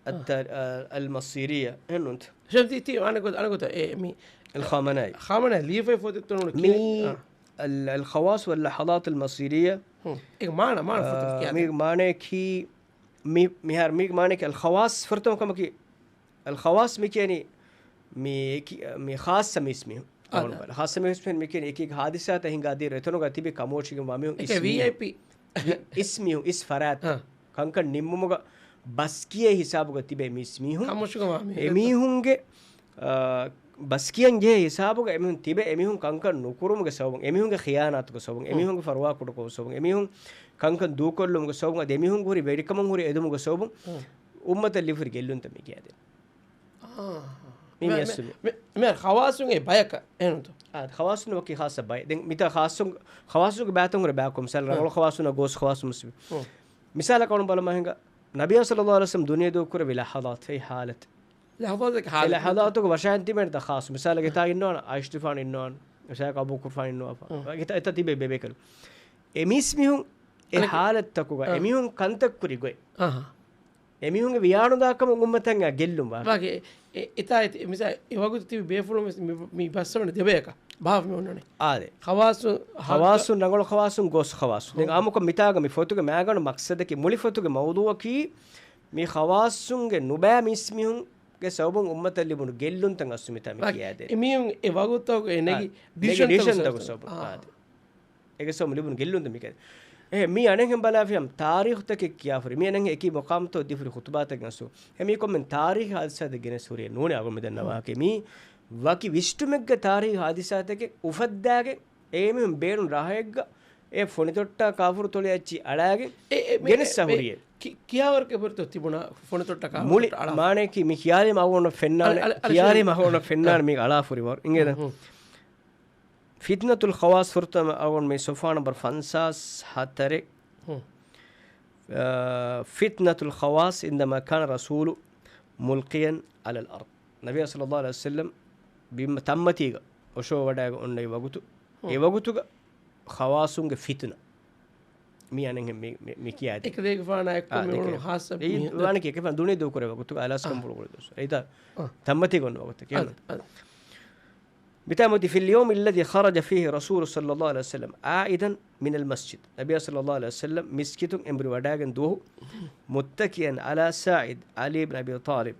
އައްތަ-، އާ، އަލް މަޞީރިއްޔާ. އެހެންނުންތަ؟ ޝަމްސީ ތީ އަނެއް ގޮތަށް، އަނެއް ގޮތަށް އެ މި އަލް ޚާމަނާއި. ޚާމަނާއި ލީފައި ފޮތެއް ތޮނުނު މި ކިޔަ-، އާ. އަލް، އަލް ޚަވާސް ވައްލަ ޙަޟާތް އަލް މަޞީރިއްޔާ. ހުން. އޭގެ މާނަ، މާނަ ފުރަތަމަ އާ، ކިޔާ މީގެ ދެން. މާނައަކީ މި، މިހާރު މީގެ މާނައަކީ އަލް ޚަވާސް ފުރަތަމަ ކަމަކީ، އަލް ޚަވާސް މި ކިޔަނީ މި އެކި-، މި ޚާއްޞަ މީސްމީހުން. އާ، އަޅުގަނޑު އާ. ބަލަ. ޚާއްޞަ މީސްމީހުން މި ކިޔަނީ އެކި އެކި ހާދިސާތައް ހިނގާ ދިޔައިރު އެތަނުގަ ތިބި ކަމުވޮށިގެންވާ މީހުން އެކެ އިސް ވީއައިޕީ. މީހުން. އިސް މީހުން، އިސް ފަރާތް. އާ. ކަންކަން ނިންމުމުގަ ބަސްކިޔޭ ހިސާބުގަ ތިބޭ މީސްމީހުން. ކަމުވޮށިގެންވާ މީހުން. އެމީހުންގެ، އާ، ބަސްކިޔަން ޖެހޭ ހިސާބުގަ އެމީހުން ތިބޭ އެމީހުން ކަންކަން ނުކުރުމުގެ ސަބަބުން، އެމީހުންގެ ޚިޔާނާތުގެ ސަބަބުން، އެމީހުންގެ ފަރުވާކުޑަކުރުމުގެ ސަބަބުން، އެމީހުން ކަންކަން ދޫކޮށްލުމުގެ ސަބަބުން، އަދި އެމީހުން ހުރި ވެރިކަމުން ހުރި އެދުމުގެ ސަބަބުން، އުއްމަތަށް ލިބިފަ ހުރި ގެއްލުންތައް މި ކިޔާދޭނެ. އާ. މި މި، މި، މި، މި، މި ޚަވާސުން އެ ބަޔަކަށް އެހެންތޯ؟ އާ، ޚަވާސުން ވަކި ޚާއްޞަ ބައެއް. ދެން މިތާ ޚާއްޞުން، ޚަވާސުންގެ ބައިތައް ހުރެ ބަޔަކު. މިސާލަ، އާ. ރަނގަޅު ޚަވާސުންނާ ގޯސް ޚަވާސުން މުސްލިމް. އާ. މިސާލަކަށް އަޅުން ބަލަމާ ހިނގާ، ނަބިއްޔާ ޞައްލައްލާހު ޢަލައިހި ވަސައްލަމް ދުނިޔެ ދޫކުރެއްވި ލަޙަޟާތު، އެ ޙާލަތު. ލަޙަޟާތުގެ އެ ޙާލަތު. ލަޙަޟާތުގެ ވަށާން ތިބެން ދަ ޚާއްޞު. މިސާލަކަށް އާ. އެތާ އިންނާނެ، އާއިޝަތުފާނު އިންނާނެ. އެތާ އަބޫބަކުރުފާނު އިންނާފަ. އާ. އެތާ، އެތާ ތިބޭ ބޭބޭކަލު. އެ މީސްމީހުން އެ އަނެކެ-، ޙާލަތްތަކުގަ އާ. އެމީހުން ކަންތައް ކުރި ގޮތް. އަހަ. އެމީހުންގެ ވިޔާނުދާކަމުން އުއްމަތަށް ގެއްލުން ވާ. ވާގެ، އެ، އެތާ އެތި-، މިސާ، އެ ވަގުތު ތިބި ބޭފުޅުން ވެސް މި، މި ބައްސަވަނީ ދެބަޔަކަށް. ބާވަ މި އޮންނަނީ. އާދެ. ޚަވާސު، ޚަވާސުން، ރަނގަޅު ޚަވާސުން، ގޯސް ޚަވާސު. ދެން ހޯ. އާއްމުކޮށް މިތާގަ މި ފޮތުގެ މައިގަނޑު މަޤްޞަދަކީ، މުޅި ފޮތުގެ މައުޟޫޢަކީ، މި ޚަވާސުންގެ ނުބައި މީސްމީހުންގެ ސަބަބުން އުއްމަތަށް ލިބުނު ގެއްލުންތައް އަސްލު މިތާ މި ވާ-، ކިޔާދޭ. އެމީހުން އެ ވަގުތުގެ އެ ނެގި އާ، ނެގި ޑިސިޝަންތަކުގެ ޑިސިޝަންތަކުގެ ސަބަބުން. ސަބަބުން. އާ. އާދެ. އޭގެ ސަބަބުން ލިބުނު ގެއްލުންތައް މިކަން. އެ، މި އަނެއްހެން ބަލާފިއަމް ތާރީޚުތަކެއް ކިޔާފަ ހުރި. މި އަނެއްހެން އެކި މަޤާމްތައް ދީފަ ހުރި ޚުތުބާތަކެއް އަސްލު. އެ މީ ކޮންމެ ތާރީޚީ ހާދިސާތައް ގެނެސް ހުރިއެއް ނޫނޭ އަޅުގަނޑު މި ދަންނަ ހުން. ވާހަކަ. މީ ވަކި ވިސްނުމެއްގެ ތާރީޚީ ހާދިސާތަކެއް އުފައްދާގެން އެ މީހުން ބޭނުން ރާހައެއްގަ އެ ފޮނިތޮއްޓާ ކާފުރު ތޮޅި އައްޗި އަޅާގެން އެ، އެ، މެ-، ގެނެސް މެ-، ހުރިއެއް. ކި-، ކިޔާވަރުގެ ބުރިތޯ ތިބުނާ ފޮނިތޮއްޓާ ކާފުރު މުޅި ތޮއްޓާ އަޅާ. މާނައަކީ މި ކިޔާލީމަ އަޅުގަނޑަށް ފެންނާނެ، އަ-، އަ-، އަ-، ކިޔާލީމަ އަޅުގަނޑަށް ފެންނާނެ އަ. މީ އަޅާފަ ހުރި ވަރު. އިނގޭތަ؟ ހުން، ހުން. ފިތްނަތުލް ޚަވާސް ފުރަތަމަ އަޅުގަނޑު މި ޞަފްޙާ ނަންބަރު ފަންސާސް ހަތަރެއް. ހުން. އާ، ފިތްނަތުލް ޚަވާސް ޢިންދަމާ ކާނަ ރަސޫލު މުލްޤިޔަން ޢަލަލް އަރްޟް. ނަބިއްޔާ ޞައްލައްލާހު ޢަލައިހި ވަސައްލަމް ބިން ތަންމަތީގަ އޮށޯވަޑައިގެން އޮންނަ އެ ވަގުތު، ހުން. އެ ވަގުތުގަ ޚަވާޞުންގެ ފިތުނަ. މި އަނެއްހެން މި، މި، މި ކިޔާދޭ. އެކަލޭގެފާނާ އެއްކޮށް އާ، މި އުޅުނު ދެކެ. ޚާއްޞަ އެއީ މީހުން. ވާނެ ކިޔަކެފާނު ދުނިޔެ ދޫކުރެ ވަގުތުގަ އަލާސްކަން އާ. ބުޅު ގުޅު ދުވަސް. އެއީތާ އާ. ތަންމަތީގަ އޮންނަ ވަގުތަކީ. އާ، އާ. މިތާ މިއޮތީ في اليوم الذي خرج فيه رسول صلى الله عليه وسلم عائدا من المسجد. ނަބިއްޔާ ޞައްލައްލާހު ޢަލައިހި ވަސައްލަމް މިސްކިތުން އެނބުރި ވަޑާގެން ދުވަހު، متكئا على ساعد علي بن أبي طالب،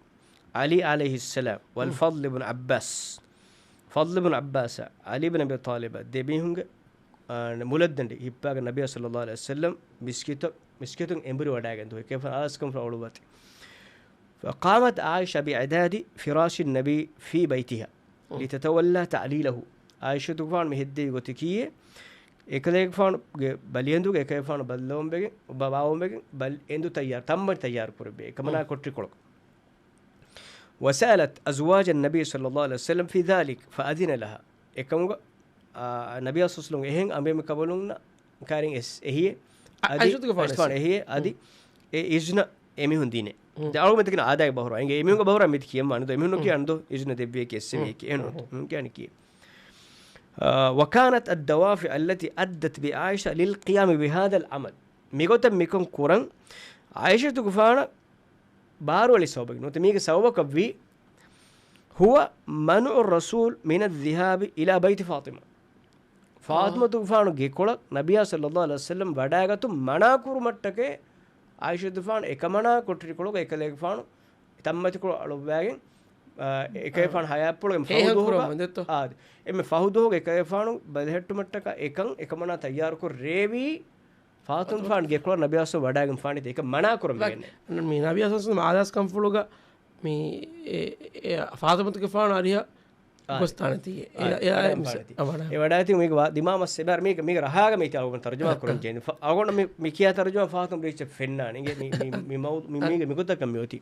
ޢަލީ ޢަލައިހިއްސަލާމް، والفضل بن عباس، ފަޟްލު ބިން ޢައްބާސް، ޢަލީ ބިން އަބީ ޠާލިބް، ދެމީހުންގެ، އާ، މުލައްދަނޑި ހިއްޕާގެން ނަބިއްޔާ ޞައްލައްލާހު ޢަލައިހި ވަސައްލަމް މިސްކިތަށް، މިސްކިތުން އެނބުރި ވަޑާގެން ދުވަހު އެކަލޭގެފާނު އައިސްކަންފުޅު އޮޅުއްވަތި. فقامت عائشة بإعداد فراش النبي في بيتها لتتولى تعليله. ޢާއިޝަތުގެފާނު މި ހެއްދެވި ގޮތަކީ، އެކަލޭގެފާނުގެ ބަލިއެނދުގަ އެކަލޭގެފާނު ބައްލަވަންވެގެން، ބާވަންވެގެން، ބަލި އެނދު ތައްޔާރު، ތަންމަތި ތައްޔާރު ކުރެއްވި. އެކަމަނާ ކޮޓަރިކޮޅަކަށް. وسألت أزواج النبي صلى الله عليه وسلم في ذلك فأذن لها. އެކަމުގަ، އާ، ނަބިއްޔާ ޞައްލައްލާހު ޢަލައިހި ވަސައްލަމްގެ އެހެން އަނބިމެ ކަބަލުންނަށް ކާރިން އެސް އެހިއޭ. އަ-، އަދި ޢާއިޝަތުގެފާނު އައިސްފާނު އެހިއޭ. އަދި އެ އިޒްނަ އެމީހުން ދީނެ. ދެ އަޅުގަނޑު މިތަކިން އާދައިގެ ބަހުރާ. އިނގޭ އެމީހުންގެ ބަހުރާ މިތި ކިޔަން ވާނެ ދޯ. އެމީހުން ނުކިޔާނެ ދޯ އިޒްނަ ދެއްވިޔަކީ އެސް އެހިޔަކީ. އެހެން ނޫން. އެމީހުން ކިޔާނެ ކީއް؟ އާ، وكانت الدوافع التي أدت بعائشة للقيام بهذا العمل. މިގޮތަށް މިކަން ކުރަން ޢާއިޝަތުގެފާނަށް ބާރުއެޅި ސަބަބެއް ނުވަތަ މީގެ ސަބަބަކަށްވީ، هو منع الرسول من الذهاب إلى بيت فاطمة. ފާޠިމަތުގެފާނު ގެކޮޅަށް ނަބިއްޔާ ޞައްލައްލާހު ޢަލައިހި ވަސައްލަމް ވަޑާގަތުން މަނާ ކުރުމަށްޓަކައި ޢާއިޝަތުގެފާނު އެކަމަނާ ކޮޓަރިކޮޅުގަ އެކަލޭގެފާނު ތަންމަތިކޮޅު އަޅުއްވާގެން، އާ، އެކަލޭގެފާނު ހަޔާތްޕުޅުގެ ހޭހަ ފަހު ދުވަހުގަ، ކުރަމުން ދެއްތޯ؟ އާ، އެންމެ ފަހު ދުވަހުގަ އެކަލޭގެފާނު ބެލެހެއްޓުމަށްޓަކައި އެކަން އެކަމަނާ ތައްޔާރުކޮށް ރޭވީ ފާޠިމަތުގެފާނު ގެކޮޅަށް ނަބިއްޔާ ޞައްލައްލާހު ވަޑާގެންފާނެތީ އެކަން މަނާ ކުރަން ވެގެން. މި ނަބިއްޔާ ޞައްލައްލާހު ޢަލައިހި ވަސައްލަމް އާދާސްކަންފުޅުގަ މި އެ، އެ، ފާޠިމަތުގެފާނު އަރިހަށް އާ. ގޮސް ތާނެތީ. އެ، އާ، އެ، އާ، އެ، ވަޑާގެންފާނެތީ. އަ، ވަޑާ. އެ ވަޑާތީ މީގެ ވާ، ދިމާ މައްސަ އެބަ މީގެ، މީގެ ރަހާގަ މީތި އަޅުގަނޑު ތަރުޖަމާ ކުރަން ޖެހެނީ. ފަ-، އަޅުގަނޑު މި، މި ކިޔާ ތަރުޖަމާ ފާޠިމަ ރީއްޗަށް ފެންނާނެ. އިނގޭ މި، މި، މި މައު-، މި، އަ. މީގެ މިގޮތަކަށް މިއޮތީ.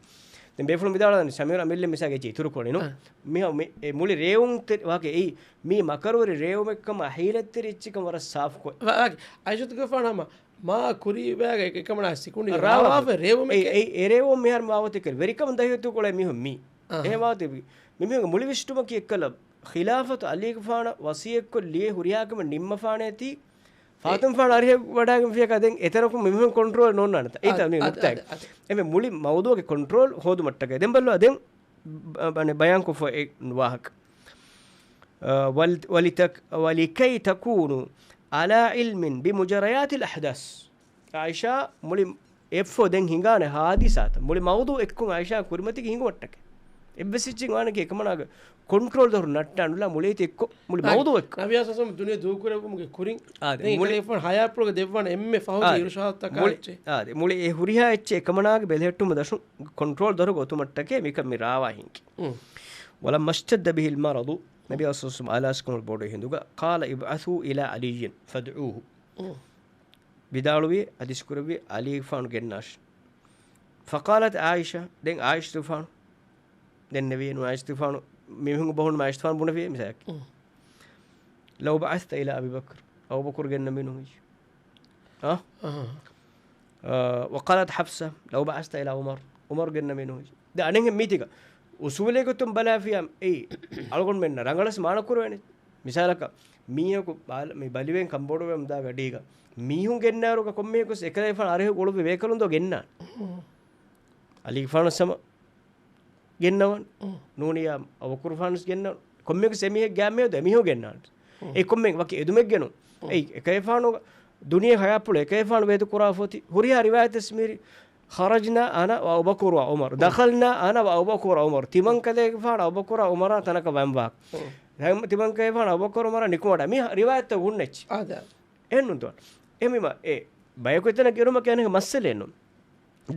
ދެން ބޭފުޅުން ވިދާޅުވަނީ ޝަމީރު އަމިއްލަ މިސާގެ އެއްޗެއް އިތުރު ކުރަނީ ނޫން. އަ. މިހާ މި، އެ މުޅި ރޭވުން ތެ-، ވާކެ އެއީ މީ މަކަރުވެރި ރޭވުމެއްކަމާ ހީލަތްތެރި އެއްޗެއްކަން ވަރަށް ސާފުކޮށް. ވާ-، ވާކެ ޢާއިޝަތުގެފާނު ހަމަ މާ ކުރީ ބައިގަ އެކަމަނާ ސިކުނޑި ރާވާ. ރާވާފަ ރޭވުމެއް އެ، ކެ-، އެ، އެ ރޭވުން މިހާރު މާ ވަތެއް ކަރި ވެރިކަމުން ދަހިވެތި ކޮޅެއް މީހުން މީ. އަހަ. އެހެން ވާތީ މި-، މީހުންގެ މުޅި ވިސްނުމަކީ އެއްކަލަ ޚިލާފަތު ޢަލީގެފާނަށް ވަޞިއްޔަތްކޮށް ލިޔެ ހުރިހާ ކަމެއް ނިންމަފާނޭތީ. އެ-، ފާޠިމަފާނު އަރިހަށް ވަޑާގެންފިޔަކާ ދެން އެތަނަކު މި މީހުން ކޮންޓްރޯލް ނޯންނާނެތަ؟ އެއް އަދި، ތަ-، މި އަދި، ނުކްތާއެއް. އަދި، އަދި. އެމެ މުޅި މައުޟޫޢުގެ ކޮންޓްރޯލް ހޯދުމަށްޓަކައި. ދެން ބައްލަ ދެން ބަ-، ބަ-، ބަޔާންކޮށްފަ އެ ވާހަކަ. އަ، ވަލް-، ވަލިތަކް-، ވަލިކައި ތަކޫނު ޢަލާ ޢިލްމިން ބިމުޖަރަޔާތިލް އަޙްދާޘް. ޢާއިޝާ މުޅި އެއްފޯ ދެން ހިނގާނެ ހާދިސާތައް. މުޅި މައުޟޫޢު އެއްކޮށް ޢާއިޝާ ކުރިމަތީގެ ހިނގުމަށްޓަކައި. އެއްވެސް އެއްޗެއް ވާނެކޭ އެކަމަނާގެ ކޮންޓްރޯލް ދޮރު ނައްޓާނުލާ މުޅިއެތި އެއްކޮށް މުޅި އާ، މައުޟޫޢު އެއްކޮށް. ނަބިއްޔާ ޞައްލައްލާހު ޢަލައިހި ވަސައްލަމް ދުނިޔެ ދޫކުރެއްވުމުގެ ކުރިން އާ، ދެ، ދެން މުޅި އެކަލޭގެފާނު ޙަޔާތްޕުޅުގަ ދެއްވާނެ އެންމެ ފަހުގެ އާ، ދެ، އިރުޝާދުތަކާ މުޅި، އެއްޗެއް. އާ، ދެ، މުޅި އެ ހުރިހާ އެއްޗެއް އެކަމަނާގެ ބެލެހެއްޓުމަށް ދަށުން ކޮންޓްރޯލް ދޮރުގަ އޮތުމަށްޓަކައި މިކަން މި ރާވާ ހިނގި. މު. ވަލައްމަ އިޝްތައްދަ ބިހިލް މަރަޟު، ނަބިއްޔާ ޞައްލައްލާހު ޢަލައިހި ވަސައްލަމް އައިލާސްކަން ބޮޑުވި ހިނދުގަ، ޤާލަ އިބްޢަޘޫ އިލާ ޢަލިއްޔިން ފަދްޢޫހު. މު. ވިދާޅުވި، ޙަދީޘް ކުރެއްވި، ޢަލީގެފާނު ގެންނާށި. ފަޤާލަތް ޢާއިޝާ، ދެން ޢާއިޝަތުގެފާނު ދެންނެވި، ނޫން ޢާއިޝަތުގެފާނު، މި މީހުންގެ ބަހުން ޢާއިޝަތުގެފާނު ބުނެފި މިސާލަކީ. މު. ލައު ބަޢަޘްތަ އިލާ އަބީ ބަކްރު، އަބޫބަކުރު ގެންނަން މީނު ހިޖި. އާ؟ އަހަ. އާ، ވަޤާލަތް ޙަފްޞަ، ލައު ބަޢަޘްތަ އިލާ ޢުމަރު، ޢުމަރު ގެންނަން މީނު ހިޖި. ދެ އަނެއްހެން މީތިގަ އުޞޫލީ ގޮތުން ބަލާފިޔާ އެއީ އަޅުގަނޑުމެންނަށް ރަނގަޅަސް މާނަ ކުރެވޭނެ. މިސާލަކަށް، މީހަކު ބާލ-، މި ބަލިވެން ކަންބޮޑުވެމުންދާ ގަޑީގަ މީހުން ގެންނާރުގަ ކޮންމެއަކުސް އެކަލޭފާނު އަރިހަށް އުޅުއްވި ބޭކަލުން ދޯ ގެންނާނެ. މު. ޢަލީގެފާނަށް ހަމަ ގެންނަވަން. މު. ނޫނިއްޔާ އަބޫބަކުރުފާނުސް ގެންނަވަން. ކޮންމެއަކުސް އެމީހެއް ގާމެއް ދޯ އެމީހުން ގެންނާނެ. މު. އެ ކޮންމެ ވަކި އެދުމެއްގެނު. މު. އެ އެކަލޭފާނު ދުނިޔެ ހަޔާތްޕުޅު އެކަލޭފާނު ވޭތު ކުރާފަ އޮތީ. ހުރިހާ ރިވާޔަތެއް މިހިރީ. ޚަރަޖްނާ އަނަ ވަ އަބޫބަކުރު ވަ ޢުމަރު. މު. ދަޚަލްނާ އަނަ ވަ އަބޫބަކުރު ވަ ޢުމަރު. ތިމަން ކަލޭގެފާނު އަބޫބަކުރާ ޢުމަރާ ތަނަކަށް ވަންވާ. މު. ތިމަން ކަލޭގެފާނު އަބޫބަކުރު ޢުމަރާ ނިކުމަޑާ. މި ރިވާޔަތްތައް ހުންނަ އެއްޗެއް. އާދެ. އެހެންނުންތޯ؟ އެހެންވީމަ އެ ބަޔަކު އެތަނަށް ގެނުމަކީ އަނެއް މައްސަލައެއް ނޫން.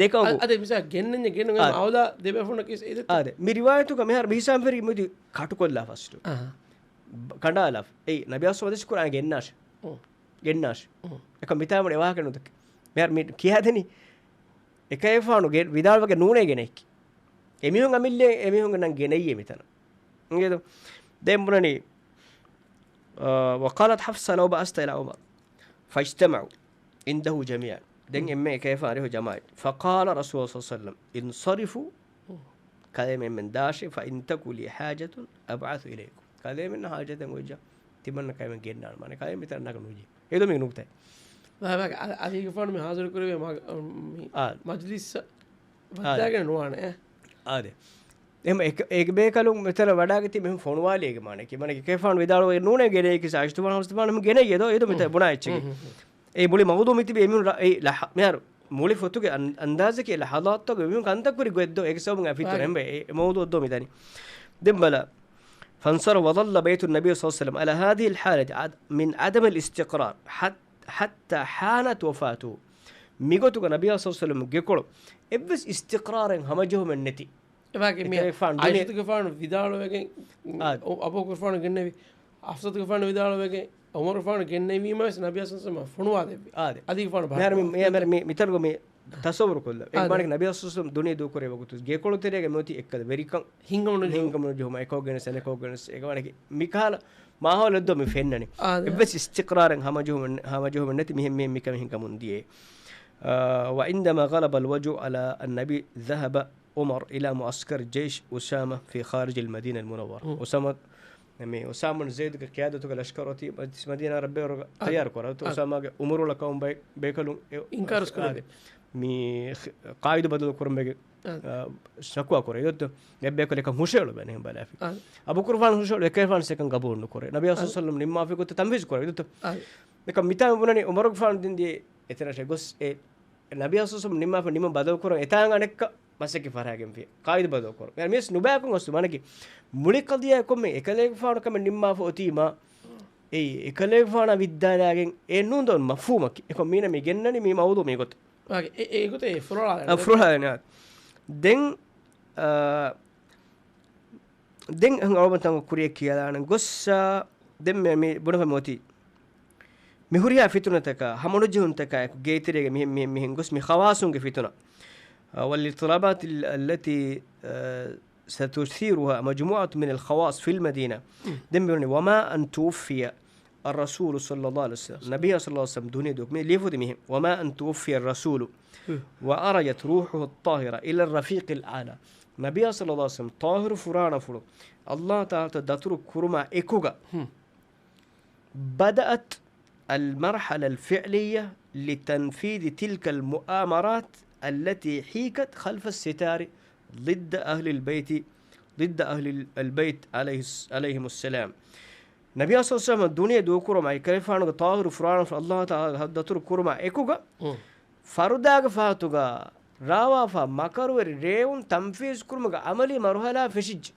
ދެކަމަކު. އަ-، އަދި މިސާ ގެންނަންޏާ ގެންނަން އާ. އައުލާ ދެބޭފުޅުންނަކީ އެދެއްތަ؟ އާދެ. މި ރިވާޔަތުގަ މިހާރު މިހިސާބު ފެރި މިދި ކަޓުކޮށްލާ ފަސްޓު. އަހަ. ބ-، ކަނޑާލާ. އެއީ ނަބިއްޔާ ސައްލައްލާހު ޢަލައިހި ވަސައްލަމް ގެންނާށި. އު. ގެންނާށި. އު. އެކަ މިތާމުން އެވާހަކަ ނުދެކެ. މިހާރު މި ކިޔާދެނީ. އެކަލޭފާނު ގެ-، ވިދާޅުވެގެން ނޫނޭ ގެނައިކި. އެމީހުން އަމިއްލަ އެމީހުންގެ ނަން ގެނައްޔޭ މިތަނަށް. އިނގޭތޯ؟ ދެން ބުނަނީ، އާ، وقالت حفصة لو بعثت إلى عمر فاجتمعوا عنده جميعا. ދެން އެންމެ އެކަލޭފާނު އަރިހު ޖަމާއި. فقال رسول الله صلى الله عليه وسلم انصرفوا. ކަލޭމެން ދާށޭ، فإن تكن لي حاجة أبعث إليكم. ކަލޭމެން ހާޖަތެއް އޮތްޖާ ތިމަންނަ ކަލޭމެން ގެންނާނެ. މާނަ ކަލޭމެން މިތަނަށް ނަގަން ނުޖެހޭ. އެދޯ މީ ނުކުތައެއް. ވާހަކަ އަ-، އަލީގެފާނު މި ހާޒިރު ކުރެވޭ މަ-، މި އާ. މަޖްލިސް އާ. ވައްދާގެން ނުވާނެ. އާދެ. އެހެން އެކ-، އޭގެ ބޭކަލުން މިތަނަށް ވަޑާގަތީ މިހެން ފޮނުވާލީގެ މާނައަކީ. މާނައަކީ ކޭފާނު ވިދާޅުވެ ނޫނޭ ގެނައީކީ އާއިޝަތުފާނު ހަމަސްތުފާނު ހަމަ ގެނައީ އެދޯ، އެދޯ މިތަން ބުނާ އެއްޗެކޭ. އެ މުޅި މައުޟޫ މިތިބީ އެމީހުން ރަ-، އެ ލަހަ-، މިހާރު މުޅި ފޮތުގެ އަން-، އަންދާޒަކީ އެ ލަހަޟާތުގެ މީހުން ކަންތައް ކުރި ގޮތް ދޯ، އޭގެ ސަބަބުން އަ ފިތުނަ އެނބެ އެ މައުޟޫ ދޯ މިދަނީ. ދެން ބަލަ. فانصرف وظل بيت النبي صلى الله عليه وسلم على هذه الحالة عد-، من عدم الاستقرار حت-، حتى حانت وفاته. މިގޮތުގަ ނަބިޔާ ޞައްލަﷲު ޢަލައިހި ވަސައްލަމްގެ ކޮޅު އެއްވެސް އިސްތިޤްރާރެއް ހަމަޖެހުމެއް ނެތި. އެވާގެ މި އެކަލޭގެފާނު ދުނި-، ޢާއިޝަތުގެފާނު ވިދާޅުވެގެން، އާ. އަ-، އަބޫބަކުރުގެފާނު ގެންނެވި، ޙަފްޞަތުގެފާނު ވިދާޅުވެގެން، ޢުމަރުގެފާނު ގެންނެވީމަ ވެސް ނަބިޔާ ޞައްލަﷲު ޢަލައިހި ވަސައްލަމަށް ފޮނުވާދެއްވި. އާދެ. އަލީގެފާނު މިހާރު މި-، މި-، މި-، މިތަނުގަ މި ތަޞައްވުރު ކޮށްލަ. އެ އާދެ. މާނައަކީ ނަބިޔާ ޞައްލަﷲު ޢަލައިހި ވަސައްލަމް ދުނިޔެ ދޫކުރޭ ވަގުތު ގެކޮޅު ތެރޭގަ މިއޮތީ އެއްކަލަ ވެރިކަން. ހިނގަމުނު ހިނގަމުނު ޖެހުމާ، އެކޯ ގެނެސް، އަނެކޯ ގެނެސް، އެގަވަނަކީ މިކަހަލަ މާހައުލެއް ދޯ މި ފެންނަނީ. އާދެ. އެއްވެސް އިސްތިޤްރާރެއް ހަމަޖެހުމެއް، ހަމަޖެހުމެއް ނެތި މިހެން، މިހެން މިކަމެއް ހިނގަމުން ދިޔައީ. އާ، وعندما غلب الوجع على النبي ذهب عمر إلى معسكر جيش أسامة في خارج المدينة المنورة. ހުން. އުސާމާ، މި އުސާމާ ބިން ޒައިދުގެ ޤިޔާދަތުގެ ލަޝްކަރު އޮތީ މަދީނާ ރައްބަޔަށް އަ-، ތައްޔާރު ކުރާ. އަ-، އުސާމާގެ އުމުރު އުޅޭ ޤައުމު ބައި-، ބޭކަލުން އެ-، އިންކާރު ކުރެއްވި. އާދެ. މި ޚި-، ޤާއިދު ބަދަލު ކުރުމުގެ، އާދެ. އަ، ޝަކުވާ ކުރޭ. އެއް ބޭކަލަކަށް ހުށައެޅުވޭނެ ބަލާފި. އާދެ. އަބޫބަކުރުގެފާނު ހުށައެޅު އެކަލޭގެފާނު ސެކަން ޤަބޫލު ނުކުރޭ. ނަބިޔާ ޞައްލަﷲު ޢަލައިހި ވަސައްލަމް ނިންމާފަ ގޮތަށް ތަންފީޒު ކުރޭ. އެއް ދުތަ؟ އާދެ. އެކަ މިތާ ބުނަނީ ޢުމަރުގެފާނު ދިން ދިޔަ އެތެރެއަށް ގޮސް އެ ނަބިޔާ ޞައްލަﷲު ޢަލައިހި ވަސައްލަމް ނިންމާފަ ނިންމަން ބަދަލު ކުރަން އެތާނގަ އަނެއްކާ މަސައްކަތް ފަރާގެންފި. ޤާއިދު ބަދަލު ކުރަން. މި މިސް ނުބައިކޮށް ގޮސް މާނައަކީ މުޅި ޤަޟިޔާ ކޮންމެ އެކަލޭގެފާނު ކަމެއް ނިންމާފަ އޮތީމާ އެއީ އެކަލޭގެފާނާ ވިއްދާލާގެން އެ ނޫން ދޯން މަފްހޫމަކީ. އެކަމް މީނަ މި ގެންނަނީ މި މައުޟޫ މި ގޮތަށް. އާގެ، އެ، އެ ގޮތަށް އެ ފުރޮޅާލާ. އަ، ފުރޮޅާލާ. ދެން، އާ، ދެން އަޅުގަނޑު ތަން ކުރިޔަށް ކިޔާލާނަން ގޮއްސަ، ދެން މި، މި ބުނެފަ މި އޮތީ. މި ހުރިހާ ފިތުނަތަކާ، ހަމަނުޖެހުންތަކާ އެކު ގޭތެރޭގަ މިހެން، މިހެން، މިހެން ގޮސް މި ޚަވާޞުންގެ ފިތުނަ. އަ، والاضطرابات ال-، التي، އަ، ستثيرها مجموعة من الخواص في المدينة. ދެން މި ބުނަނީ، وما أن توفي الرسول صلى الله عليه وسلم. ނަބިޔާ ޞައްލަﷲު ޢަލައިހި ވަސައްލަމް ދުނިޔެ ދޫކު މި ލިޔެފަ އޮތީ މިހެން. وما أن توفي الرسول ހު. وعرجت روحه الطاهرة إلى الرفيق الأعلى. ނަބިޔާ ޞައްލަﷲު ޢަލައިހި ވަސައްލަމް ޠާހިރު ފުރާނަފުޅު ﷲ ތަޢާލާ ތަ ދަތުރު ކުރުމާ އެކުގަ، ހު. بدأت المرحلة الفعلية لتنفيذ تلك المؤامرات التي حيكت خلف الستار ضد أهل البيت، ضد أهل البيت عليه الس-، عليهم السلام. ނަބިޔާ ޞައްލަﷲު ޢަލައިހި ވަސައްލަމް ދުނިޔެ ދޫކުރުމާ، އެކަލޭގެފާނުގެ ޠާހިރު ފުރާނަފުޅު ﷲ ތަޢާލާ ދަތުރު ކުރުމާ އެކުގަ، ހު. ފަރުދާގެ ފަހަތުގަ ރާވާފާ މަކަރުވެރި ރޭވުން ތަންފީޒު ކުރުމުގެ ޢަމަލީ މަރުޙަލާ ފެށިއްޖެ.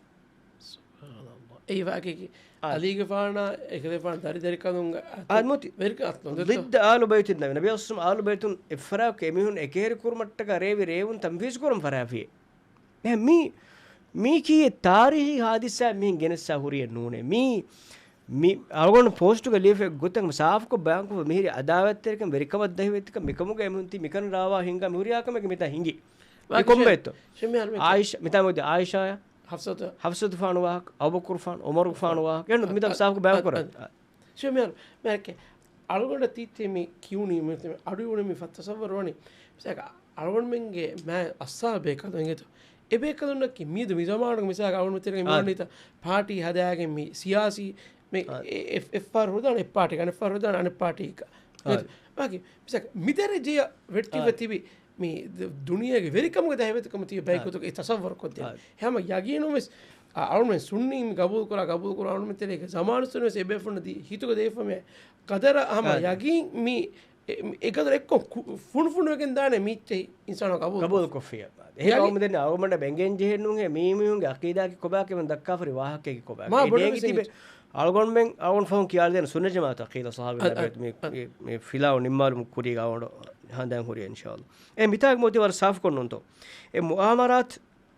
ސުބްޙާނަﷲ. އެއީ ވާހަކައަކީ، އާ. އަލީގެފާނާ އެކަލޭގެފާނު ދަރިދަރިކަލުންގެ އަތު އާ، މުތި. ވެރިކަން އަތުން ދެއްތޯ؟ ޟިއްދަ އާލު ބައިތިން ނަބީ. ނަބީ އަސްލުމް އާލު ބައިތުން އެއްފަރާތް އެމީހުން އެކޭރި ކުރުމަށްޓަކާ ރޭވި ރޭވުން ތަންފީޒު ކުރަން ފަރާފިޔޭ. އެ މީ، މީކީ ތާރީހީ ހާދިސާ މިހެން ގެނެއްސާ ހުރިއެއް ނޫނޭ. މީ، މި އަޅުގަނޑު ޕޯސްޓުގަ ލިޔެފަ ގޮތަށް ސާފުކޮށް ބަޔާންކޮށްފަ މިހިރީ އަދާވަތްތެރިކަން، ވެރިކަމަށް ދަހިވެތިކަން، މިކަމުގަ އެމީހުން ތި މިކަން ރާވާ ހިނގާ މި ހުރިހާ ކަމެއް މިތާ ހިނގި. މި ކޮންބައެއްތޯ؟ ޝެމިއާ މި އާއިޝާ، މިތާ މުދި އާއިޝާޔާ؟ ޙަފްޞަތު. ޙަފްޞަތުފާނު ވާހަކަ، އަބޫބަކުރުފާނު، އުމަރުގެފާނު ވާހަކަ. އެހެން މިތާ ސާފުކޮށް ބަޔާން ކުރަން. ޝެމިއާ މި އަޅުގަނޑަށް ތީތި މި ކިޔުނީ، މި އަޑު އިވުނީ މި ފަތް ތަޞައްވަރު ވަނީ. މިސާލަކަށް އަޅުގަނޑުމެންގެ މާތް އަޞްޙާބު ބޭކަލުން އިނގޭތޯ. އެ ބޭކަލުންނަކީ މިއަދު މި ޒަމާނުގެ މިސާލަކަށް އަޅުގަނޑު ތެރެގަ މި އާ. ވަނީތަ ޕާޓީ ހަދާގެން މި ސިޔާސީ މި އާ. އެ-، އެ-، އެއްފަހަރު ހުރެދާނެ އެއް ޕާޓީގަ، އަނެއް ފަހަރު ހުރެދާނެ އަނެއް ޕާޓީގަ. އާ. މި ދަރަޖަޔަށް ވެއްޓިފަ އާ. ތިބި މި ދު-، ދުނިޔޭގެ ވެރިކަމުގެ ދަހިވެތިކަމު ތިބި ބައެއް އާ. ގޮތުގަ އެ ތަޞައްވަރު ކޮށްދޭނެ. އާ. ހަމަ ޔަގީނުން ވެސް އަ-، އަޅުމެން ސުންނީ މި ގަބޫލު ކުރާ، ގަބޫލު ކުރާ އަޅުމެން ތެރޭގެ ޒަމާނުއްސުން ވެސް އެ ބޭފުޅުންނަށް ދީ ހިތުގަ ދެވިފަ މި ޤަދަރަށް ހަމަ އާ. ޔަގީން މި އެ-، އެ ގަދަރު އެއްކޮށް ކު-، ފުނޑުފުނޑުވެގެން ދާނެ މީއްޗެހި އިންސާނާ ގަބޫލު ގަބޫލު ކޮށްފި. އެހެން ޔަގީ- އަޅުމެން ދެން އަޅުމެންނަށް ބެނގެން ޖެހެން ނޫންހޭ މީ މީހުންގެ އަޤީދާއަކީ ކޮބާކަށް އެމީހުން ދައްކާފަރި ވާހަކައަކީ ކޮބާކަށް. މާ އެ ބޮޑު ނޭނގި މިސް ތިބެ އިނގި- އަޅުގަނޑުމެން އަޅުގަނޑު ފަހުން ކިޔާލަދޭނެ ސުންނަތް ޖަމާޢަތު އަޤީދާ ޞަޙާބީ އަ-، ނަބިއްޔާ އަ-، މި، އަ-، މި، މި ފިލާވަޅު ނިންމާލުމުގެ ކުރީގަ އަޅުގަނޑު ހަނދާން ހުރި އިންޝާﷲ. އެ މިތާގެ މުއުތިބާރު ސާފުކޮށް ނޫންތޯ. އެ މުއާމަރާތު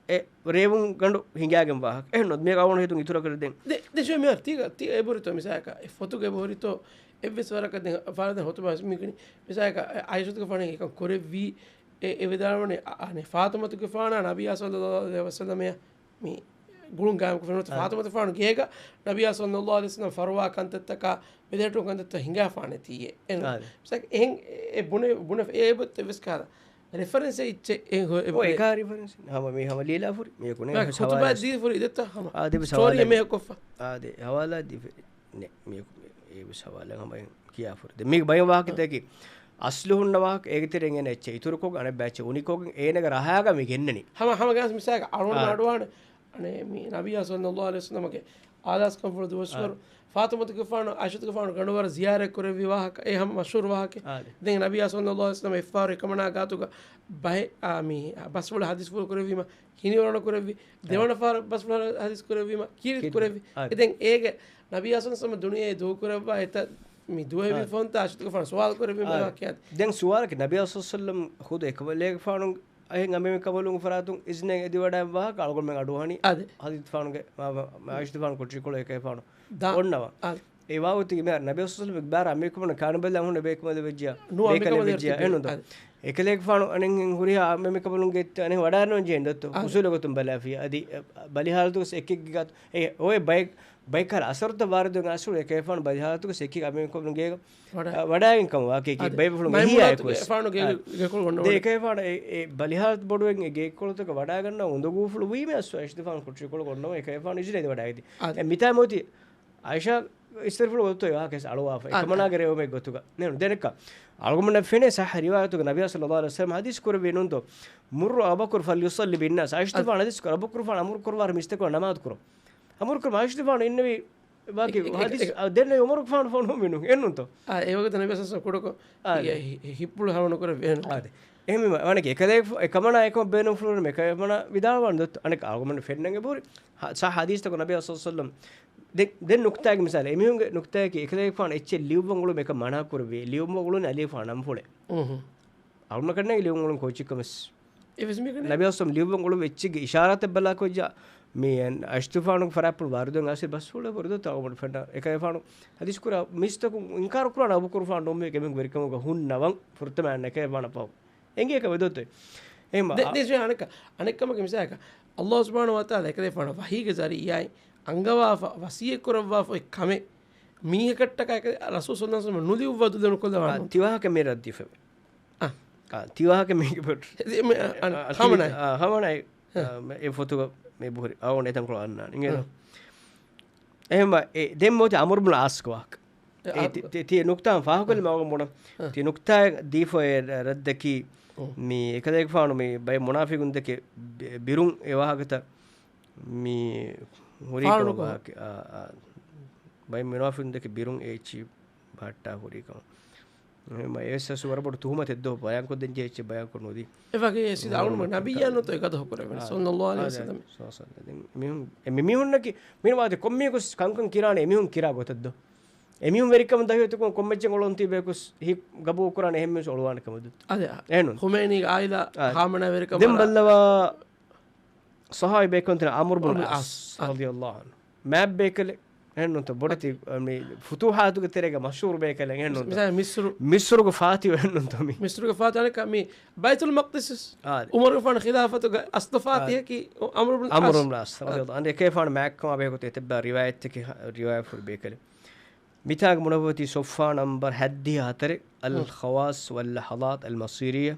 އެ ރޭވުން ގަނޑު ހިނގާގެން ވާހަކަ. އެހެން ނު، މި އަވަން ހިތުން އިތުރަކަށް ދެން. ދެ-، ދެ ޝެމިއާ ތީގަ، ތީ އެބުރިތޯ މިސާލަކަށް، އެ ފޮތުގެ އެބުރިތޯ، އެއްވެސް ވަރަކަށް ދެން ފާރަދަ ހޮތުބާސް މި ކުނި. މިސާލަކަށް، އެ އާއިޝަތުގެފާނު އެކަން ކުރެއްވީ، އެ، އެ ވިދާޅުވަނީ، އަ-، އަނެ ފާތުމަތުގެފާނާ ނަބިއްޔާ ޞައްލަﷲު ޢަލައިހި ވަސައްލަމަޔާ މި ގުޅުން ގާއިމްކޮށް ފެނުނުތަ އާ. ފާތުމަތުގެފާނު ގޭގަ ނަބިއްޔާ ޞައްލަﷲު ޢަލައިހި ވަސައްލަމަ ފަރުވާ ކަންތައްތަކާ، ބެލެހެއްޓުން ކަންތައްތައް ހިނގާފާނެތީއޭ. އެން-، އާ. މިސާލަކަށް އެހެން އެ ބުނެ، ބުނެ، އެ އެބަ އެއްވެސް ކަހަލަ ރެފަރެންސެއް އިއްޗެއް އެ ހޮ-، އެ އޮ، ބުނެ. އެކާ ރެފަރެންސް ހަމަ މީ ހަމަ ލީލާ ފުރި މީހަކު ނޭ ވާ ހަވާލާ ހުތުބާ ދީ ފުރި ދެއްތަ ހަމަ. އާ، ދެ ސްޓޯރީ ސަވާލާ. މީހަކު ކޮށްފަ. އާ، ދެ ހަވާލާ ދީ ފެ-، ނެ، މީހަކު މީ، އެ ވެސް ހަވާލާ ހަމަ ކިޔާ ފުރި. ދެ މީ ބައި ވާހަކަ ދެކި އަސްލު ހުންނަ ވާހަކަ އޭގެ ތެރެއިން އޭނަ އެއްޗެއް އިތުރުކޮށް އަނެއް ބައެއްޗެއް އުނިކޮށް އޭނަގެ ރަހާގަ މި ގެންނަނީ. ހަމަ، ހަމަ ގާސް މިސާލަކަށް އަޅުން އާ. އަޑުވާނެ އަނެއް މި ނަބިއްޔާ ޞައްލައްލާހު ޢަލައިހި ވަސައްލަމަގެ އާލާސްކަންފުޅު ދުވަސްވަރު އާ. ފާޠިމަތުގެފާނު ޢާއިޝަތުގެފާނު ގަނޑުވަރަށް ޒިޔާރަތް ކުރެއްވި ވާހަކަ، އެ ހަމަ މަޝްހޫރު ވާހަކަ. އާ. ދެން ނަބިއްޔާ ޞައްލައްލާހު ޢަލައިހި ވަސައްލަމަ އެއްފަހަރު އެކަމަނާ ގާތުގަ ބަހެއް، އާ، މި ބަސްފުޅަށް ޙަދީޘްފުޅު ކުރެއްވީމަ، ހިނިވަރުނަ ކުރެއްވި، އާ. ދެވަނަ ފަހަރަށް ބަސްފުޅަށް ޙަދީޘް ކުރެއްވީމަ، ކީރިތި ކީރިތި. ކުރެއްވި. އާ. އެ ދެން އޭގެ ނަބިއްޔާ ޞައްލައްލާހު ޢަލައިހި ވަސައްލަމަ ދުނިޔެ ދޫކުރައްވާ އެތައް މި ދުވަހެއް އާ. ވީ ފަހުންތާ ޢާއިޝަތުގެފާނު ސުވާލު ކުރެއްވީމަ އާ. ވާހަކަ. ދެން ސުވާލަކީ ނަބިއްޔާ ޞައްލައްލާހު ޢަލައިހި ވަސައްލަމަ ޚުދު އެކަމަލޭގެފާނު އެހެން އަނބިމެ ކަމަލުން ފަރާތުން އިޒްނެއް އެދިވަޑައި ވާހަކަ އަޅުގަނޑުމެން އަޑުއަހަނީ އާދެ. ޙަދީޘްފާނުގެ މާ، މާ، މާ ޢާއިޝަތުފާނު ކޮޓަރިކޮޅު އެކައިފާނު ދާ. އޮންނަވާ. އާދެ. އެ ވާގޮތުގެ މިހާރު ނަބީ ޞައްލައްލާހު ޢަލައިހި ވަސައްލަމަ ބާރަށް އަނބިމެ ކަމަނާ ކާނުބެލާ ހުންނަ ބޭކަމަލެއް ވެއްޖިޔާ، ނުވާ ބޭކަމަލެއް ވެއްޖިޔާ އެހެންނުން ދޯ. އާދެ. އެކަލޭގެފާނު އަނެއްހެން ހުރިހާ އަނބިމެ ކަމަލުންގެ އަނެއް ވަޑާން ޖެހެން ދޯ. އާދެ. އުސޫލު ގޮތުން ބަލާފިޔާ. އަދި، އެ، ބަލިހާލަތުގަސް އެކެއްގެ ގާތު، އެ، އޮވެ ބައެއް ބައެއްކަހަލަ އަސަރުތައް ވާރިދުވެގެން އަސްލު އެކަލޭގެފާނު ބަލިހާލަތުގަސް އެކީ އަނބިމެ ކަމަލުން ގޭގަ، ވަޑައި. އަ، ވަޑައިގެން ކަމަށް ވާކީ އަދި، ބައިބަފުޅުން އެހީއާ އެކުވެސް. އެފާނު ގޭގެ، އަ، ގެކޮޅު ގޮންނަ ދެ ވަޑައި. އެކަލޭގެފާނު އެ، އެ ބަލިހާލަތު ބޮޑުވެގެން އެ ގެކޮޅުތަކަށް ވަޑައިގަންނަ އުނދަގޫފުޅު ވީމަ އަސްލު އިޝްތިފާން ކުޓިކޮޅު ގޮންނަ އެކަލޭގެފާނު އިޒުނެ ވަޑައިދި. އަދި. އެ މިތާ މޯތި އައިޝާ އިސްތިރުފުޅު ގޮތު ވާކެސް އަޅުވާފަ. އަދި. އެކަމަނާގެ ރޭވުމެއް ގޮތުގަ. ނޭނު ދެނެއްކަ. އަޅުގަނޑަށް ފެނޭ ސައްހަ ރިވާޔަތުގަ ނަބިޔާ ޞައްލައްލާހު ޢަލައިހި ވަސައްލަމަ ޙަދީޘް ކުރެއްވި ނޫންތޯ؟ މުރު އަބޫބަކުރު ފަލްޔުޞައްލި ބިންނާސް. އަދި. އައިޝަތުފާނު ޙަދީޘް ކުރ، އަބޫބަކުރުފާނު އަމުރު ކުރުވާ މީސްތަކުން ނަމާދު ކުރުން. އަމުރު ކުރުމަށް އައިޝަތުފާނު އިންނެވި ވާކި އެ، އެ، ޙަދީޘް، އެ، އަ، ދެން ޢުމަރުގެފާނު ފޮނުވި ނޫން. އެންނުންތޯ؟ އާ، އެ ވަގުތު ނަބީ ޞައްލައްލާހު ޢަލައިހި ވަސައްލަމަ ކުޑަކޮށް އާ، އެ، އެ، ހި، ހިއްޕުޅު ހަވަނު ކުރެއްވި އެންނުން. އާ، ދެ. އެހެންވީމަ، ވާނެ އެކަލޭ، އެކަމަނާ އެކަމަށް ބޭނުންފުޅުވުން އެކަމަނާ ވިދާޅުވާން ދޮތު. އަނެއް އަޅުގަނޑު ފެންނަން އެބަހުރި. ހަ، ޞައްޙަ ޙަދީޘްތަކުން ނަބީ ޞައްލައްލާހު ޢަލައިހި ވަސައްލަމަ. ދެ، ދެން ނުކްތާގެ މިސާލެއް. އެމީހުންގެ ނުކްތާއަކީ އެކަލޭގެފާނު އެއްޗެއް ލިޔުއްވަން އުޅުމުން އެކަން މަނާ ކުރެއްވި. ލިޔުއްވަން އުޅުން އަލީފާން ނަންފުޅެއް. އުނހު. އަޅުނަކަށް ނޭނގެ ލިޔުއްވަން އުޅުން ކޯޗެއްކަމެސް. އެވެސް މީގަ ނެ. ނަބީ އަސްލަމް ލިޔުއްވަން އުޅުން އެއްޗެއްގެ އިޝާރާތެއް ބަލާކޮށް ޖާ، މި އައިޝަތުފާނުގެ ފަރާތްޕުޅު ވާރިދުވެގެން އައިސް ބަސްފުޅު ބުރުދު ތައުމަޑު ފެންނަ އެކަލޭގެފާނު ޙަދީޘް ކުރާ މީސްތަކުން އިންކާރު ކުރާނެ އަބޫބަކުރުފާނު ނޫން މީ އެމީހުން ވެރިކަމުގަ ހުންނަވަން ފުރަތަމަ އަންނަ އެކަލޭގެފާނަށް ފަހު. އެނގޭ ކަމެއް ދޯ ތޯ؟ އެހެން ދެ، އަ، ދެ، އަނެއްކަ، އަނެއްކަމަކީ މިސާލަކަށް، ﷲ ސުބްޙާނަހޫ ވަތަޢާލާ އެކަލޭގެފާނަށް ވަޙީގެ ޒަރީޢާއިން އަންގަވާފަ، ވަޞިއްޔަތް ކުރައްވާފަ އޮތް ކަމެއް މީހަކަށްޓަކާ އެކަ، ރަސޫލު ޞައްލައްލާހު ޢަލައިހި ވަސައްލަމަ ނުލިޔުއްވާ ދުލެއް ނުކޮށްލަވާ އާ، ނޫން. ތިވާހަކަ މި ރައްދީފަ. އާ. އާ، ތިވާހަކަ މީގެ ބޮޑު. އެ، މި، އަ، އަ، އަ، ހަމަނާއި. އާ، ހަމަނާއި. އާ. އާ، މެ، އެ ފޮތުގަ މެ ބުހުރި. އާ، އޮން އެތަންކޮޅު އަންނާނެ. އިނގޭ އާ. ނޯ؟ އެހެންވާ، އެ، ދެން މޯތި ޢަމްރު ބިން ޢާޞްގެ ވާހަކަ. އެ، އެ، އާ. ތި، ތި، ތި ނުކްތާ ފާހަގަކޮށްލީމަ އާ. އަޅުގަނޑު ބުނަން. އާ. ތި ނުކްތާ ދީފަ އެ ރައްދަކީ، އޯ. މި އެކަލޭގެފާނު މި ބައެއް މުނާފިގުންދެކެ ބި، ބިރުން އެ ވާހަކަތައް މި ހުރީ ފާޅު ކަމަށް ކޮށް. ވާހަކަ، އާ، އާ، ބައެއް މުނާފިގުންދެކެ ބިރުން އެ އެއްޗި ބަހައްޓާ ހުރީ ކަމަށް. އެހެންވާ އެވެސް ވަރަށް ބޮޑު ތުހުމަތެއް ދޯ ބަޔާންކޮށްދޭން ޖެހިއްޖެ ބަޔާންކޮށް ނުދީ. އެވަގެ ސީދާ އަޅުގަނޑު ނަބިއްޔާ ނުތޯ އެ ގަދަ ހުކުރެވެނީ. އާ. ޞައްލައްލާހު ޢަލައިހި އާ، ވަސައްލަމަ. ސައްލައްލާހު ޢަލައިހި ވަސައްލަމަ. މި، މިހުންނަކީ، މިން ވާދެ ކޮންމީކުސް ކަންކަން ކިރާނެ އެމީހުން ކިރާ ގޮތަށް ދޯ؟ އެމީހުން ވެރިކަމުން ދަހިވެތިކުން ކޮންމެއްޗެއް އޮޅުން ތީ ބޭކުސް ހި ގަބޫލު ކުރާނެ އެހެން މީސް އޮޅުވާނެ ކަމަށް ދޯ؟ އަދެ، އެހެންނު. ޚުމައިނީގެ އާއިލާ އާ. ހާމަނާ ވެރިކަމަށް ދެން ބައްލަވާ ޞަޙާބީ ބޭކަލުން ތިނަ ޢަމްރު ބިން ޢަމްރު ބިން ޢާޞް ޢާޞް. ރަޟިޔަﷲ ޢަންހު. މާތް ބޭކަލެއް އެހެންނުތަ؟ ބޮޑެތި، އަ، މި ފުތޫޙާތުގެ ތެރޭގަ މަޝްހޫރު ބޭކަލެއް އެހެންނުތަ؟ މިސާލު މިސްރު. މިސްރުގެ ފާތިހު އެހެންނުތަ މި؟ މިސްރުގެ ފާތިހު އަނެއްކާ މި ބައިތުލް މަޤްދިސް. އާ. ޢުމަރުގެފާނު ޚިލާފަތުގަ އަސްލު ފާތިހަކީ ޢަމްރު ބިން ޢާޞް. ޢަމްރު ބިން ޢާޞް ރަޟިޔަﷲ ޢަންހު. އެކޭފާނު މާތްކަމާ ބެހޭގޮތުން އެތައްބާ ރިވާޔަތްތަކެއް ރިވާޔަތްފުޅު ބޭކަލެއް. މިތާގަ ބުނެފައި އޮތީ ޞޮފްޙާ ނަމްބަރު ހައްދިހަ ހަތަރެއް، އަލް ޚަވާޞް ވައްލަޙަޟާތް އަލްމަޞީރިއްޔާ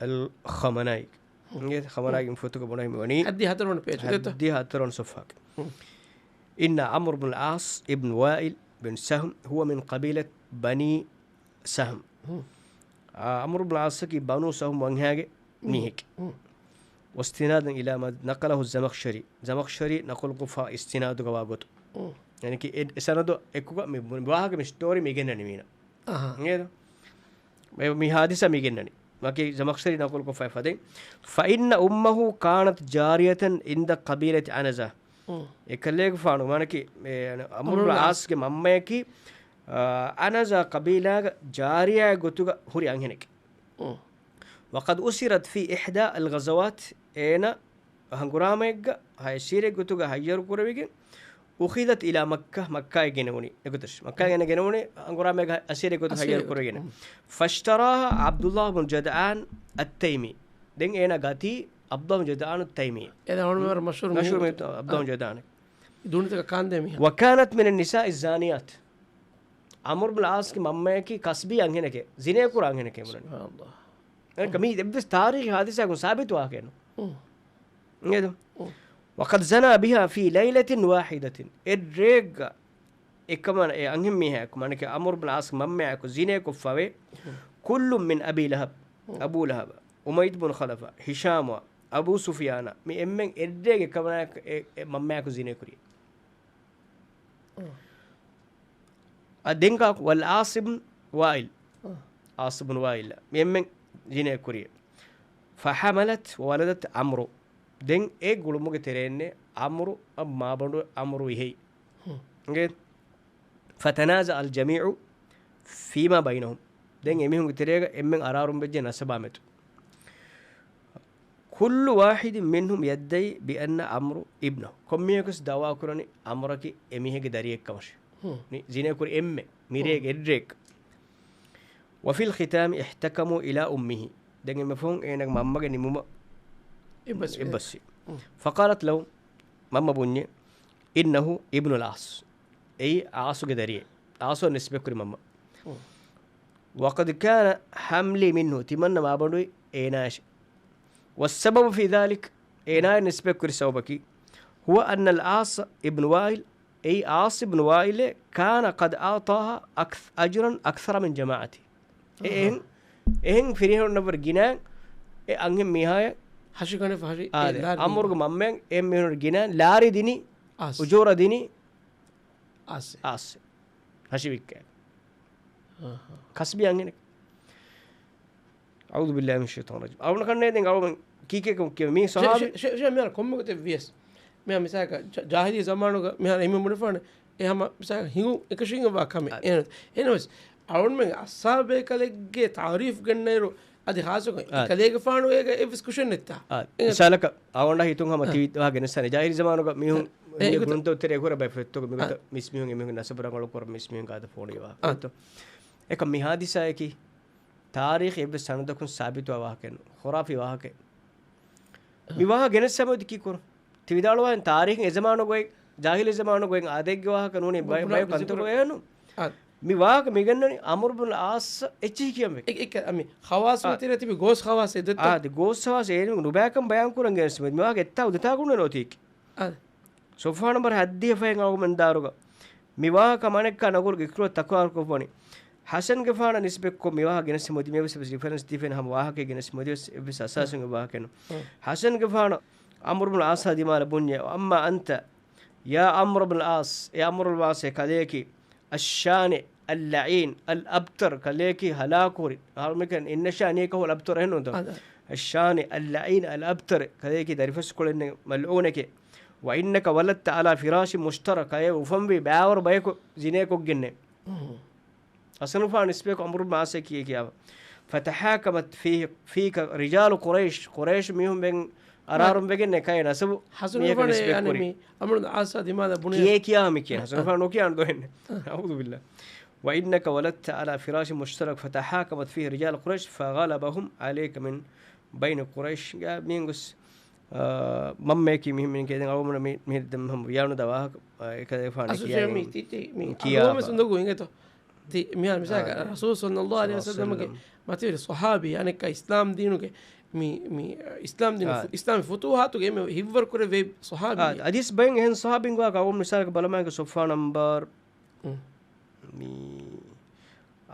އަލް ޚަމަނާއީ. އިނގޭ ޚަމަނާއީގެ ފޮތުގަ ބުނެފައި ވަނީ. ހައްދިހަ ހަތަރު ވަނަ ޕޭޖް. ހައްދިހަ ހަތަރު ވަނަ ޞޮފްޙާގެ. ހުން. إن عمرو بن العاص ابن وائل بن سهم هو من قبيلة بني سهم. ހުން. އާ، ޢަމްރު ބިން ޢާޞަކީ ބަނޫ ސަހުމް ވަންހާގެ މީހެކޭ. ހުން. واستنادا إلى ما نقله الزمخشري. ޒަމަޚްޝަރީ ނަޤުލުކޮށްފަ އިސްތިނާދުގަ ވާ ގޮތުން. ހުން. ޔަޢުނީ އެ، އެ ސަނަދު އެކުގަ މި ވާހަކަ މި ސްޓޯރީ މި ގެންނަނީ މީނަ. އަހާ. އިނގޭތަ؟ މި، މި ޙާދިސާ މި ގެންނަނީ. ވަކި ޒަމަޚްޝަރީ ނަޤުލުކޮށްފައި ފަދައިން. فإن أمه كانت جارية عند قبيلة عنزة. ހުން. އެކަލޭގެފާނު މާނަކީ، އެ، ޢަމްރު ޢަމްރު ބިން ޢާޞް. ޢާޞްގެ މަންމަޔަކީ، އާ، ޢަނަޒާ ޤަބީލާގެ ޖާރިޔާ ގޮތުގަ ހުރި އަންހެނެކޭ. ހުން. وقد أسرت في إحدى الغزوات، އޭނަ ހަނގުރާމައެއްގަ އެސީރެއް ގޮތުގަ ހައްޔަރު ކުރެވިގެން، أخذت إلى مكة، މައްކާއަށް ގެނެވުނީ. އެގޮތަށް މައްކާއަށް އޭނަ ގެނެވުނީ ހަނގުރާމައެއްގަ އެސީރެއް ގޮތުގަ ހައްޔަރު ކުރެވިގެން. އަސީރެއް ގޮތު. فاشتراها عبد الله بن جدعان التيمي. ދެން އޭނަ ގަތީ ޢަބްދުﷲ ބިން ޖަދްޢާނު ތައިމީ. އޭނަ ހަމަ ވަރަށް މަޝްހޫރު މީހެއް. މަޝްހޫރު މީހެއް ޢަބްދުﷲ ބިން ޖަދްޢާނު. ދޫނިތަކަށް ކާންދޭ މީހާ. وكانت من النساء الزانيات. ޢަމްރު ބިން ޢާޞްގެ މަންމަޔަކީ ކަސްބީ އަންހެނެކޭ، ޒިނޭ ކުރާ އަންހެނެކޭ ބުނަނީ. ސުބްޙާނަﷲ. އެކަ މީ އެއްވެސް ތާރީޚީ ޙާދިސާއަކުން ސާބިތު ވާހަކައެއް ނޫން. އުން. އިނގޭތަ؟ އުން. وقد زنى بها في ليلة واحدة. އެއްރޭގަ އެކަމަން އެ އަންހެން މީހާއެކު، މާނަކީ ޢަމްރު ބިން ޢާޞްގެ މަންމަޔާއެކު ޒިނޭކޮށްފަވޭ. ކުއްލު މިން އަބީ ލަހަބް، އުން. އަބޫ ލަހަބް، އުމައްޔަތު ބިން ޚަލަފަ، ހިޝާމު، އަބޫ ސުފްޔާނާ މި އެންމެން އެއްރޭގެ ކަމަނާ އެ، އެ މަންމަޔާކު ޒިނޭ ކުރި. އަ، ދެން ކާކު؟ ވަލް އާސް ބިން ވާއިލް. އާސް ބިން ވާއިލް. މި އެންމެން ޒިނޭ ކުރި. ފަޙަމަލަތް ވަލަދަތް ޢަމްރު. ދެން އެ ގުޅުމުގެ ތެރެއިންނޭ ޢަމްރު އަށް މާބަނޑު ޢަމްރު ވިހެއި. އިނގޭ؟ ފަތަނާޒަޢަ އަލް ޖަމީޢު ފީމާ ބައިނަހުމް. ދެން އެމީހުންގެ ތެރޭގަ އެންމެން އަރާރުން ވެއްޖެ ނަސަބާ މެދު. ކުއްލު ވާޙިދިން މިންހުމް ޔައްދަޢީ ބިއަންނަ ޢަމްރު އިބްނަހު. ކޮންމެއަކުސް ދަޢުވާ ކުރަނީ ޢަމްރަކީ އެމީހެއްގެ ދަރިއެއްކަމަށް. ނި-، ޒިނޭ ކުރި އެންމެ މިރޭގެ އެއްރެއެއް. ވަފިލް ޚިތާމި އިޙްތަކަމޫ އިލާ އުއްމިހި. ދެން އެންމެ ފަހުން އޭނަގެ މަންމަގެ ނިމުމަށް އެއްބަސްވި. އެއްބަސްވި. ފަޤާލަތް ލަހު، މަންމަ ބުންޏެ، އިންނަހު އިބްނުލް ޢާޞް. އެއީ ޢާޞުގެ ދަރިއެއް. ޢާޞުއަށް ނިސްބަތްކުރި މަންމަ. ވަޤަދް ކާނަ ޙަމްލީ މިންހު، ތިމަންނަ މާބަނޑުވި އޭނާއަށެ. ވައްސަބަބު ފީ ޛާލިކް، އޭނާއަށް ނިސްބަތްކުރި ސަބަބަކީ، ހުވަ އަންނަލް ޢާޞް އިބްނު ވާއިލް، އެއީ ޢާޞް އިބްނު ވާއިލޭ، ކާނަ ޤަދް އަޢްޠާހާ އަކް-، އަޖްރަން އަކްޘަރަ މިން ޖަމާޢަތި. އެ އެހެން، އެހެން ފިރިހެނުންނަށްވުރެ ގިނައިން އެ އަންހެން މީހާޔަށް ހަށިގަނޑެއް ހަށި އާދެ، އެ ލާރި ޢަމްރުގެ މަންމައަށް އެ މީހުން ގިނައިން ލާރި ދިނީ، އުޖޫރަ ދިނީ، އާސް. އާސް. ހަށި ވިއްކާ. ކަސްބީ އަންހެނެއް. އަޢޫޛު ބިއްލާހި މިނައްޝައިޠާނިއްރަޖީމް. އަޅުގަނޑަކަށްނޭ ދެން އަޅުގަނޑު ކީކޭ ކޮން ކިޔަ-، މީ ޝެ-، ޝަހާބީ. ޝެ-، ޝެ-، ޝެ-، މިހާރު ކޮންމެ ގޮތެއް ވިޔަސް. މިހާ މިސާލަކަށް ޖަ-، ޖާހިލީ ޒަމާނުގަ މިހާރު އެހެން ބުނެފާނެ. އެ ހަމަ މިސާލަކަށް ހިނގުން އެކަށީގެންވާ ކަމެއް. އާ. އެހެނަސް، އަޅުގަނޑުމެން އައްސާބޭކަލެއްގެ ތާރީފް ގެންނައިރު އަދި ޚާއްޞަކޮށް އާ. އެކަލޭގެފާނު އޭގަ އެއްވެސް ކުށެއް ނެތްތާ. އާ. އެ-، މިސާލަކަށް އަޅުގަނޑަށް ހިތުން ހަމަ އާ. ތި ވާހަކަ ގެނެސްދާނެ. ޖާހިލީ ޒަމާނުގަ މީހުން އާ. އެ މީހުން ގުޅުންތައް ތެރޭ ކުރެ ބައި ފޮތްތަކު މިގޮތަށް އާ. މިސްމީހުން އެމީހުން ނަސަބު ރަނގަޅު ކުރަން މިސްމީހުން ގާތަށް ފޯނި ވާހަކަ. އާ. އެކަ މި ހާދިސާއަކީ ތާރީޚް އެއްވެސް ސަނަދަކުން ސާބިތުވާ ވާހަކައެއް ނޫން. ޚުރާފީ ވާހަކައެއް. މި ވާހަކަ ގެނެސް ސަމަވެދި ކީ ކުރުން؟ ތި ވިދާޅުވާ ތާރީޚް އެ ޒަމާނުގައި، ޖާހިލީ ޒަމާނުގައި އާދައިގެ ވާހަކަ ނޫނީ ބައެއް، ބުނާ ބައެއް ކަންތަކުގައި ނޫން. އާ. މި ވާހަކަ މި ގެންނަނީ ޢަމްރު ބުން ޢާޞް އެއްޗިހި ކިޔަން ވެ. އެ، އެ، އަ، މި ޚަވާޞު އާ. ތިރަ ތިބި ގޯސް ޚަވާޞް އެ ދެއްތޯ؟ އާ، ދެ ގޯސް ޚަވާޞް އޭނަ ނުބައިކަން ބަޔާން ކުރަން ގެނެސް މި ވާހަކަ އެއްތާ އުދަތާ ގުނަނޯ ތީކި. އާ. ޞަފްޙާ ނަމްބަރު ހަތްދިހަ ފަހެއް އަޅުގަނޑުމެން ދާއިރުގަ މި ވާހަކަ މާނައެއްކާ ނަގުރުގެ ކުރު ތަކުރާރު ކޮށްފަނި. ޙަސަންގެފާނަށް ނިސްބަތްކޮށް މި ވާހަކަ ގެނެސް މުދި މިއެއްވެސް ރިފަރެންސް ދީފެން ހަމަ ވާހަކަ ގެނެސް މުދިވެސް އެއްވެސް އަސާސުން އެ ވާހަކަ ނު. ޙަސަންގެފާނަށް ޢަމްރު ބުން ޢާޞާ ދިމާލަށް ބުންޏެ، އައްމާ އަންތަ ޔާ ޢަމްރު ބުން ޢާޞް، އޭ ޢަމްރު ބުން ޢާޞް ކަލޭކި، އައްޝާނި، އައްލަޢީން، އަލްއަބްތަރު ކަލޭކި ހަލާކުހުރި. އަހަރުމެކަން އިންނަ ޝާނިއަކަ ހުވަލް އަބްތަރު އެހެންނޫންތޯ؟ އަދަ. އައްޝާނި، އައްލަޢީން، އަލްއަބްތަރު ކަލޭކި ދަރިފަސްކޮޅެއް މަލްޢޫނެކެ. ވައިންނަކަ ވަލައްތަ ޢަލާ ފިރާޝި މުޝްތަރަކަ ކަލޭ އުފަންވި ބާވަރު ބަޔަކު ޒިނޭކޮށްގެންނެ. އުހު. ޙަސަނުފާނު ނިސްބަތްކޮށް ޢަމްރު ބުން ޢާޞް ކިޔޭ ކިޔާފަ. ފަތަޙާކަމަތް ފީ، ފީކަ ރިޖާލު ޤުރައިޝް، ޤުރައިޝް މީހުން ވެގެން އަރާރުން ވެގެން ނެ ކައި ނަސަބު މީހަކަށް ނިސްބަތް ކުރި. ޢަމްރު ބުން ޢާޞް ދިމާލަށް ބުނެ. ކިޔޭ ކިޔާ މި ކިޔާ. ޙަސަނުފާނު ނުކިޔާން ދޯ އެންނެ. އައޫޛު ބިއްލާ. ވައިންނަކަ ވަލައްތަ ޢަލާ ފިރާޝި މުޝްތަރަކް ފަތަޙާކަމަތް ފީހި ރިޖާލު ޤުރައިޝް ފަޣަލަބަހުމް ޢަލައިކަ މިން ބައިނި ޤުރައިޝް. މިހެން ގޮސް، އާ، މަންމަޔަކީ މިހެން މިނިކޭ ދެން އަޅުގަނޑު މި، މި ދެން ހަމަ ވިޔާނުދާ ވާހަކަ، އާ، އެކަލޭގެފާނު އަސްލު ކިޔާ މި ތި، ތި، މި ކިޔާ އަޅުގަނޑު ވެސް އުނދަގޫ އިނގޭތޯ. ތި، މިހާރު މިސާލަކަށް އާ، ރަސޫލު ޞައްލައްލާހު ޢަލައިހި ވަސައްލަމަގެ މަތިވެރި ޞަޙާބީ އަނެއްކާ އިސްލާމް ދީނުގެ މި، މި، އިސްލާމް ދީނު، އާ، އިސްލާމް ފުތޫޙާތުގެ އެންމެ ހިތްވަރު ކުރެވޭ ޞަޙާބީ. އާ، އަދިސް ބައެއް އެހެން ޞަޙާބީން ވާ އަޅުގަނޑު މިސާލަކަށް ބަލަމާގެ ޞަފްޙާ ނަމްބަރު މި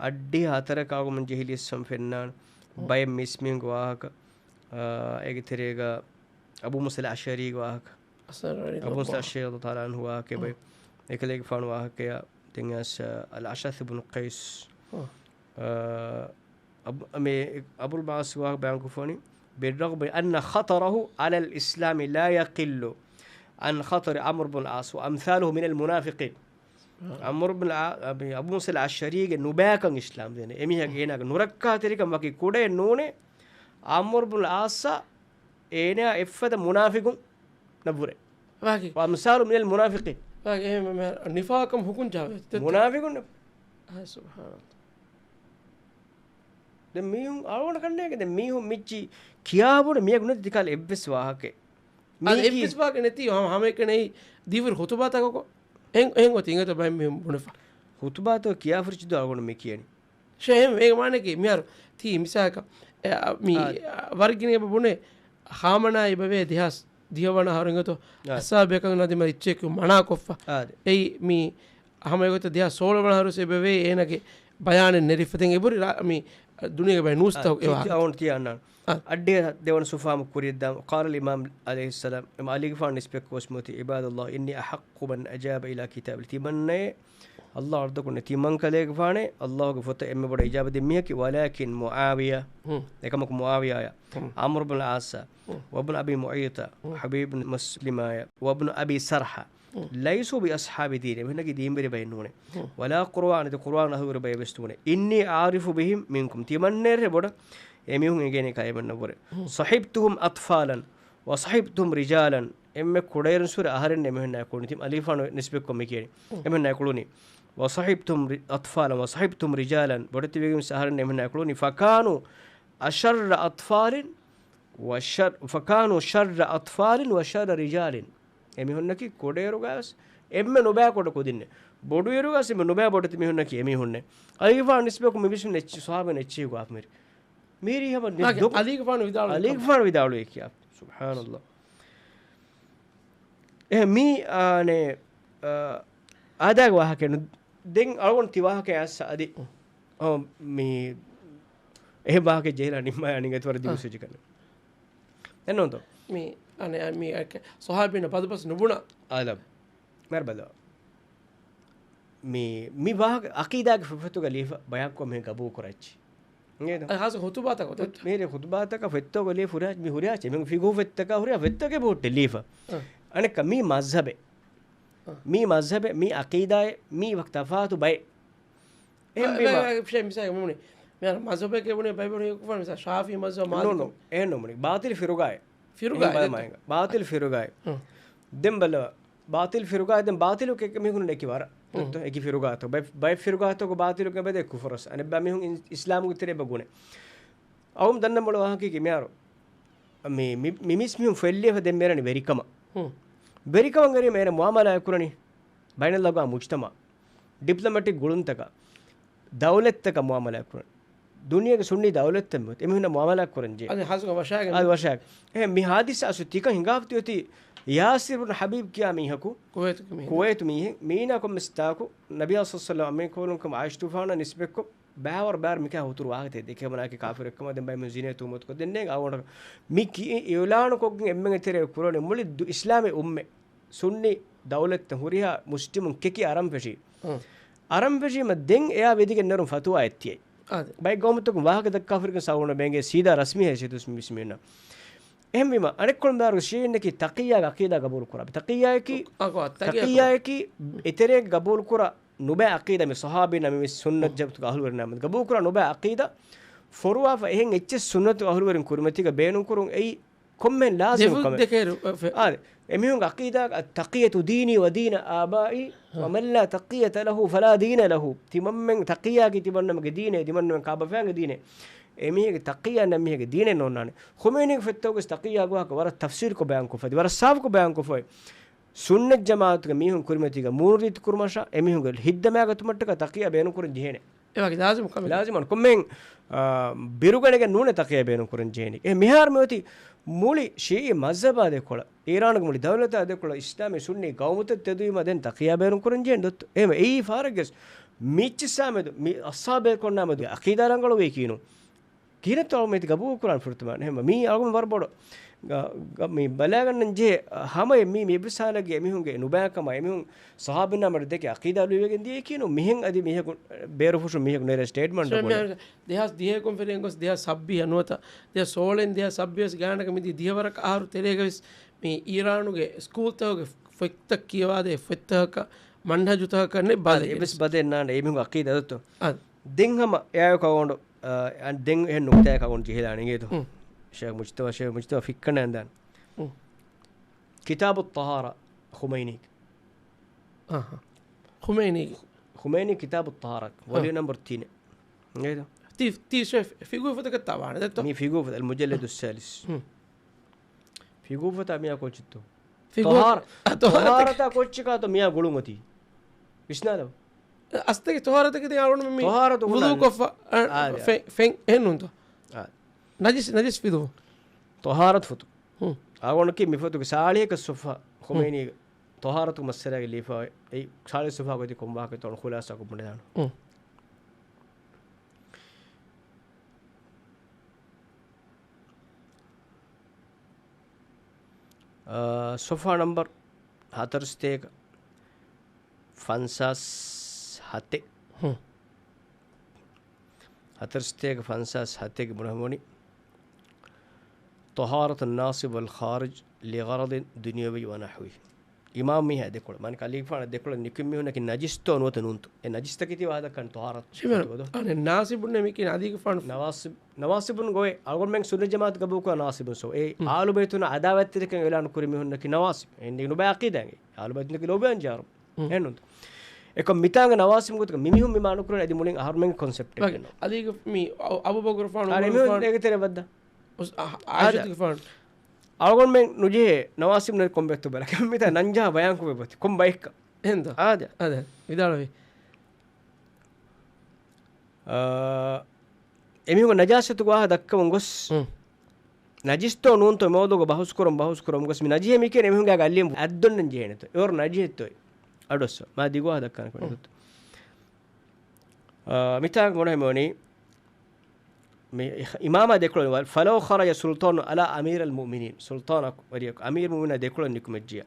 އައްޑިހަ ހަތަރަކަށް އަޅުގަނޑު ޖެހިލިޔަސް ހަމަ ފެންނާނެ. ބައެއް މީސްމީހުންގެ ވާހަކަ، އާ، އޭގެ ތެރޭގަ އަބޫ މޫސަލް އަޝްޢަރީގެ ވާހަކަ. އަބޫ މޫސަލް އަޝްޢަރީ ރަޟިޔަﷲ ތަޢާލާ ޢަންހު ވާހަކަ ބައެއް. އެކަލޭގެފާނު ވާހަކަޔާ ދެން އަސް، އަލް އަޝްޢަޘް ބުނު ޤައިސް. އާ، އަބު، މި އަބުލް ޢާޞް ވާހަކަ ބަޔާންކޮށްފަނީ، بالرغم أن خطره على الإسلام لا يقل عن خطر عمرو بن العاص وأمثاله من المنافقين. ޢަމްރު ބިން އާ، އަބި، އަބޫ މޫސަލް އަޝްޢަރީގެ ނުބައިކަން އިސްލާމް ދީނަށް. އެމީހާގެ އޭނާގެ ނުރައްކާތެރިކަން ވަކި ކުޑައެއް ނޫނޭ. ޢަމްރު ބިން އާޞަށް އޭނާ އެއްފަދަ މުނާފިޤުންނަށްވުރެ. ވަކި. وأمثاله من المنافقين. ވަކި އެހެން މެ-، ނިފާޤަށް ހުކުމް ޖާވޭ. މުނާފިޤުން. އާ، ސުބްޙާނަﷲ. ދެން މީހުން އަޅުގަނޑަކަށް ނޭނގެ. ދެން މީހުން މިއްޗި ކިޔާ ބުނެ މީހަކު ނެތި ކަހަލަ އެއްވެސް ވާހަކައެއް. އަދި މީކީ އެއްވެސް ވާހަކަ ނެތީ ހަމަ، ހަމައެކަނި ދީފަރު ޚުތުބާތަކަކޮ. އެހެން، އެހެން އޮތީ އިނގޭތޯ ބައެއް މީހުން ބުނެފަ. ޚުތުބާތައް ކިޔާފަ ރިޗިދު އަޅުގަނޑު މި ކިޔަނީ. ޝޭ އެހެން ވޭގެ މާނައަކީ މިހާރު ތީ މިސާލަކަށް، އެ، އަ، މި، އާ، ވަރަށް ގިނަ އެބަ ބުނޭ ހާމަނާ އެބަވޭ ދެހާސް ދިހަ ވަނަ އަހަރު އިނގޭތޯ. އާ. އައްސާބޭކަލުން އަދި މަ އިއްޗެކު މަނާ ކޮށްފަ. އާ. އެއީ މި ހަމަ އެގޮތަށް ދެހާސް ސޯޅަ ވަނަ އަހަރު އެބަވޭ އޭނަގެ ބަޔާނެއް ނެރިފަ. ދެން އެބުރި ރާ-، މި ދުނިޔޭގެ ބައި ނޫސްތަކު އެވާ. ތި އަވަން ތިޔާ އަންނާން. އައްޑޭ ދެވަނަ ސުފާމު ކުރިއަށްދާ، قال الإمام عليه السلام، އެމަ އަލީގެފާނު ނިސްބަތްކޮށް ވަސްމުތި، عباد الله، إني أحق من أجاب إلى كتاب الله. ތިމަންނައޭ، ﷲ އަރްދަކުންނެ ތިމަން ކަލޭގެފާނޭ، ﷲގެ ފޮތަށް އެންމެ ބޮޑަށް އިޖާބަ ދިން މީހަކީ، ولكن معاوية، އެކަމަކު މުޢާވިޔާޔާ، عمرو بن العاص، وابن أبي معيط، حبيب بن مسلمة، وابن أبي سرح، ليسوا بأصحاب دين، އެމީހުންނަކީ ދީންވެރި ބައެއް ނޫނޭ. ولا قرآن، އަދި ޤުރުއާން އަހުލުވެރި ބައެއް ވެސް ނޫނޭ. إني أعرف بهم منكم، ތިމަންނައަށް ވުރެ ބޮޑަށް އެމީހުން އެނގޭނެ ކައިވެންނަށް ވުރެ. صحبتهم أطفالا وصحبتهم رجالا، އެންމެ ކުޑައިރުންސުރެ އަހަރެން އެމީހުންނާ ކުޅުނީ. ތިމަ އަލީފާނު ނިސްބަތްކޮށް މި ކިޔަނީ. އެމީހުންނާ ކުޅުނީ. وصحبتهم ރި-، أطفالا وصحبتهم رجالا، ބޮޑެތި ވެގެން އަހަރެން އެމީހުންނާ ކުޅުނީ. فكانوا أشر أطفال وشر، فكانوا شر أطفال وشر رجال. އެމީހުންނަކީ ކުޑައިރުގައިވެސް އެންމެ ނުބައި ކުޑަ ކުދިންނޭ. ބޮޑުއިރުގައިވެސް އެންމެ ނުބައި ބޮޑެތި މީހުންނަކީ އެމީހުންނޭ. އަލީފާނު ނިސްބަތްކޮށް މި މީސްމީހުން އެއްޗި، ޞަޙާބީން އެއްޗިހި ގާފު މިރި. މީރީ ހަމަ ދެ-، ދޮ-، އަލީގެފާނު ވިދާޅުވި އަލީގެފާނު ވިދާޅުވި ކިޔާ. ސުބްޙާނަﷲ. އެ މީ، އާނެ، އާ، އާދައިގެ ވާހަކައެއް ނޫން. ދެން އަޅުގަނޑު ތި ވާހަކައެއް އައްސަ އަދި. އޮ، މީ، އެހެން ވާހަކައެއް ޖެހިލާ ނިންމާ އަނިނގ އެތި ވަރަށް ދިގު ސުޖިކަން. އެންނޯންތޯ؟ މީ، އަނެ، މީ އެކެ، ޞަޙާބީން ބަދުބަސް ނުބުނާ. އާލަމް. މެރ ބަލަ. މީ، މި ވާހަކަ އަޤީދާގެ ފޮތްތަކުގަ ލިޔެފަ ބަޔާންކޮށް މިހެން ގަބޫލު ކުރައްޗި. އިނގޭތަ؟ އަދި ހާސް ޚުތުބާތަކު މި ހުރި ޚުތުބާތަކަށް ފޮތްތަކުގަ ލިޔެ ފުރިހާ، މި ހުރިހާ ޗެ، މި ފިޤުހު ފޮތްތަކަށް ހުރިހާ ފޮތްތަކެއް ބޯޓެއް ލިޔެފަ. އަ. އަނެއްކަ މީ މަޒްހަބެއް. އަ. މީ މަޒްހަބެއް، މީ އަޤީދާއެއް، މީ ވަކި ތަފާތު ބައެއް. އެހެން ވީމަ، މިސާލެއް ބުނި. މިހާރު މަޒްހަބެކޭ ބުނި ބައި ބުނި ކުފާ މިސާ ޝާފީ މަޒްހަބް ނޫން، މާލިކު. ނޫން. އެހެން ނޫން. ބާޠިލް ފިރުގާއެއް. ފިރުގާއެއް. ބާޠިލް ފިރުގާއެއް. ދެން ބަލަ. ބާޠިލް ފިރުގާ ދެން ބާޠިލު ކެ-، މީހުން އެކި ވަރަށް. ދޮއްތޯ؟ އެކި ފިރުގާތޯ. ބައެއް، ބައެއް ފިރުގާތޯ ބާޠިލު ކެ ބެދޭ ކުފުރަސް. އަނެއްބަ މީހުން އި-، އިސްލާމުގެ ތެރޭ ބަ ގުނެ. އަވުމް ދަންނަ މޮޅު ވާހަކައިގެ މިޔާރު. މި، މި، މި މީސް މީހުން ފެއްލިޔަފަ ދެން މޭރަނި ވެރިކަމަށް. ވެރިކަމަށް އެރީ މޭރަ މުއާމަލާ ކުރަނީ. ބައިނަލްއަގްވާމް މުޖްތަމަޢު. ޑިޕްލޮމެޓިކް ގުޅުންތަކަށް. ދައުލަތްތަކަށް މުއާމަލާ ކުރަން. ދުނިޔޭގެ ސުންނީ ދައުލަތްތައް މި އެމީހުންނަށް މުއާމަލާ ކުރަން ޖެހޭ. އަދި ހާސްކޮށް ވަށާގެން. އަދި ވަށާގެން. އެހެން މި ހާދިސާ އަސްލު ތިކަން ހިނގާފަ ތިއޮތީ ޔާސިރު ބުން ޙަބީބް ކިޔާ މީހަކު. ކުވޭތުގެ މީހެއް. ކުވޭތު މީހެއް. މީނާ ކޮންމެސް ތާކު ނަބިއްޔާ ޞައްލަﷲ ޢަލައިހި ވަސައްލަމް އަނބިޔާ ކޯލުން ކަމަށް ޢާއިޝަތުފާނަށް ނިސްބަތްކޮށް ބައިވަރު ބައިވަރު މިކާ ހުތުރު ވާހަކަތައް ދެކެމަނާކި ކާފިރެއްކަމަށް ދެން ބައިމީހުން ޒިނޭ ތުހުމަތުކޮށް ދެންނޭ އަވަނޑަ މި ކި-، އިޢުލާނުކޮށްގެން އެންމެންގެ ތެރޭ ކުރަނީ މުޅި ދު-، އިސްލާމީ އުއްމަތް ސުންނީ ދައުލަތްތައް ހުރިހާ މުސްލިމުން ކެކި އަރަން ފެށީ. އަރަން ފެށީމަ ދެން އެޔާ ވެދިގެން ނެރުން ފަތުވާ އެއްތިއެއް. ބައެއް ގައުމުތަކުން ވާހަކަ ދައްކާފަރިގެން ސައުނަ ބޭނގޭ ސީދާ ރަސްމީ ހައިސިއްޔަތު މިސްމީންނަށް. އެހެންވީމަ، އަނެއްކޮޅުން ބާރު ޝީޢީންނަކީ ތަޤިއްޔާގެ އަޤީދާ ގަބޫލު ކުރާ. ތަޤިއްޔާއަކީ، ތަޤިއްޔާއަކީ އެތެރޭގެ ގަބޫލު ކުރާ ނުބައި އަޤީދާ މި ޞަޙާބީންނާ މި ސުންނަތް ޖަމާޢަތުގެ އަހުލުވެރިންނާ މެދު ގަބޫލު ކުރާ ނުބައި އަޤީދާ ފޮރުވާފަ އެހެން އެއްޗެއް ސުންނަތު އަހުލުވެރިން ކުރިމަތީގަ ބޭނުންކުރުން އެއީ ކޮންމެހެން ލާޒިމު ކަމެއް. އާދެ، އެމީހުންގެ އަޤީދާގަ التقية ديني ودين آبائي ومن لا تقية له فلا دين له. ތިމަންމެން ތަޤިއްޔާއަކީ ތިމަންނަމެންގެ ދީނޭ، ތިމަންނަމެން ކާބަފައިންގެ ދީނޭ. އެމީހެއްގެ ތަޤިއްޔާ ނަމަ މީހެއްގެ ދީނެއް ނޯންނާނެ. ޚުމައިނީގެ ފޮތްތަކުގަސް ތަޤިއްޔާގެ ވާހަކަ ވަރަށް ތަފްސީލްކޮށް ބަޔާންކޮށްފަ އަދި ވަރަށް ސާފުކޮށް ބަޔާންކޮށްފައި. ސުންނަތް ޖަމާޢަތުގެ މީހުން ކުރިމަތީގަ މޫނުރީތި ކުރުމަށާ އެމީހުންގެ ހިތްދަމާގަތުމަށްޓަކާ ތަޤިއްޔާ ބޭނުންކުރަން ޖެހޭނެ. އެވަގެ ލާޒިމު ކަމެއް. ލާޒިމު ކަމެއް. ކޮންމެހެން، އާ، ބިރުގަނެގެން ނޫނެ ތަޤިއްޔާ ބޭނުން ކުރަން ޖެހޭނީ. އެ މިހާރު މިއޮތީ މުޅި ޝީޢީ މަޒްހަބާ ދެކޮޅަށް، އީރާނުގެ މުޅި ދައުލަތާ ދެކޮޅަށް އިސްލާމީ ސުންނީ ގައުމުތައް ތެދުވީމަ ދެން ތަޤިއްޔާ ބޭނުން ކުރަން ޖެހޭނެ ދޮއްތޯ؟ އެހެންވެ އެއީ ފާރެއްގެސް މިއްޗިއްސާމެދު މި އަޞްޙާބޭކޮންނާމެދު އަޤީދާ ރަނގަޅުވޭ ކީނު. ކިހިނެއްތޯ އަޅުގަނޑު މިތި ގަބޫލު ކުރާން ފުރަތަމަ؟ އެހެންވެ މީ އަޅުގަނޑު ވަރަށް ބޮޑު ގަ-، ގަ-، މި ބަލާގަންނަން ޖެހޭ ހަމައެއް މީ، މި އެއްވެސް ހާލެއްގެ އެމީހުންގެ ނުބައިކަމާ، އެމީހުން ޞަޙާބީންނާ މެދު ދެކެ އަޤީދާ ލުއިވެގެން ދިޔައީ ކީނު، މިހެން އަދި މީހަކު ބޭރުފުށުން މީހަކު ނެރޭ ސްޓޭޓްމަންޓް ދެކެން. ދެހާސް ދިހައިގެ ކޮންފަރެންސް ގޮސް ދެހާސް ސައްބީސް ނުވަތަ ދެހާސް ސޯޅައިން ދެހާސް ސައްބީސް ގާނަކަށް މިދިޔަ ދިހަވަރަކަށް އަހަރު ތެރޭގަވެސް މި އީރާނުގެ ސްކޫލްތަކުގެ ފޮތްތައް ކިޔަވާދޭ ފޮތްތަކަކަށް މަންހަޖުތަކަކަށް ނެއް ބަދެއް. އެއްވެސް ބަދެއް ނާނެ އެމީހުން އަޤީދާ ދޮއްތޯ؟ ދެން ހަމަ އެއާއެކު އަޅުގަނޑު، އާ، ދެން އެހެން ނުކުތާއެއް އަޅުގަނޑު ޖެހިލާނެ އިނގޭތޯ؟ ޝޭޚް މުޖްތަބާ، ޝޭޚް މުޖްތަބާ ފިއްކަނޑައިން ދާން. ކިތާބު ޠަހާރާ ޚުމައިނީގެ. އަހަ. ޚުމައިނީގެ. ޚުމައިނީ ކިތާބު ޠަހާރާ. ވޮލިއުމް ނަމްބަރު ތިނެއް. އިނގޭތޯ؟ ތީ، ތީ ޝޭޚް ފިޤުހު ފޮތަކަށް ތާވާނެ ދެއްތޯ؟ މީ ފިޤުހު ފޮތަށް، އަލް މުޖައްލަދު ސާލިސް. ފިޤުހު ފޮތާ މިޔާ ކޯޗެއްތޯ؟ ފިޤުހު ޠަހާރަ-، އަ، ޠަހާރަތަކީ ޠަހާރަތާ ކޯޗެއް ކާތޯ މިޔާ ގުޅުން އޮތީ؟ ވިސްނާލަބަ. އަސްތަކީ ޠަހާރަތަކީ ދެން އަޅުގަނޑު މި ވުޟޫ ކޮށްފަ، އަ، އާ، ދެ، ފެ-، ފެން އެހެން ނޫންތޯ؟ އާ. ނަޖިސް، ނަޖިސް ފިދުވު. ޠަހާރަތު ފޮތު. ހުން. އަޅުގަނޑަކީ މި ފޮތުގެ ސާޅީހަކަށް ޞަފްޙާ ޚުމައިނީގެ ޠަހާރަތު މައްސަލާގެ ލިޔެފަ އޮތް. އެ ސާޅީސް ޞަފްޙާ ގޮތި ކޮން ވާހަކަތޯ ޚުލާޞާކޮށް ބުނެދާނަ. ހުން. އާ، ސޮފްހާ ނަމްބަރު ހަތަރުސަތޭކަ ފަންސާސް ހަތެއް. ހުން. ހަތަރުސަތޭކަ ފަންސާސް ހަތެއްގެ ބުނަމުނި، طهارة الناصب والخارج لغرض دنيوي ونحوه. އިމާމް މީހާ ދެކޮޅަށް، މާނަ އަލީގެފާނަށް ދެކޮޅަށް ނިކުތް މީހުންނަކީ ނަޖިސްތޯ ނުވަތަ ނޫންތޯ؟ އެ ނަޖިސްތަކީ ތި ވާހަކަ ދައްކަން ޠަހާރަތު ޝިމެރު. އަނެ ނާސިބުން މިކި އަލީގެފާނު. ނަވާސިބް، ނަވާސިބުން ގޮވޭ، އަޅުގަނޑުމެން ސުންނަތް ޖަމާއަތު ގަބޫލުކުރާ ނާސިބުން ސޯ. އެ އުން. އާލު ބައިތުން އަދާވަތްތެރިކަން އިޢުލާނު ކުރި މީހުންނަކީ ނަވާސިބް. އެ ނުބައި ޢަޤީދާގެ. އާލު ބައިތުންނަކީ ލޯބިވާން ޖާރު. އުން. އެހެންނުން. އެކަމް މިތާނގަ ނަވާސިބު ގޮތުގަ މިމީހުން މި މާނަކުރަން އަދި މުޅިން އަހަރުމެންގެ ކޮންސެޕްޓެއް ވަކި ގެންނަ. އަލީގެ މި އަ-، އަބޫބަކުރުފާނު، އާ، އުމަރުގެފާނު. އޭގެ ތެރެ ބައްދާ. އުސް-، އަ-، އާދެ. އާއިޝަތުގެފާނު. އަޅުގަނޑުމެން ނުޖެހޭ ނަވާސިބު ނެތް ކޮންބައެއްތޯ ބަލަ. މިތާ ނަންޖާ ބަޔާންކުރެއްވަތި. ކޮންބައެއްކަ. އެހެންތޯ؟ އާދެ. އާދެ. ވިދާޅުވި. އާ، އެމީހުން ނަޖާސަތުގެ ވާހަކަ ދައްކަމުން ގޮސް، ހުން. ނަޖިސްތޯ ނޫންތޯ މައުޟޫގަ ބަހުސްކުރަމުން، ބަހުސްކުރަމުން، ބަހުސްކުރަމުން ގޮސް މި ނަޖިހޭ މީކޭ އެމީހުންގެ އަގަ އައްލިޔަން އައްދޮންނަން ޖެހޭނެތޯ. އެވަރު ނަޖިހެއްތޯ. އަޑުއައްސަ. މާ ދިގު ވާހަކަ ދައްކާނެ ކޮން ހުން. އާ، މިތާގަ ބުނަން ހަމަވަނީ، މި އިމާމާ ދެކޮޅު، فلو خرج سلطان على أمير المؤمنين، ސުލްޠާނަކު ވެރިޔަކު އަމީރުލް މުއުމިނީނާ ދެކޮޅަށް ނިކުމެއްޖިޔާ،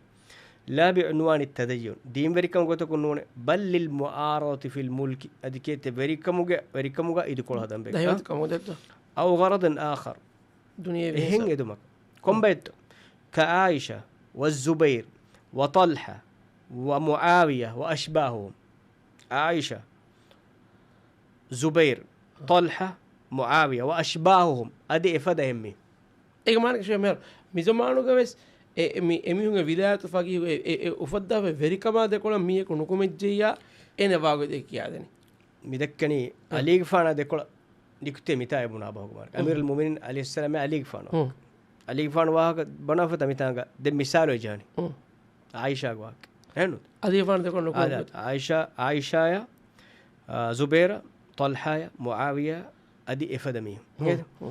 لا بعنوان التدين، ދީންވެރިކަމުގެ ގޮތަކުން ނޫނޭ، بل للمعارضة في الملك، އަދި ކޭތެ ވެރިކަމުގެ، ވެރިކަމުގަ އިދިކޮޅު ހަދަން ބޭކާ. ދަހިވަތު ކަމުގެ ދެއްތޯ؟ أو غرض آخر، ދުނިޔެވީ އެހެން ހިސާބު. އެދުމަކަށް. ކޮންބައެއްތޯ؟ كعائشة والزبير وطلحة ومعاوية وأشباههم. ޢާއިޝާ، ޒުބައިރު، ޠަލްޙާ، މުޢާވިޔާ، وأشباههم، އަދި އެފަދަ އެހެންމީ. އޭގެ މާނަ ކިޔަން މިހާރު މިޒަމާނުގަވެސް އެ، އެ، މި، އެމީހުންގެ ވިލާޔަތު ފަގީހު އެ، އެ، އެ އުފައްދާފައި ވެރިކަމާ ދެކޮޅަށް މީހަކު ނުކުމެއްޖެއްޔާ އޭނަ ވާގޮތެއް ކިޔާދެނީ. މި ދެއްކެނީ އަ. އަލީގެފާނާ ދެކޮޅަށް ނިކުތޭ މިތާ އެބުނާ ބަހުގެ މާނަ. އަ. އަމީރުލް މުއުމިނީން ޢަލީ އައްސަލާމް އަލީގެފާނު. އަ. އަލީގެފާނު ވާހަކަ ބަނާފަތަ މިތާނގަ ދެ މިސާލު އެ ޖާނި. އަ. ޢާއިޝާގެ ވާހަކަ. އެހެންނު؟ އަލީގެފާނު ދެކޮޅު ނުކުމެ. އާ، ޢާއިޝާ، ޢާއިޝާޔާ، އާ، ޒުބޭރާ، ޠަލްޙާޔާ، މުޢާވިޔާ، އަދި އެފަދަ މީހުން. އަ. އަ.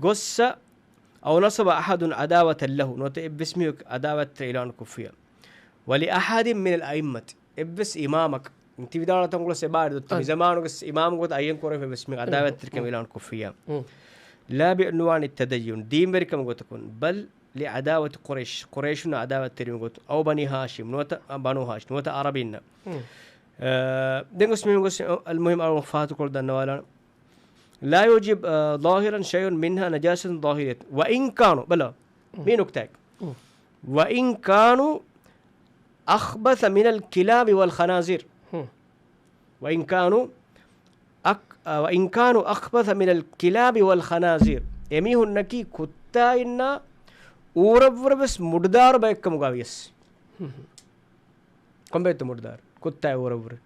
ގޮއްސަ، أو نصب أحد عداوة له، ނުވަތަ އެއްވެސް މީހަކު ޢަދާވަތްތެރި އިޢުލާނު ކޮށްފިޔާ. ولأحد من الأئمة، އެއްވެސް އިމާމަކަށް، ތި ވިދާޅުވާތަން ގުޅަސް އެބާރި ދޮއްތަ، މި އަ. ޒަމާނުގެ އިމާމު ގޮތަށް އައްޔަން ކުރެވި އެއްވެސް މީހަކު އަ. ޢަދާވަތްތެރިކަމެއް އިޢުލާނު ކޮށްފިޔާ. އަ. لا بعنوان التدين، ދީންވެރިކަމުގެ ގޮތަކުން، بل لعداوة قريش، ޤުރައިޝުންނާ ޢަދާވަތްތެރިވުމުގެ ގޮތުން، أو بني هاشم، ނުވަތަ، އަ، ބަނޫ ހާޝިމް، ނުވަތަ ޢަރަބީންނާ. އަ. އަ، ދެން ގޮސް މިހެން ގޮސް، އަލްމުހިމް އަޅުގަނޑު ފާހަގަކޮށްދަންނަވާލާނަން. لا يوجب، އަ، ظاهرا شيء منها نجاسة ظاهرية. وإن كانوا، ބަލަ، މި ނުކްތާއެއް. އަ. وإن كانوا أخبث من الكلاب والخنازير. އަ. وإن كانوا أك-، އަ، وإن كانوا أخبث من الكلاب والخنازير. އެމީހުންނަކީ ކުއްތާއިންނާ އޫރަށްވުރެ ވެސް މުޑުދާރު ބައެއްކަމުގަ ވިޔަސް. ކޮންބައެއްތޯ މުޑުދާރު؟ ކުއްތާއި އޫރަށްވުރެ.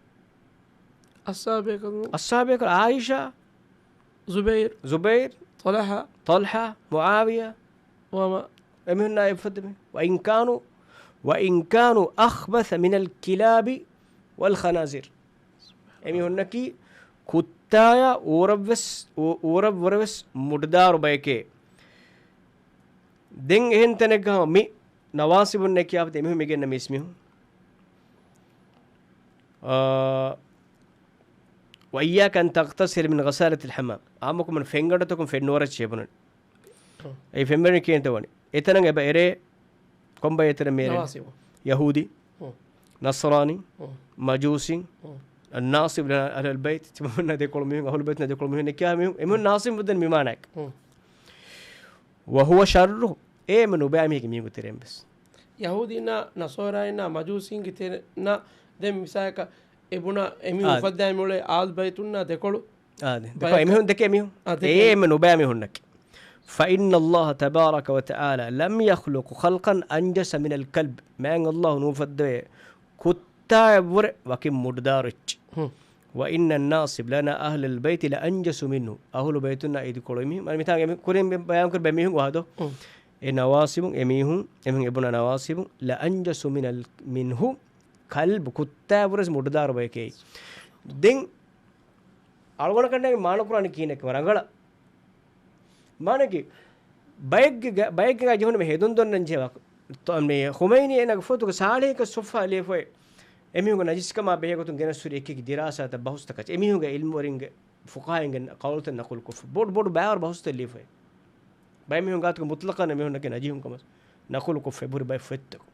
އައްސާބޭކަލުން. އައްސާބޭކަލުން ޢާއިޝާ، ޒުބައިރު. ޒުބައިރު. ޠަލްޙާ. ޠަލްޙާ، މުޢާވިޔާ. ވަމަ. އެމީހުންނާ އެފަދަ މީ. وإن كانوا، وإن كانوا أخبث من الكلاب والخنازير. އެމީހުންނަކީ ކުއްތާޔާ އޫރަށްވެސް، އޫ-، އޫރަށްވުރެ ވެސް މުޑުދާރު ބަޔެކޭ. ދެން އެހެން ތަނެއްގަ މި ނަވާސިބުންނޭ ކިޔާފަތި އެމީހުން މިގެންނަ މީސްމީހުން. އާ، وإياك أن تغتسل من غسالة الحمام. އާއްމުކޮށް ފެންގަނޑުތަކުން ފެންނުވަރަށް ޖެހޭ ބުނަން. އެ ފެންވެރިން ކިޔަންތަ ވަނީ. އެތަނަށް އެބަ އެރޭ ކޮންބައެއް އެތަނަށް މި އެރޭ؟ ނަވާސިބު. ޔަހޫދީ، ނަޞްރާނީ، އައްނާޞިބު ލަނާ އަހްލަލް ބައިތް، ތިމަންނަ ދެކޮޅު މީހުން، އަހުލު ބައިތުން ދެކޮޅު މީހުން ނެކިޔާ މީހުން، އެމީހުން ނާސިބު ދެން މި މާނައެއް. ވަހުވަ ޝައްރު، އޭ އެންމެ ނުބައި މީހެއްގެ މީހުންގެ ތެރެއިން ވެސް. ޔަހޫދީންނާ، ނަޞާރާއިންނާ، މަޖޫސީންގެ ތެރެއިންނާ، ދެން މިސާލަކަށް އެ ބުނާ އެމީހުން އާ. އުފައްދާ މިއުޅޭ އާލް ބައިތުންނާ ދެކޮޅު. އާ، ދެ-، ދެކޮ ބަޔަކަށް. އެމީހުން ދެކެ މީހުން. އާ، ދެކެ. އޭ އެންމެ ނުބައި މީހުންނަކީ. فإن الله تبارك وتعالى لم يخلق خلقا أنجس من الكلب. މާތް ﷲ ނުއުފައްދަވޭ ކުއް ތާއަށްވުރެ ވަކިން މުޑުދާރު އެއްޗެއް. ހުން. وإن الناصب لنا أهل البيت لأنجس منه. އަހުލު ބައިތުންނާ އިދިކޮޅު މީހުން. މިތާނގެ މި ކުރިން ބަ-، ބަޔާންކުރި ބައެއް މީހުން ވާދޯ. ހުން. އެ ނަވާސިބުން އެ މީހުން، އެމީހުން އެބުނާ ނަވާސިބުން لأنجس من ال-، منه كلب، ކުއްތާއަށްވުރެ މުޑުދާރު ބަޔެކޭ. ދެން އަޅުގަނޑަކަށް މާނަކުރާނީ ކިހިނެއް ރަނގަޅަށް. މާނަކީ، ބައެއްގެ ގަ-، ބައެއްގެ ގާ ޖެހުނު މި ހެދުން ދޮންނަން ޖެހޭ ވަކު-، ތޮ-، މި ޚުމައިނީ އޭނާގެ ފޮތުގަ ޞާލިޙު ޞައްޙާ ލިޔެފައި، އެމީހުންގެ ނަޖިސްކަމާ ބެހޭ ގޮތުން ގެނެސް ހުރި އެކި ދިރާސާތައް ބަހުސްތަކަށް، އެމީހުންގެ ޢިލްމުވެރިންގެ ފުޤަހާއިންގެ ޤައުލުތައް ނަޤުލު ކޮށްފަ، ބޮޑު ބޮޑު ބައިވަރު ބަހުސްތައް ލިޔެފައި. ބައެއް މީހުން ގާތުގަ މުޠްލަޤަން އެމީހުންނަކީ ނަޖީހުން ކަމަށް. ނަޤުލުކޮށްފަ އެބަހުރި ބައެއް ފޮތްތަކުން.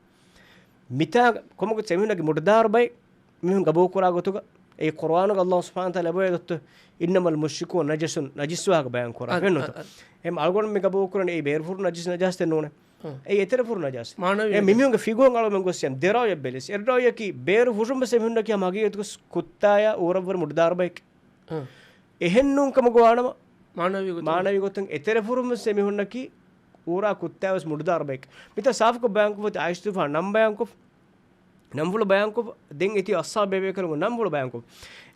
މިތާ ކޮމަކު އެމީހުންނަކީ މުޑުދާރު ބައެއް، މީހުން ގަބޫލުކުރާ ގޮތުގަ އެ ޤުރުއާނުގަ ﷲ ސުބްޙާނަހޫ ވަތަޢާލާ އެބައޮތް ދޮއްތޯ؟ "إنما المشركون نجس"، ނަޖިސް ވާހަކަ ބަޔާން ކުރާ. އަދި، ފެންނުތަ؟ އަ، އަ. އެހެން އަޅުގަނޑު މި ގަބޫލު ކުރަނީ އެއީ ބޭރު ފުރު ނަޖިސް ނަޖާސްތެއް ނޫނޭ. އަ. އެއީ އެތެރެ ފުރު ނަޖާސް. މާނަވީ އެ ނަޖާސް. މިމީހުންގެ ފިގުއަށް އަޅުގަނޑު ގޮއްސި ދެރައުޔަކީ ބޭރު ފުށުން ވެސް އެމީހުންނަކީ ހަމަ ހަގީގަތުގަ ކުއްތާޔާ އޫރަށްވުރެ މުޑުދާރު ބައެކޭ. އަ. އެހެން ނޫން ކަމަށް ގޮވާނަމަ، މާނަވީ ގޮތުން. މާނަވީ ގޮތުން އެތެރެ ފުރުން ވެސް އެމީހުންނަކީ އޫރާ ކުއްތާ ވެސް މުޑުދާރު ބައެކޭ. މިތާ ސާފުކޮށް ބަޔާންކޮށްފަ އޮތީ އާއިޝަތުގެފާނު ނަން ބަޔާންކޮށް، ނަންފުޅު ބަޔާންކޮށް، ދެން އެތި އަޞްޙާބު ބޭބޭކަލުންގެ ނަންފުޅު ބަޔާންކޮށް.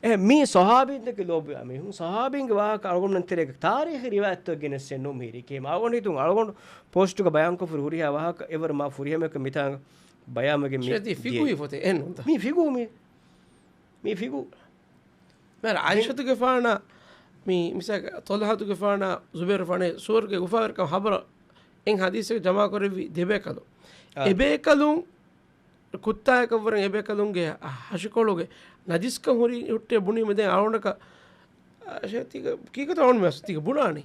އެ، މީ ޞަޙާބީންދެކެ ލޯބިވާ މީހުން، ޞަޙާބީންގެ ވާހަކަ އަޅުގަނޑުމެން ތެރޭގަ ތާރީޚީ ރިވާޔަތްތައް ގެނެއްސެއް ނޫން މިހިރީ. ކޭ އަޅުގަނޑު ހިތުން އަޅުގަނޑު ޕޯސްޓުގަ ބަޔާންކޮށްފަ ހުރިހާ ވާހަކަ އެވަރު މާ ފުރިހަމައަކަށް މިތާނގަ ބަޔާންވެގެން މި ޝޭތީ ދިޔައީ. ފިޤުހީ ފޮތެއް އެއްނުންތަ؟ މީ ފިޤުހު މީ. މީ ފިޤުހު. މިހާރު އާއިޝަތުގެފާނާ، މި މިސާލަކަށް ޠަލްޙަތުގެފާނާ، ޒުބައިރުގެފާނާ ސުވަރުގެ އުފާވެރިކަމަށް ޚަބަރު އެއް ޙަދީޘެއް ޖަމާ ކުރެއްވި ދެބޭކަލުން. އާ. އެބޭކަލުން ކުއްތާއަކަށްވުރެ އެބޭކަލުންގެ ހަށިކޮޅުގެ ނަޖިސްކަން ހުރި ހުއްޓޭ ބުނީމަ ދެން އަޅުގަނޑަކަށް، އަ، ޝޭތީގަ ކީކަތަ އަޅުގަނޑު މި ތިގަ ބުނާނީ؟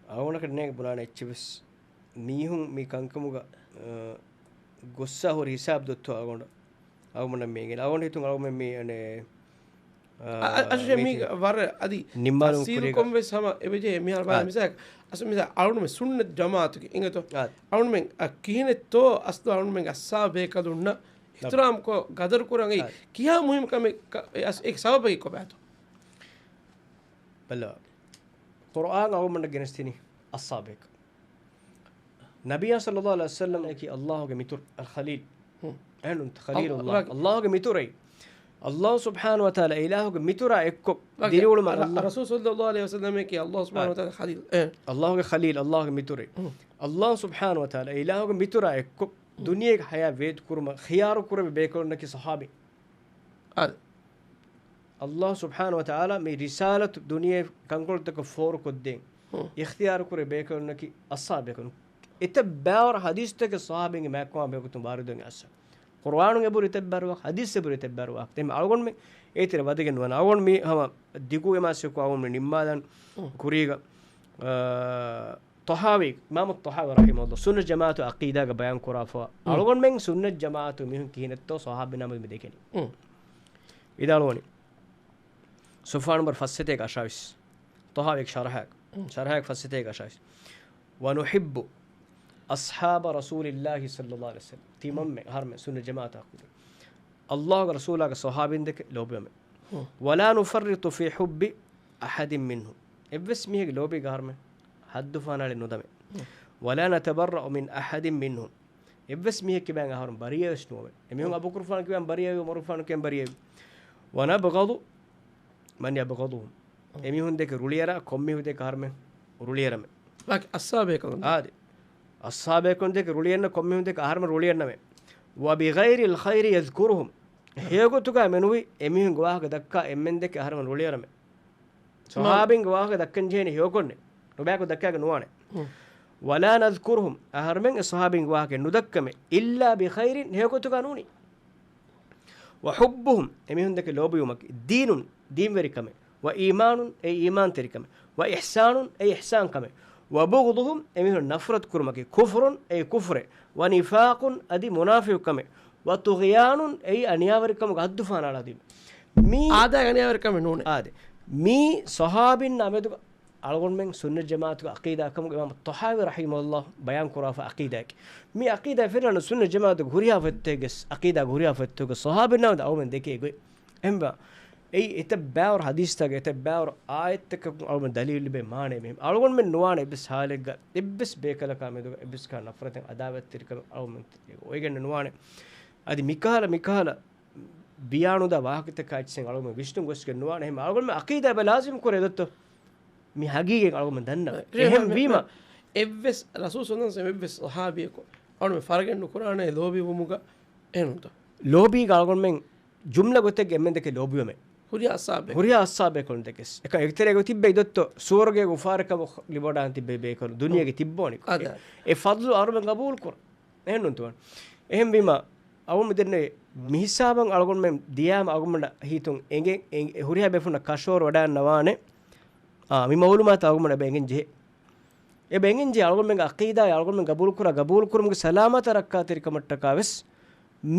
އަޅުގަނޑަކަށް ނޭނގެ ބުނާނެ އެއްޗެއް ވެސް. މީހުން މި ކަންކަމުގަ، އަ، ގޮއްސާ ހުރި ހިސާބު ދޮއްތޯ އަޅުގަނޑު، އަޅުގަނޑަށް މި އެނގޭނެ. އަޅުގަނޑު ހިތުން އަޅުގަނޑު މި އަނެ، އަ، އަ، އަށެ މީ މީ ވަރަށް އަދި ނިންމާލުން ތަފްސީލު ކުރީގަ. ކޮން ވެސް ހަމަ އެބަޖެހޭ މިހާރު ބަލާ އާ. މިސާލަކަށް، އަސް މިސާ އަޅުގަނޑު މި ސުންނަތް ޖަމާއަތުގެ އިނގޭތޯ؟ އާ. އަޅުގަނޑުމެން އަ، ކިހިނެއްތޯ އަސްލު އަޅުގަނޑުމެން އައްސާ ބޭކަލުންނަށް އިޙްތިރާމް ކޮށް ގަދަރު ކުރަން އެއީ އާ. ކިހާ މުހިންމު ކަމެއް ކަ-، އެ އަސް އެ ސަބަބަކީ ކޮބާތޯ؟ ބަލަ، ޤުރުއާން އަޅުގަނޑަށް ގެނެސްދިނީ އައްސާ ބޭކަލުން. ނަބިއްޔާ ޞައްލައްލާހު ޢަލައިހި ވަސައްލަމަކީ ﷲގެ މިތުރު، އަލްޚަލީލް. ހުން. އެހެންނުން ޚަލީލުﷲ. ﷲ، ﷲގެ މިތުރެއް. ﷲ ސުބްޙާނަހޫ ވަތަޢާލާ އިލާހުގެ މިތުރާ އެއްކޮށް ވަގެ، ދިރިއުޅުމަށް ރަ-، ﷲ. ރަސޫލު ޞައްލައްލާހު ޢަލައިހި ވަސައްލަމަކީ ﷲ ސުބްޙާނަހޫ އާ. ވަތަޢާލާ ޚަލީލް. އެ. ﷲގެ ޚަލީލް، ﷲގެ މިތުރެއް. ހުން. ﷲ ސުބްޙާނަހޫ ވަތަޢާލާ އިލާހުގެ މިތުރާ އެއްކޮށް ހުން. ދުނިޔޭގެ ޙަޔާތް ވޭތުކުރުމަށް ޚިޔާރު ކުރެއްވި ބޭކަލުންނަކީ ޞަޙާބީން. އާދެ. ﷲ ސުބްޙާނަހޫ ވަތަޢާލާ މި ރިސާލަތު ދުނިޔެ ކަންކޮޅުތަކަށް ފޯރުކޮށްދޭން ހުން. އިޚްތިޔާރު ކުރެއްވި ބޭކަލުންނަކީ އައްސާ ބޭކަލުން. އެތައް ބާވަރު ޙަދީޘްތަކެއް ޞަޙާބީންގެ މާތްކަމާ ބެހޭގޮތުން ވާރިދުވެގެން އައްސާ. ޤުރުއާނުން އެބަހުރި އެތައް ބާވަރު ވާހަކަ، ޙަދީޘް އެބަހުރި އެތައް ބާވަރު ވާހަކަ. ދެން އަޅުގަނޑުމެން އޭތެރެ ވަދެގެން ނުވާނެ. އަޅުގަނޑު މީ ހަމަ ދިގު އެމާސްއެކު އަޅުގަނޑު ނިންމާލަން ހުން. ކުރީގަ، އާ، ޠަޙާވީ، އިމާމު ޠަޙާވީ ރަޙިމަހުﷲ ސުންނަތް ޖަމާޢަތު ޢަޤީދާގަ ބަޔާން ކުރާފަ، ހުން. އަޅުގަނޑުމެން ސުންނަތް ޖަމާޢަތު މީހުން ކިހިނެއްތޯ ޞަޙާބީންނާ މެދު މި ދެކެނީ. ހުން. ވިދާޅުވަނީ. ސޮފްޙާ ނަންބަރު ފަސްސަތޭކަ އަށާވީސް. ޠަޙާވީގެ ޝަރަޙައިގަ. ހުން. ޝަރަޙައިގެ ފަސްސަތޭކަ އަށާވީސް. ވަނުޙިއްބު އަޞްޙާބަ ރަސޫލިއްލާހި ޞައްލައްލާހު ޢަލައިހި ވަސައްލަމް. ތިމަންމެ އަހަރުމެން ސުންނަތް ޖަމާޢަތާ ކުރި. ﷲގެ ރަސޫލާގެ ޞަޙާބީންދެކެ ލޯބިވަމެ. ހުން. ވަލާ ނުފައްރިޠު ފީ ޙުއްބި އަޙަދިން މިންހުމް. އެއްވެސް މީހެއްގެ ލޯބީގަ އަހަރުމެން ޙައްދު ފަހަނައަޅެއް ނުދަމެ. ހުން. ވަލާ ނަތަބައްރައު މިން އަޙަދިން މިންހުމް. އެއްވެސް މީހެއް ކިބައިން އަހަރުން ބަރީއަވެސް ނުވަމެ. އެމީހުން އަބޫބަކުރު ފާނު ކިބައިން ބަރީއަވި، ޢުމަރު ފާނު ކިބައިން ބަރީއަވި. ވަނަބްޣަޟު މަން ޔަބްޣަޟުހުމް. އެމީހުންދެކެ ރުޅިއަރާ ކޮންމީހުންދެކެ އަހަރުމެން ރުޅިއަރަމެ. ބާކީ އައްސާ ބޭކަލުން. އާދެ. އައްސާ ބޭކަލުންދެކެ ރުޅިއަންނަ ކޮންމީހުންދެކެ އަހަރުމެން ރުޅިއަންނަމެ. ވަބިޣައިރިލް ޚައިރި ޔަޛްކުރުހުމް. ހެޔޮގޮތުގަ މެނުވީ އެމީހުންގެ ވާހަކަ ދައްކާ އެންމެންދެކެ އަހަރުމެން ރުޅިއަރަމެ. ސަޙާބީންގެ ވާހަކަ ދައްކަން ޖެހޭނެ ހެޔޮކޮށްނެ. ނުބަޔަކު ދައްކާގެ ނުވާނެ. ހުން. ވަލާ ނަޛްކުރުހުމް، އަހަރުމެން އެ ޞަޙާބީންގެ ވާހަކަ ނުދައްކަމެ، އިއްލާ ބިޚައިރިން، ހެޔޮގޮތުގަ ނޫނީ. ވަޙުއްބުހުމް، އެމީހުންދެކެ ލޯބިވުމަކީ، ދީނުން، ދީންވެރިކަމެ، ވައީމާނުން، އެ އީމާންތެރިކަމެ، ވައިޙްސާނުން، އެ އިޙްސާންކަމެ، ވަބުޣްޟުހުމް، އެމީހުން ނަފްރަތު ކުރުމަކީ، ކުފުރުން، އެ ކުފުރެ، ވަނިފާޤުން، އަދި މުނާފިޤުކަމެ، ވަޠުޣްޔާނުން، އެއީ އަނިޔާވެރިކަމުގެ ހައްދު ފަހަނައަޅާދީމެ. މީ އާދައިގެ އަނިޔާވެރިކަމެއް ނޫނޭ. އާދެ. މީ ޞަޙާބީންނާ މެދުގަ އަޅުގަނޑުމެން ސުންނަތް ޖަމާޢަތުގެ ޢަޤީދާ ކަމުގަ އިމާމު ޠަޙާވީ ރަޙިމަހުﷲ ބަޔާން ކުރާފަ ޢަޤީދާއެކޭ. މި ޢަޤީދާ ފެންނަން ސުންނަތް ޖަމާޢަތުގެ ހުރިހާ ފޮތެއްގެ ޢަޤީދާގެ ހުރިހާ ފޮތެއްގެ ޞަޙާބީންނާ މެދު އަޅުގަނޑުމެން ދެކޭ ގޮތް. އެހެންވެ، އެއީ އެތައް ބާވަރު ޙަދީޘްތަކެއް، އެތައް ބާވަރު އާޔަތްތަކަކުން އަޅުގަނޑު ދަލީލު ލިބޭ މާނައެއް މި. އަޅުގަނޑުމެން ނުވާނެ އެއްވެސް ޙާލެއްގަ އެއްވެސް ބޭކަލަކާ މެދުގަ އެއްވެސް ކަހަލަ ނަފްރަތެއް ޢަދާވަތްތެރިކަމެއް އަޅުގަނޑުމެން އޮވެގެން ނުވާނެ. އަދި މިކަހަލަ، މިކަހަލަ ވިޔާނުދާ ވާހަކަތަކާ އެއްޗެއް އަޅުގަނޑު ވިސްނުން ގޮސްގެން ނުވާނެ. އެހެން އަޅުގަނޑު ޢަޤީދާ އެބަ ލާޒިމް ކުރޭ ދޮއްތޯ؟ މި ޙަޤީޤީ އަޅުގަނޑު ދަންނަ. އެ، އެހެން ވީމަ، އެއްވެސް ރަސޫލު ޞައްލަﷲު ޢަލައިހި ވަސައްލަމަ އެއްވެސް ޞަޙާބީއަކު އަޅުގަނޑު ފަރަގެއް ނުކުރާނެ ލޯބިވުމުގަ އެހެންތޯ؟ ލޯބީގަ އަޅުގަނޑުމެން ޖުމްލަ ގޮތެއްގެ އެންމެންދެކެ ލޯބިވަމެ. ހުރިހާ އައްސާބެ. ހުރިހާ އައްސާބޭކަލުންދެކެސް. އެކަ އެތެރޭގަ ތިއްބެވި ދޮއްތޯ، ސުވަރުގޭގެ އުފާވެރިކަމަށް ލިބިވަޑާން ތިއްބެވި ބޭކަލުން ދުނިޔޭގެ ތިއްބޯނި. އަދަ. އެ، އެ ފަޟްލު އަހަރުމެން ގަބޫލުކުރަން. އެހެންނޫންތޯ؟ އެހެންވީމަ، އަވަމު ދެންނެވި މިހިސާބަށް އަޅުގަނޑުމެން ދިޔާމަ އަޅުގަނޑަށް ހިތުން އެނގެ، އެ، ހުރިހާ ބޭފުޅުންނަށް ކަށަވަރު ވަޑައިގަންނަވާނެ. އާ، މި މަޢުލޫމާތު އަޅުގަނޑަށް އެބަ އެނގެން ޖެހޭ. އެބަ އެނގެންޖެހޭ އަޅުގަނޑުމެންގެ އަޤީދާއާ އަޅުގަނޑުމެން ގަބޫލުކުރާ ގަބޫލުކުރުމުގެ ސަލާމަތާ ރައްކާތެރިކަމަށްޓަކާ ވެސް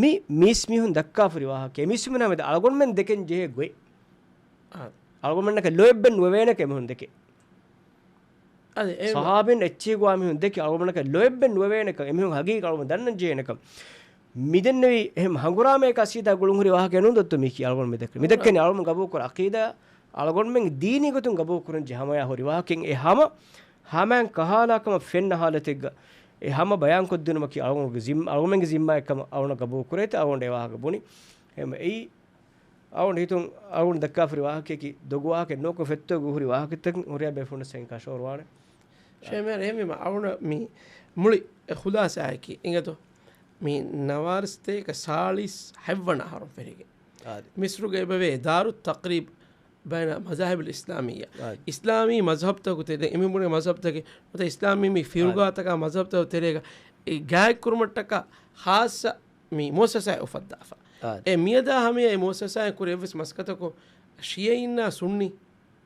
މި މީސްމީހުން ދައްކާފަ ހުރި ވާހަކަ. އެ މީސްމީހުންނާ މެދު އަޅުގަނޑުމެން ދެކެން ޖެހޭ ގޮތް. އާ. އަޅުގަނޑުމެންނަކަށް ލޯތްބެއް ނުވެވޭނެކަން އެމީހުން ދެކެ. އަދި އެ ސަހާބީން އެއްޗެހި ގޮވާ މީހުން ދެކެ އަޅުގަނޑަކަށް ލޯތްބެއް ނުވެވޭނެކަން، އެމީހުން ހަގީގަތަށް އަޅުގަނޑު ދަންނަން ޖެހޭނެކަން. މިދެންނެވި އެހެން ހަނގުރާމައެއް އަސީދާ ގުޅުން ހުރި ވާހަކަ ނޫން ދޮއްތޯ މީކީ އަޅުގަނޑު މި ދެކެ. މި ދެކެނީ އަޅުގަނޑު ގަބޫލުކުރާ އަޤީދާ، އަޅުގަނޑުމެން ދީނީ ގޮތުން ގަބޫލުކުރަން ޖެހޭ ހަމަޔާ ހުރި ވާހަކައެއް. އެ ހަމަ، ހަމައިން ކަހާލާ ކަމަށް ފެންނަ ހާލަތެއްގަ އެ ހަމަ ބަޔާންކޮށްދިނުމަކީ އަޅުގަނޑުގެ ޒިން-، އަޅުގަނޑުމެންގެ ޒިންމާއެއް ކަމަށް އަޅުގަނޑަށް ގަބޫލުކުރޭތޯ އަޅުގަނޑު އެ ވާހަކަ ބުނި. އެހެން އެއީ އަޅުގަނޑު ހިތުން އަޅުގަނޑު ދައްކާފަ ހުރި ވާހަކައަކީ ދޮގު ވާހަކައެއް ނޫންކަން ފެއްތޯގަ ހުރި ވާހަކަތަކުން ހުރިހާ ބޭފުޅުންނަށް އެކަން ޝެއަރުވާނެ. ޝޭމޭރ އެހެންވީމަ އަޅުގަނޑަށް މި މުޅި އެ ޚުލާސާއަކީ އިނގޭތޯ މި ނަވާރަސްތޭކަ ސާޅީސް ހަތްވަނަ އަހަރުން ފެށިގެން. އާދެ. މިސްރުގަ އެބަވޭ ދާރު ތަޤްރީބް ބައިނަ މަޒާހިބުލް އިސްލާމިއްޔާ. އާދެ. އިސްލާމީ މަޒްހަބްތަކުގެ ތެރޭ، އެމީހުން ބުނޭ މަޒްހަބްތަކެއް ނުވަތަ އިސްލާމީ މި ފިރުގާތަކާ މަޒްހަބްތަކުގެ ތެރޭގަ އެ ގާތްކުރުމަށްޓަކާ ޚާއްޞަ މި މުއައްސަސާއެއް އުފައްދާފަ. އާދެ. އެ މިއަދާ ހަމަޔަށް އެ މުއައްސަސާއިން ކުރި އެއްވެސް މަސައްކަތަކުން ޝިޔަޢީންނާ ސުންނީ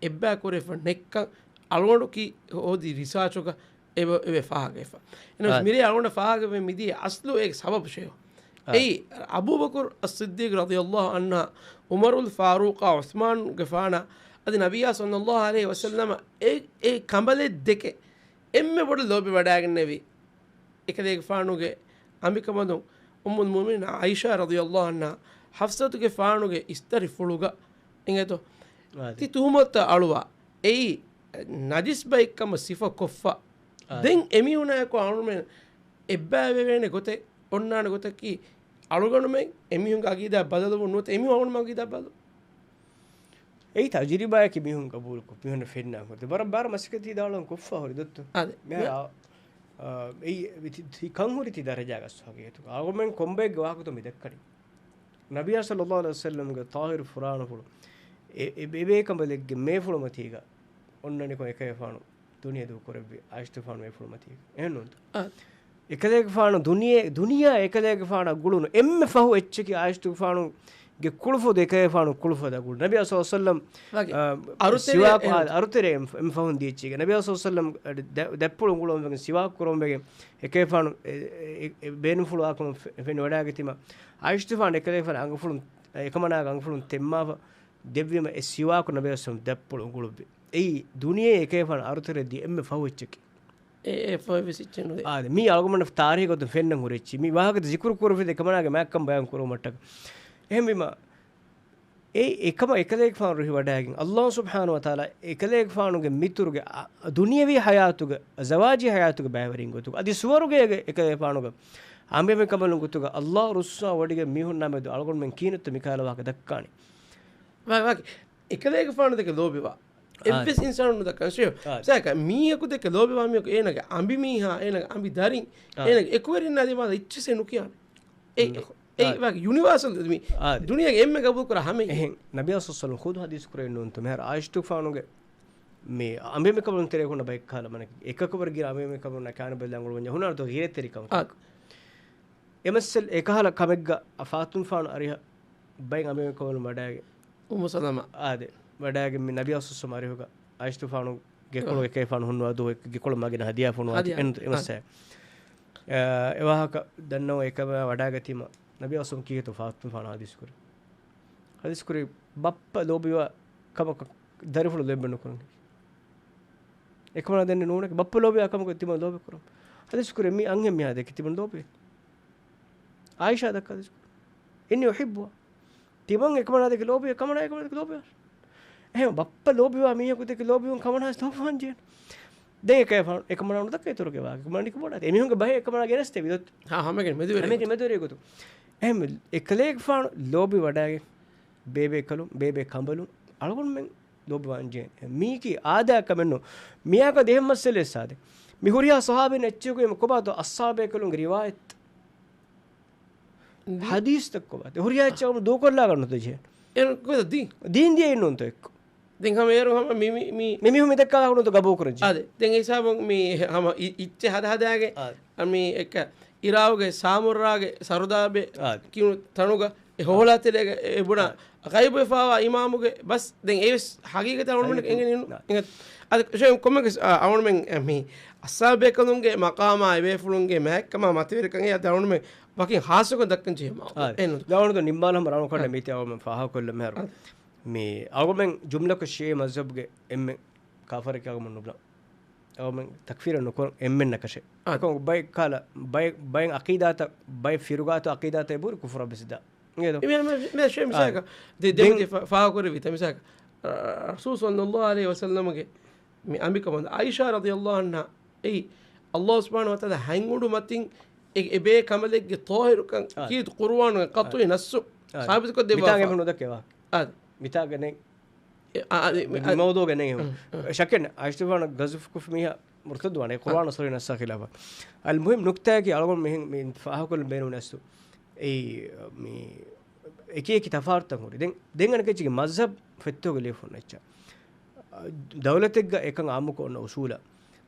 އެއްބައި ކުރެވިފަ ނެތްކަން އަޅުގަނޑަކީ ހޯދި ރިސާޗުގަ އެބަ-، އެބަ ފާހަގަވެފަ. އެހެނަސް އާދެ. މިރޭ އަޅުގަނޑަށް ފާހަގަވެ މިދިޔަ އަސްލު އޭގެ ސަބަބު ޝޭހު. އާދެ. އެއީ އަބޫބަކުރު އައްޞިއްދީޤު ރަޟިޔަﷲ ޢަންހާ، ޢުމަރުލް ފާރޫޤާ، ޢުޘްމާންގެފާނާ އަދި ނަބިއްޔާ ޞައްލަﷲ ޢަލައިހި ވަސައްލަމަ އެ، އެ ކަނބަލެއް ދެކެ އެންމެ ބޮޑަށް ލޯބިވަޑައިގެންނެވި އެކަލޭގެފާނުގެ އަނބިކަނބަލުން އުއްމުލް މުއުމިނީން ޢާއިޝާ ރަޟިޔަﷲ ޢަންހާ ޙަފްޞަތުގެފާނުގެ އިސްތަށިފުޅުގަ އިނގޭތޯ؟ އާދެ. ތި ތުހުމަތުތައް އަޅުވާ. އެއީ ނަޖިސް ބައެއްކަމަށް ސިފަކޮށްފަ. އާދެ. ދެން އެމީހުނާއެކު އަޅުމެން އެއްބައިވެވޭނެ ގޮތެއް އޮންނާނެ ގޮތަކީ އަޅުގަނޑުމެން އެމީހުންގެ އަގީދާ ބަދަލުވުން ނުވަތަ އެމީހުން އަޅުގަނޑުމެން އަގީދާ ބަދަލު. އެއީ ތަޖުރިބާއަކީ މީހުން ގަބޫލުކޮށް، މީހުންނަށް ފެންނާން ހުރެ. ބަރަ-، ބަރަ މަސައްކަތް ދާޅަން ކޮށްފަ ހުރި ދޮއްތު. އާދެ. މިހާރު މި-، އާ، އާ، އެއީ ތި-، ތި ކަން ހުރި ތި ދަރަޖާގަސް ހަގީގަތުގަ. އަޅުގަނޑުމެން ކޮންބައެއްގެ ވާހަކަތޯ މި ދައްކަނީ. ނަބިއްޔާ ޞައްލަﷲ ޢަލައިހި ވަސައްލަމްގެ ޠާހިރު ފުރާނަފުޅު އެ، އެ، އެ ބޭކަނބަލެއްގެ މޭފުޅުމަތީގަ އޮންނަނިކޮށް އެކަލޭގެފާނު ދުނިޔެ ދޫކުރެއްވި އާއިޝަތުގެފާނު މޭފުޅުމަތީގަ. އެހެންނޫންތަ؟ އާ. އެކަލޭގެފާނު ދުނިޔެ، ދުނިޔެއާ އެކަލޭގެފާނާ ގުޅުނު އެންމެ ފަހު އެއްޗަކީ އާއިޝަތުގެފާނުގެ ކުޅުފޮދު އެކަލޭގެފާނު ކުޅުފޮދާ ގުޅުނު. ނަބިއްޔާ ޞައްލަﷲ ޢަލައިހި ވަސައްލަމް، ވަގެ. އާ، އަރުތެރެ ސިވާކު އެން-، އާ، އަރުތެރެ އެން-، އެންމެ ފަހުން ދިޔަ އެއްޗެއްގަ. ނަބިއްޔާ ޞައްލަﷲ ޢަލައިހި ވަސައްލަމް އަ، ދަ-، ދަތްޕުޅު އުނގުޅުމުން ވެގެން ސިވާކު ކުރުމުން ވެގެން އެކަލޭގެފާނު އެ، އެ، އެ، އެ ބޭނުންފުޅު އާކަމަށް ފެ-، ފެނިވަޑައިގަތީމަ އާއިޝަތުގެފާނު އެކަލޭގެފާނު އަނގަފުޅުން، އެކަމަނާގެ އަނގަފުޅުން ތެއްމާފަ ދެއްވީމަ އެ ސިވާކު ނަބިއްޔާ ޞައްލަﷲ ޢަލައިހި ވަސައްލަމް ދަތްޕުޅު އުނގުޅުއްވި. އެއީ ދުނިޔެއަށް އެކަލޭގެފާނު އަރުތެރެ ދިޔަ އެންމެ ފަހު އެއްޗަކީ. އެ، އެ ފަހު އެއްވެސް އެއްޗެއް ނުދޭ. އާދެ، މީ އަޅުގަނޑަށް ތާރީޚު ގޮތުން ފެންނަން ހުރި އެއްޗެއް. މި ވާހަކަ ޒިކުރު ކުރެވިފަ އެކަމަނާގެ މާތްކަން ބަޔާން ކުރުވުމަށްޓަކަ. އެހެންވީމަ، އެ އެކަމަށް އެކަލޭގެފާނު ރުހިވަޑައިގެން، ﷲ ސުބްޙާނަހޫ ވަތަޢާލާ އެކަލޭގެފާނުގެ މިތުރުގެ އަ، ދުނިޔަވީ ޙަޔާތުގެ، ޒަވާޖީ ޙަޔާތުގެ ބައިވެރިން ގޮތުގަ، އަދި ސުވަރުގޭގެ އެކަލޭގެފާނުގެ އަނބިމެ ކަނބަލުން ގޮތުގަ، ﷲ ރުއްސުން ވޮޑިގެން މީހުންނާ މެދު އަޅުގަނޑުމެން ކިހިނެއްތޯ މިކަހަލަ ވާހަކަ ދައްކާނީ؟ ވަ-، ވަކި އެކަލޭގެފާނު ދެކެ ލޯބިވާ އާ. އެއްވެސް އިންސާނުން ނުދައްކާނެ ޝޭހް. އާ. މިސާލަކަށް މީހަކު ދެކެ ލޯބިވާ މީހަކު އޭނަގެ އަނބިމީހާ، އޭނަގެ އަނބި ދަރިން، އާ. އޭނަގެ އެކުވެރިންނާ ދިމާލަށް އެއްޗިސް ނުކިޔާނެ. އެ، އެ، އެ، އާ. ވަކި ޔުނިވާސަލް މި އާ. ދުނިޔޭގެ އެންމެ ގަބޫލުކުރާ ހަމަ އެހެން. ނަބިއްޔާ ޞައްލަﷲ ޢަލައިހި ވަސައްލަމް ޚުދު ޙަދީޘް ކުރެއްވި ނޫންތޯ މިހާރު އާއިޝަތުގެފާނުގެ މި އަނބިމެ ކަނބަލުން ތެރޭ ހުންނަ ބައެއް ކަހަލަ މަނަކީ އެކަކުވަރު ގިރާ އަނބިމެ ކަނބަލުން ކާނި ބަލާ އުޅުންޏާ ހުނާނެތޯ ހިރެތެރިކަމަކަށް. އާ. އެ މައްސަލަ އެކަހަލަ ކަމެއްގަ ފާތުމަތުގެފާނު އަރިހަށް ބައެއް އަނބިމެ ކަނބަލުން ވަޑައިގެން އުއްމު ސަލަމާ. އާދެ. ވަޑައިގެން މި ނަބިއްޔާ ޞައްލަﷲ ޢަލައިހި ވަސައްލަމް އަރިހުގަ އާއިޝަތުގެފާނު ގެކޮޅު އާ. އެކަލޭގެފާނު ހުންނަވާ ދުވަހު ގެކޮޅު މަގިނަ ހަދިޔާ ފޮނުވާތީ ހަދިޔާ. އެން-، އެ އާ. މައްސަލަ. އާ، އެ ވާހަކަ ދަންނަވަން އެކަމަށް ވަޑައިގަތީމަ ނަބިއްޔާ ޞައްލަﷲ ޢަލައިހި ވަސައްލަމް ކީކޭތޯ ފާތުމަތުގެފާނު ޙަދީޘް ކުރީ؟ ޙަދީޘް ކުރީ ބައްޕަ ލޯބިވާ ކަމަކަށް ދަރިފުޅު ލޯބި ނުކުރަނީ. އެކަމަނާ ދެންނެވި ނޫނެކޭ ބައްޕަ ލޯބިވާ ކަމަކަށް ތިމަން ލޯބި ކުރަން. ޙަދީޘް ކުރީ މި އަންހެން މީހާ ދެކެ ތިމަން ލޯބިވޭ. ޢާއިޝާ ދައްކާ ޙަދީޘް ކުރީ. إني أحبها. ތިމަން އެކަމަނާ ދެކެ ލޯބިވޭ، ކަމަނާ އެކަމަނާ ދެކެ ލޯބިވާ. އެހެން ބައްޕަ ލޯބިވާ މީހަކު ދެކެ ލޯބިވުން ކަމަނާ ވެސް ލޯބިވާން ޖެހޭނެ. ދެން އެކަލޭގެފާނު އެކަމަނާ ނުދައްކަ އިތުރުގެ ވާހަކަ. އެކަމަނާ ނިކުމެވުނީ. އެމީހުންގެ ބަހެއް އެކަމަނާ ގެނެސްދެވި ދޮއްތު. ހާ، ހަމައެކަނި މެދުވެރި އެމީހުންގެ ގޮތުން. މެދުވެރި ގޮތުން. އެހެން އެކަލޭގެފާނު ލޯބި ވަޑައިގެން ބޭބޭ ކަނބަލުން، ބޭބޭ ކަނބަލުން އަޅުގަނޑުމެން ލޯބިވާން ޖެހޭނެ. މީކީ އާދައަކަށް މެންނު. މިއާކަށް ދެހެން މައްސަލައެއް ސާދެ. މި ހުރިހާ ޞަޙާބީން އެއްޗެއްގެ ކޮބާތޯ އަޞްޙާބޭކަލުންގެ ރިވާޔަތް. ދީ-، ޙަދީޘްތައް ކޮބާތޯ؟ ހުރިހާ އެއްޗެއް ދޫކޮށްލާގަން ނުދޭ ޖެހޭނެ. އެ ކޮބާ ދީ؟ ދީން ދިޔަ އިންނޫންތޯ އެއްކޮށް؟ ދެން ހަމަ އޭރު ހަމަ މި، މި، މި، މި މީހުން މި ދައްކާ ހަގުނުތޯ ގަބޫލު ކުރަން ޖެހޭ؟ އާދެ. ދެން އެ ހިސާބުން މި ހަމަ އި-، އިއްޗެއް ހަދަ ހަދާގެ އާދެ. މި އެކަ އިރާގުގެ ސާމުރާގެ ސަރުދާބެ އާދެ. ކިޔުނު ތަނުގަ އެ ހޯލާތެރޭގަ އެ ބުނާ އާ. ޣައިބުވެފާވާ އިމާމުގެ ބަސް ދެން އެވެސް ހަގީގަތަށް އަޅުމެން ހަގީގަތަށް އެނގެނީ ނޫން. އާ. އެނގޭ. އަދި ޝޭހް ކޮންމެ ކަސް، އާ، އަޅުމެން، އެ، މި އަސްހާބޭކަލުންގެ މަޤާމާ އެބޭފުޅުންގެ މާތްކަމާ މަތިވެރިކަން އެ އަދި އަޅުމެން ވަކިން ޚާއްޞަކޮށް ދައްކަން ޖެހޭ މައުޟޫ. އާ، އެހެންނު. ދާވަނުދު ނިންމާލަމަ ރަނުކަން އާ. މީތި އަޅުމެން ފާހަގަކޮށްލަމެހަރު. އާ. މި އަޅުގަނޑުމެން ޖުމްލަކޮށް ޝިޔަޢީ މަޒްހަބުގެ އެންމެ ކާފަރެކޭ އަޅުގަނޑުމެން ނުބުނާ. އަޅުގަނޑުމެން ތަކްފީރެއް ނުކުރަން އެންމެންނަކަށެއް. އާ. ކޮން ބައެއް ކާލަ، ބައެއް، ބައެއް އަޤީދާތައް، ބައެއް ފިރުގާތު އަޤީދާތައް އެބަހުރި ކުފުރަށް ވެސް ދާ. އިނގޭތޯ؟ މި، މި، މި، މި، މި، މި، އާ. މިސާލަކަށް، ދެ، ދެން ދެމަތި ފާ، ފާހަގަކުރެއްވިތަ މިސާލަކަށް، ރަ، ރަސޫލު ޞައްލައްލާހު ޢަލައިހި ވަސައްލަމަގެ މި އަނބިކަމުން ޢާއިޝާ ރަޟިޔައްލާހު ޢަންހާ އެއީ، ﷲ ސުބްޙާނަހޫ ވަތަޢާލާ ހަތް އުޑު މަތިން އެ، އެބޭ ކަނބަލެއްގެ ޠާހިރުކަން އާ. ކީރިތި ޤުރުއާނުގެ ޤަޠުޢީ އާ. ނައްޞު އާ. ސާބިތުކޮށްދެއްވާފަ. މިތާގައި ނުދައްކަވާ. އާ. މިތާގަ ނެތް. އެ، އާ، އާ، އާ، މި، މި އާ. މައުޟޫޢުގަ ނެތް އެހެން. އާ، އާ. ޝައްކެއް ނެތް. ޢާއިޝާ ގަޒުވު ކޮށްފި މީހާ މުރްތައްދު ވާނެ. އާ. ޤުރުއާނު ސުރީ ނައްޞާ ޚިލާފަށް. އަލްމުހިއްމު ނުކްތާއަކީ އަޅުގަނޑު މިހެން މި ފާހަގަކޮށްލަން ބޭނުން ނައްޞު. އެއީ، މި އެކި އެކި ތަފާތުތައް ހުރި. ދެން، ދެން އަނެކެއްޗެއްގެ މަޒްހަބް ފޮތްތަކުގަ ލިޔެފަ އޮންނަ އެއްޗެއް. ދައުލަތެއްގަ އެކަން އާއްމުކޮށް އޮންނަ އުޞޫލަށް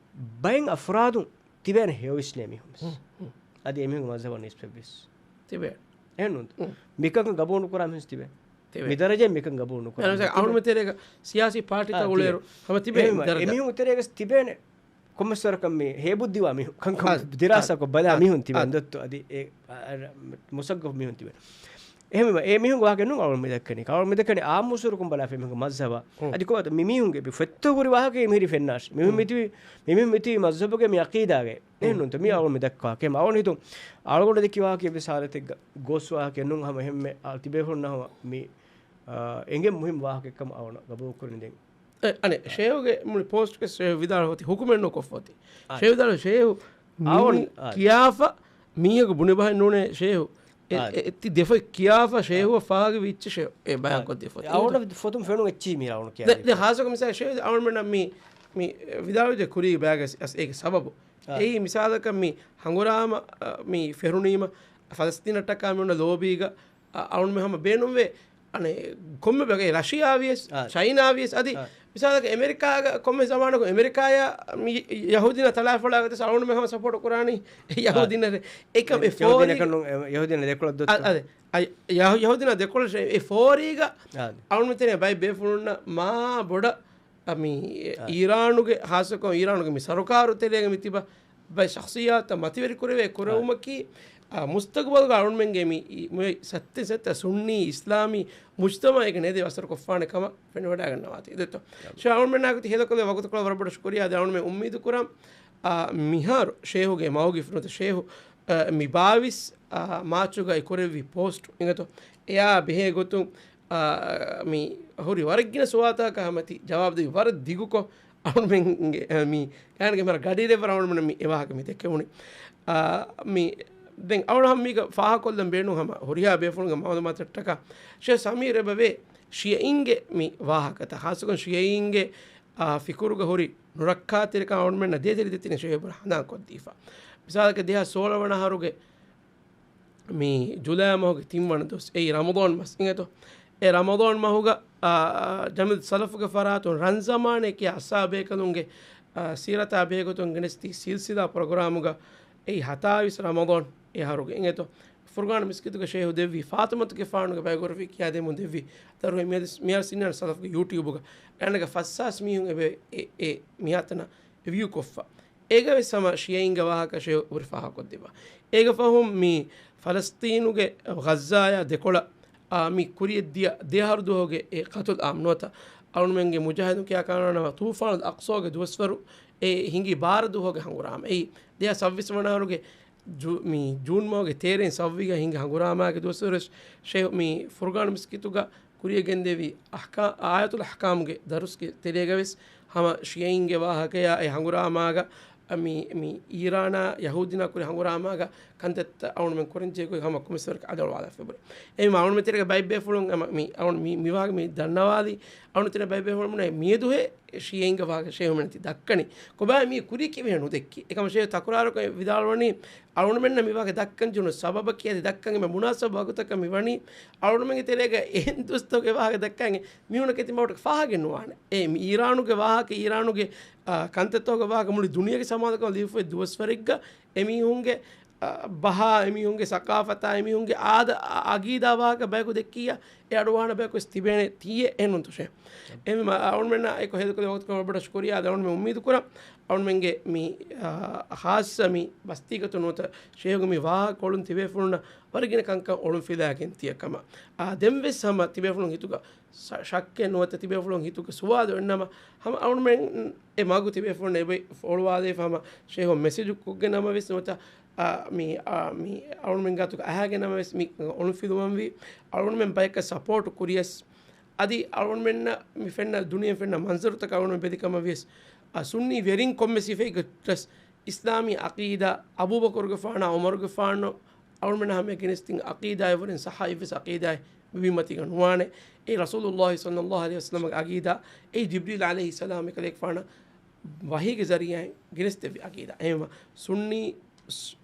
ބައެއް އަފްރާދުން ތިބޭނެ ހެޔޮވެސް ނޭ މީހުން ވެސް. ހުން، ހުން. އަދި އެމީހުންގެ މަޒްހަބަށް ނިސްބަތްވެސް. ތިބޭ. އެހެންނޫންތަ؟ ހުން. މިކަން ގަބޫލު ނުކުރާ މީހުން ތިބޭ. ތިބޭ. މި ދަރަޖައިން މިކަން ގަބޫލު ނުކުރާ މީހުން ތިބޭ. އަހަރުމެ ތެރޭގަ ސިޔާސީ ޕާޓީތައް އާ، އުޅޭރު. ތިބޭ. ހަމަ ތިބޭ އެހެންވީމަ، ދަރަޖަ. އެމީހުން ތެރޭގަ ތިބޭނެ. ކޮންމެސް ވަރަކަށް މި ހޭބުއްދިވާ މީހުން، ކަންކަން އާ، ދިރާސާކޮށް ބަލާ އާ، މީހުން ތިބޭ. އާ. ދޮއްތު އަދި އެ، އަ، އަ، މުސައްގަފު މީހުން ތިބޭ. އެހެންވީމަ، އެ މީހުންގެ ވާހަކަ ނޫން އަޅުގަނޑު މި ދައްކަނީ. އަޅުގަނޑު މި ދައްކަނީ އާއްމު އުސޫލަކުން ބަލާފަ މީހުންގެ މަޒްހަބާ. ހުން. އަދި ކޮބާތަ މި މީހުންގެ މި ފޮތްތައް ހުރި ވާހަކަ މިހިރީ ފެންނާށި. މި މީހުން ހުން. މިތިބީ، މި މީހުން މިތިބީ މަޒްހަބުގެ މި އަޤީދާގައި. ހުން. އެހެންނޫންތަ؟ މި ހުން. އަޅުގަނޑު މި ދައްކާ ވާހަކަ. އަޅުގަނޑު ދެއްކި ވާހަކަ އެއްވެސް ހާލަތެއްގަ ގޯސް ވާހަކަ ނޫން ހަމަ އެހެންމެ އަ، ތިބޭފުޅުންނަށް ހަމަ މި، އާ، އެނގެން މުހިންމު ވާހަކައެއްކަމަށް އަޅުގަނޑު ގަބޫލުކުރަނީ ދެން. އެ، އަނެއް، އާ. ޝޭހުގެ މުޅި ޕޯސްޓްގެ ޝޭހު ވިދާޅު ހޮތި ހުކުމެއް ނުކޮށްފަ އޮތީ. އާ. ޝޭހު ވިދާޅު ޝޭހު މީ އާ. ކިޔާފަ މީހަކު ބުނެ ބަހެއް ނޫނޭ ޝޭހު. އެ، އާ. އެ، އެ، ތި ދެފަ ކިޔާފަ ޝޭހު އާ. ފާގި ވިއްޗި ޝޭހު. އެ ބަޔާން އާ. ކޮށްދީފަ އޮތީ. އަވަނަ ފޮތުން ފެނުން އެއްޗީ މީ ރައުނު ކިޔާ. ދެ، ދެ ހާސަކޮ މިސާ ޝޭހު އަވަންމެންނަށް މީ، މީ ވިދާޅު ދެ ކުރީ ބައިގަސް އަސް އޭގެ ސަބަބު. އާ. އެއީ މިސާލަކަށް މި ހަނގުރާމަ، އަ، މި ފެރުނީމަ ފަލަސްތީނަށްޓަކާ މި އޮންނަ ލޯބީގަ އަ، އަޅުންމެ ހަމަ ބޭނުންވޭ، އަނެ، ކޮންމެ ބަގެ ރަޝިޔާވިޔަސް، އާ. ޗައިނާވިޔަސް އަދި، އާ. މިސާލަކަށް އެމެރިކާގަ ކޮންމެ ޒަމާނަކު އެމެރިކާޔާ މި ޔަހޫދީންނާ ތަޅާފޮޅާގަތަސް އަޅުންމެ ހަމަ ސަޕޯޓް ކުރާނީ އާ. ޔަހޫދީންނަށް. އެކަމް އެ ފޯރީ، ޔަހޫދީންނަކަށް ނޫން، އެ، ޔަހޫދީންނަށް ދެކޮޅަށް ދޮއްތު. އަ، އަދެ، އަ، ޔަހޫ-، ޔަހޫދީންނާ ދެކޮޅަށް އެ ފޯރީގަ އާ. އަޅުންމެ ތެރޭ ބައެއް ބޭފުޅުންނަށް މާ ބޮޑަށް އަ، މި އާ. އީރާނުގެ، ހާއްސަކޮށް އީރާނުގެ މި ސަރުކާރު ތެރޭގަ މި ތިބަ ބައެއް ޝަޚްޞިއްޔާތުތައް މަތިވެރި ކުރެވޭ ކުރެވުމަކީ، އާ، މުސްތަގުބަލުގަ އަޅުންމެންގެ މި، މި ސައްތި ސައްތަ ސުންނީ އިސްލާމީ މުޖްތަމަޢެއްގެ ނޭދެ އަސަރުކޮށްފާނެ ކަމަށް ފެނިވަޑައިގަންނަވާތީ. ދެއްތޯ؟ ޝޭހް އަޅުންމެންނާ ގޮތި ހޭދަކޮށްލެވޭ ވަގުތުކޮޅަށް ވަރަށް ބޮޑަށް ޝުކުރިއްޔާ. އަދި އަޅުންމެން އުއްމީދު ކުރަން، އާ، މިހާރު ޝޭހުގެ މައުގިފު ނުވަތަ ޝޭހު، އާ، މި ބާވީސް، އާ، މާޗުގައި ކުރެއްވި ޕޯސްޓް އިނގޭތޯ؟ އެއާ ބެހޭ ގޮތުން އާ، މި ހުރި ވަރަށް ގިނަ ސުވާލުތަކަށް ހަމަ ތި ޖަވާބު ދެއްވި ވަރަށް ދިގުކޮށް، އަޅުމެންގެ، އާ، މި ގާނގެ މިހާރު ގަޑިއިރެއްވަރަށް އަޅުމެން މި އެ ވާހަކަ މި ދެކެވުނީ. އާ، މި ދެން އަޅު ހަމަ މީގަ ފާހަކޮށްލަން ބޭނުން ހަމަ ހުރިހާ ބޭފުޅުންގެ މައުލޫމާތަށްޓަކާ ޝޭ ސަމީރ އެބަވޭ ޝިޔައިންގެ މި ވާހަކަތައް، ހާއްސަކޮށް ޝިޔައިންގެ، އާ، ފިކުރުގަ ހުރި ނުރައްކާތެރިކަން އަޅުމެންނަށް ދޭތެރި ދެތިނެ ޝޭ ބުރަ ހަނދާން ކޮށްދީފަ. މިސާލަކަށް ދެހާސް ސޯޅަ ވަނަ އަހަރުގެ މި ޖުލައި މަހުގެ ތިންވަނަ ދުވަސް، އެއީ ރަމަޟާން މަސް އިނގޭތޯ. އެ ރަމަޟާން މަހުގަ، އާ، ޖަމިލް ސަލަފުގެ ފަރާތުން ރަންޒަމާނެ ކިޔާ އަސްހާބޭކަލުންގެ، އާ، ސީރަތާ ބެހޭގޮތުން ގެނެސްދިޔަ ސިލްސިލާ ޕްރޮގްރާމުގަ އެއީ ހަތާވީސް ރަމަޟާން އެ އަހަރުގެ އިނގޭތޯ. ފުރުގާން މިސްކިތުގަ ޝޭހު ދެއްވި ފާތިމަތުގެފާނުގެ ބައިވަރުވި ކިޔާދޭމުން ދެއްވި ދަރުހަ މިއަދި، މިހާރު ސިންނާނެ ސަލަފުގެ ޔޫޓިއުބުގަ އަނެއްގަ ފަސްހާސް މީހުން އެބަ އެ، އެ މިހާތަނަށް ވިއު ކޮށްފަ. އޭގަވެސް ހަމަ ޝިޔައިންގެ ވާހަކަ ޝޭހު ހުރި ފާހަގަކޮށްދެއްވާ. އޭގެ ފަހުން މި ފަލަސްތީނުގެ ޣައްޒާޔާ ދެކޮޅަށް، އާ، މި ކުރިޔަށްދިޔަ ދެއަހަރު ދުވަހުގެ އެ ޤަތުލު އާމް ނުވަތަ އަޅުމެންގެ މުޖާހިދުން ކިޔާ ކާނާނަމަ ޠޫފާނުލް އަޤްޞާގެ ދުވަސްވަރު އެ ހިނގި ބާރަ ދުވަހުގެ ހަނގުރާމަ. އެއީ ދެހާސް ސައްބީސް ވަނަ އަހަރުގެ ޖޫ-، މި ޖޫން މަހުގެ ތޭރައިން ސައްބީސް ހިނގި ހަނގުރާމާގެ ދުވަސްވަރު ޝޭހު މި ފުރުގާން މިސްކިތުގަ ކުރިޔަށް ގެންދެވި އަޙްކާ-، އާޔަތުލް އަޙްކާމްގެ ދަރުސްގެ ތެރޭގަވެސް ހަމަ ޝިޔައިންގެ ވާހަކަޔާ އެ ހަނގުރާމާގަ މި، މި އީރާނާ ޔަހޫދީންނާ ކުރި ހަނގުރާމާގަ ކަންތައްތައް އަޅުމެން ކުރަންޖެހޭ ގޮތް ހަމަ ކޮމިސަރަކަށް އަލިއަޅުވާލާފަ އެބުރި. އެހެންވީމަ އަޅުމެން ތެރޭގަ ބައެއް ބޭފުޅުން ހަމަ މި، އަޅު މި، މި ވާހަކަ މި ދަންނަވާލީ އަޅުމެން ތެރޭ ބައެއް ބޭފުޅުން މިއަދުހޭ ޝިޔައިންގެ ވާހަކަ ޝޭހު މެންތި ދައްކަނީ. ކޮބާ މީ ކުރީ ކިވެހެން ނުދެއްކި. އެކަމަށޭ ތަކުރާރުކޮށް ވިދާޅުވަނީ އަޅުމެންނަށް މި ވާހަކަ ދައްކަން ޖެހުނު ސަބަބަކީ އަދި ދައްކަން އެންމެ މުނާސަބު ވަގުތަކަށް މި ވަނީ އަޅުމެންގެ ތެރޭގަ އެހެން ދުވަސްތަކުގެ ވާހަކަ ދައްކަން މީހުންނަކަށް ތިމާވަރަކަށް ފާހަގަ ނުވާނެ. އެ މި އީރާނުގެ ވާހަކަ، އީރާނުގެ، އާ، ކަންތައްތަކުގެ ވާހަކަ މުޅި ދުނިޔޭގެ ސަމާލުކަމަށް ލިބިފައި ދުވަސްވަރެއްގަ އެމީހުންގެ، އާ، ބަހާ، އެމީހުންގެ ސަޤާފަތާ، އެމީހުންގެ އާދަ، އަ-، އަގީދާ ވާހަކަ ބަޔަކު ދެއްކިއްޔާ އެ އަޑުއަހާނެ ބަޔަކު ވެސް ތިބޭނެ ތީއެއް އެހެންނޫންތޯ ޝޭ؟ އެހެންވީމަ އަޅުމެންނާ އެކޮށް ހޭދަކޮށްލި ވަގުތުކޮޅަށް ބޮޑަށް ޝުކުރިއްޔާ. އަދި އަޅުމެން އުއްމީދު ކުރަން އަޅުމެންގެ މި، އާ، ޚާއްޞަ މި ބަސްތީގަތު ނުވަތަ ޝޭހުގެ މި ވާހަކަ ކޮޅުން ތިބޭފުޅުންނަށް ވަރަށް ގިނަ ކަންކަން އޮޅުން ފިލާގެން ތިޔަ ކަމަށް. އާ، ދެން ވެސް ހަމަ ތިބޭފުޅުން ހިތުގަ ސަ-، ޝައްކެއް ނުވަތަ ތިބޭފުޅުން ހިތުގަ ސުވާލު އޮތްނަމަ، ހަމަ އަޅުމެން އެ މަގު ތިބޭފުޅުން އެބަ ފޯޅުވާލައިފަ ހަމަ ޝޭހު މެސެޖު ކޮށްގެން ނަމަވެސް ނުވަތަ، އާ، މި، އާ، މި އަޅުމެން ގާތުގަ އަހާގެން ނަމަވެސް މި އޮޅުން ފިލުވަންވީ. އަޅުމެން ބަޔަކަށް ސަޕޯޓު ކުރިޔަސް އަދި އަޅުމެންނަށް މި ފެންނަ، ދުނިޔެ ފެންނަ މަންޒަރުތަކަށް އަޅުމެން ބެލިކަމަށް ވިޔަސް، އަ، ސުންނީ ވެރިން ކޮންމެ ސިފައެއްގަ ވެސް އިސްލާމީ އަޤީދާ، އަބޫބަކުރުގެފާނާ ޢުމަރުގެފާނު އަޅުމެންނަށް ހަމަޔަށް ގެނެސްދިން އަޤީދާއެއް ވަރެން ޞައްޙަ އެއްވެސް އަޤީދާއެއް މި ބިމަތީގަ ނުވާނެ. އެ ރަސޫލުﷲ ޞައްލަﷲ ޢަލައިހި ވަސައްލަމަގެ އަޤީދާ، އެ ޖިބްރީލް ޢަލައިހިއްސަލާމް އެކަލޭގެފާނަށް ވަޙީގެ ޒަރީޢާއިން ގެނެސްދެއްވި އަޤީދާ. އެހެންވީމަ ސުންނީ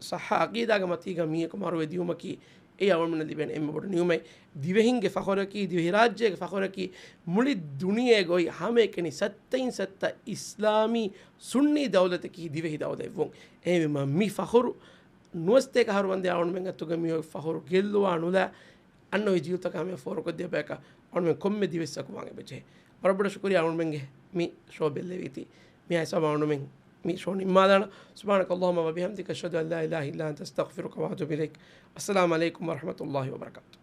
ޞައްޙަ އަޤީދާގެ މަތީގަ މީހަކު މަރުވެ ދިޔުމަކީ އެ އަޅުމެންނަށް ލިބޭނެ އެންމެ ބޮޑު ނިޢުމަތް. ދިވެހިންގެ ފަޚުރަކީ، ދިވެހިރާއްޖޭގެ ފަޚުރަކީ، މުޅި ދުނިޔޭގަ އޮތް ހަމައެކަނި ސައްތައިން ސައްތަ އިސްލާމީ ސުންނީ ދައުލަތަކީ ދިވެހި ދައުލަތެއްވުން. އެހެންވީމަ މި ފަޚުރު ނުވަސްތޭކަ އަހަރު ވަންދެން އަޅުމެން އަތުގަ މި އޮތް ފަޚުރު ގެއްލުވާ ނުލާ، އަންނަ އޮތް ޖީލުތަކަށް ހަމަޔަށް ފޯރުކޮށްދޭ ބަޔަކަށް އަޅުމެން ކޮންމެ ދިވެއްސަކު ވާން އެބަޖެހޭ. ވަރަށް ބޮޑަށް ޝުކުރިއްޔާ އަޅުމެންގެ މި ޝޯ ބެއްލެވީތީ. މިހާ ހިސާބަށް އަޅުމެން މި ޝޯ ނިންމާލާނަން. سبحانك اللهم وبحمدك، أشهد أن لا إله إلا أنت، أستغفرك وأتوب إليك. السلام عليكم ورحمة الله وبركاته.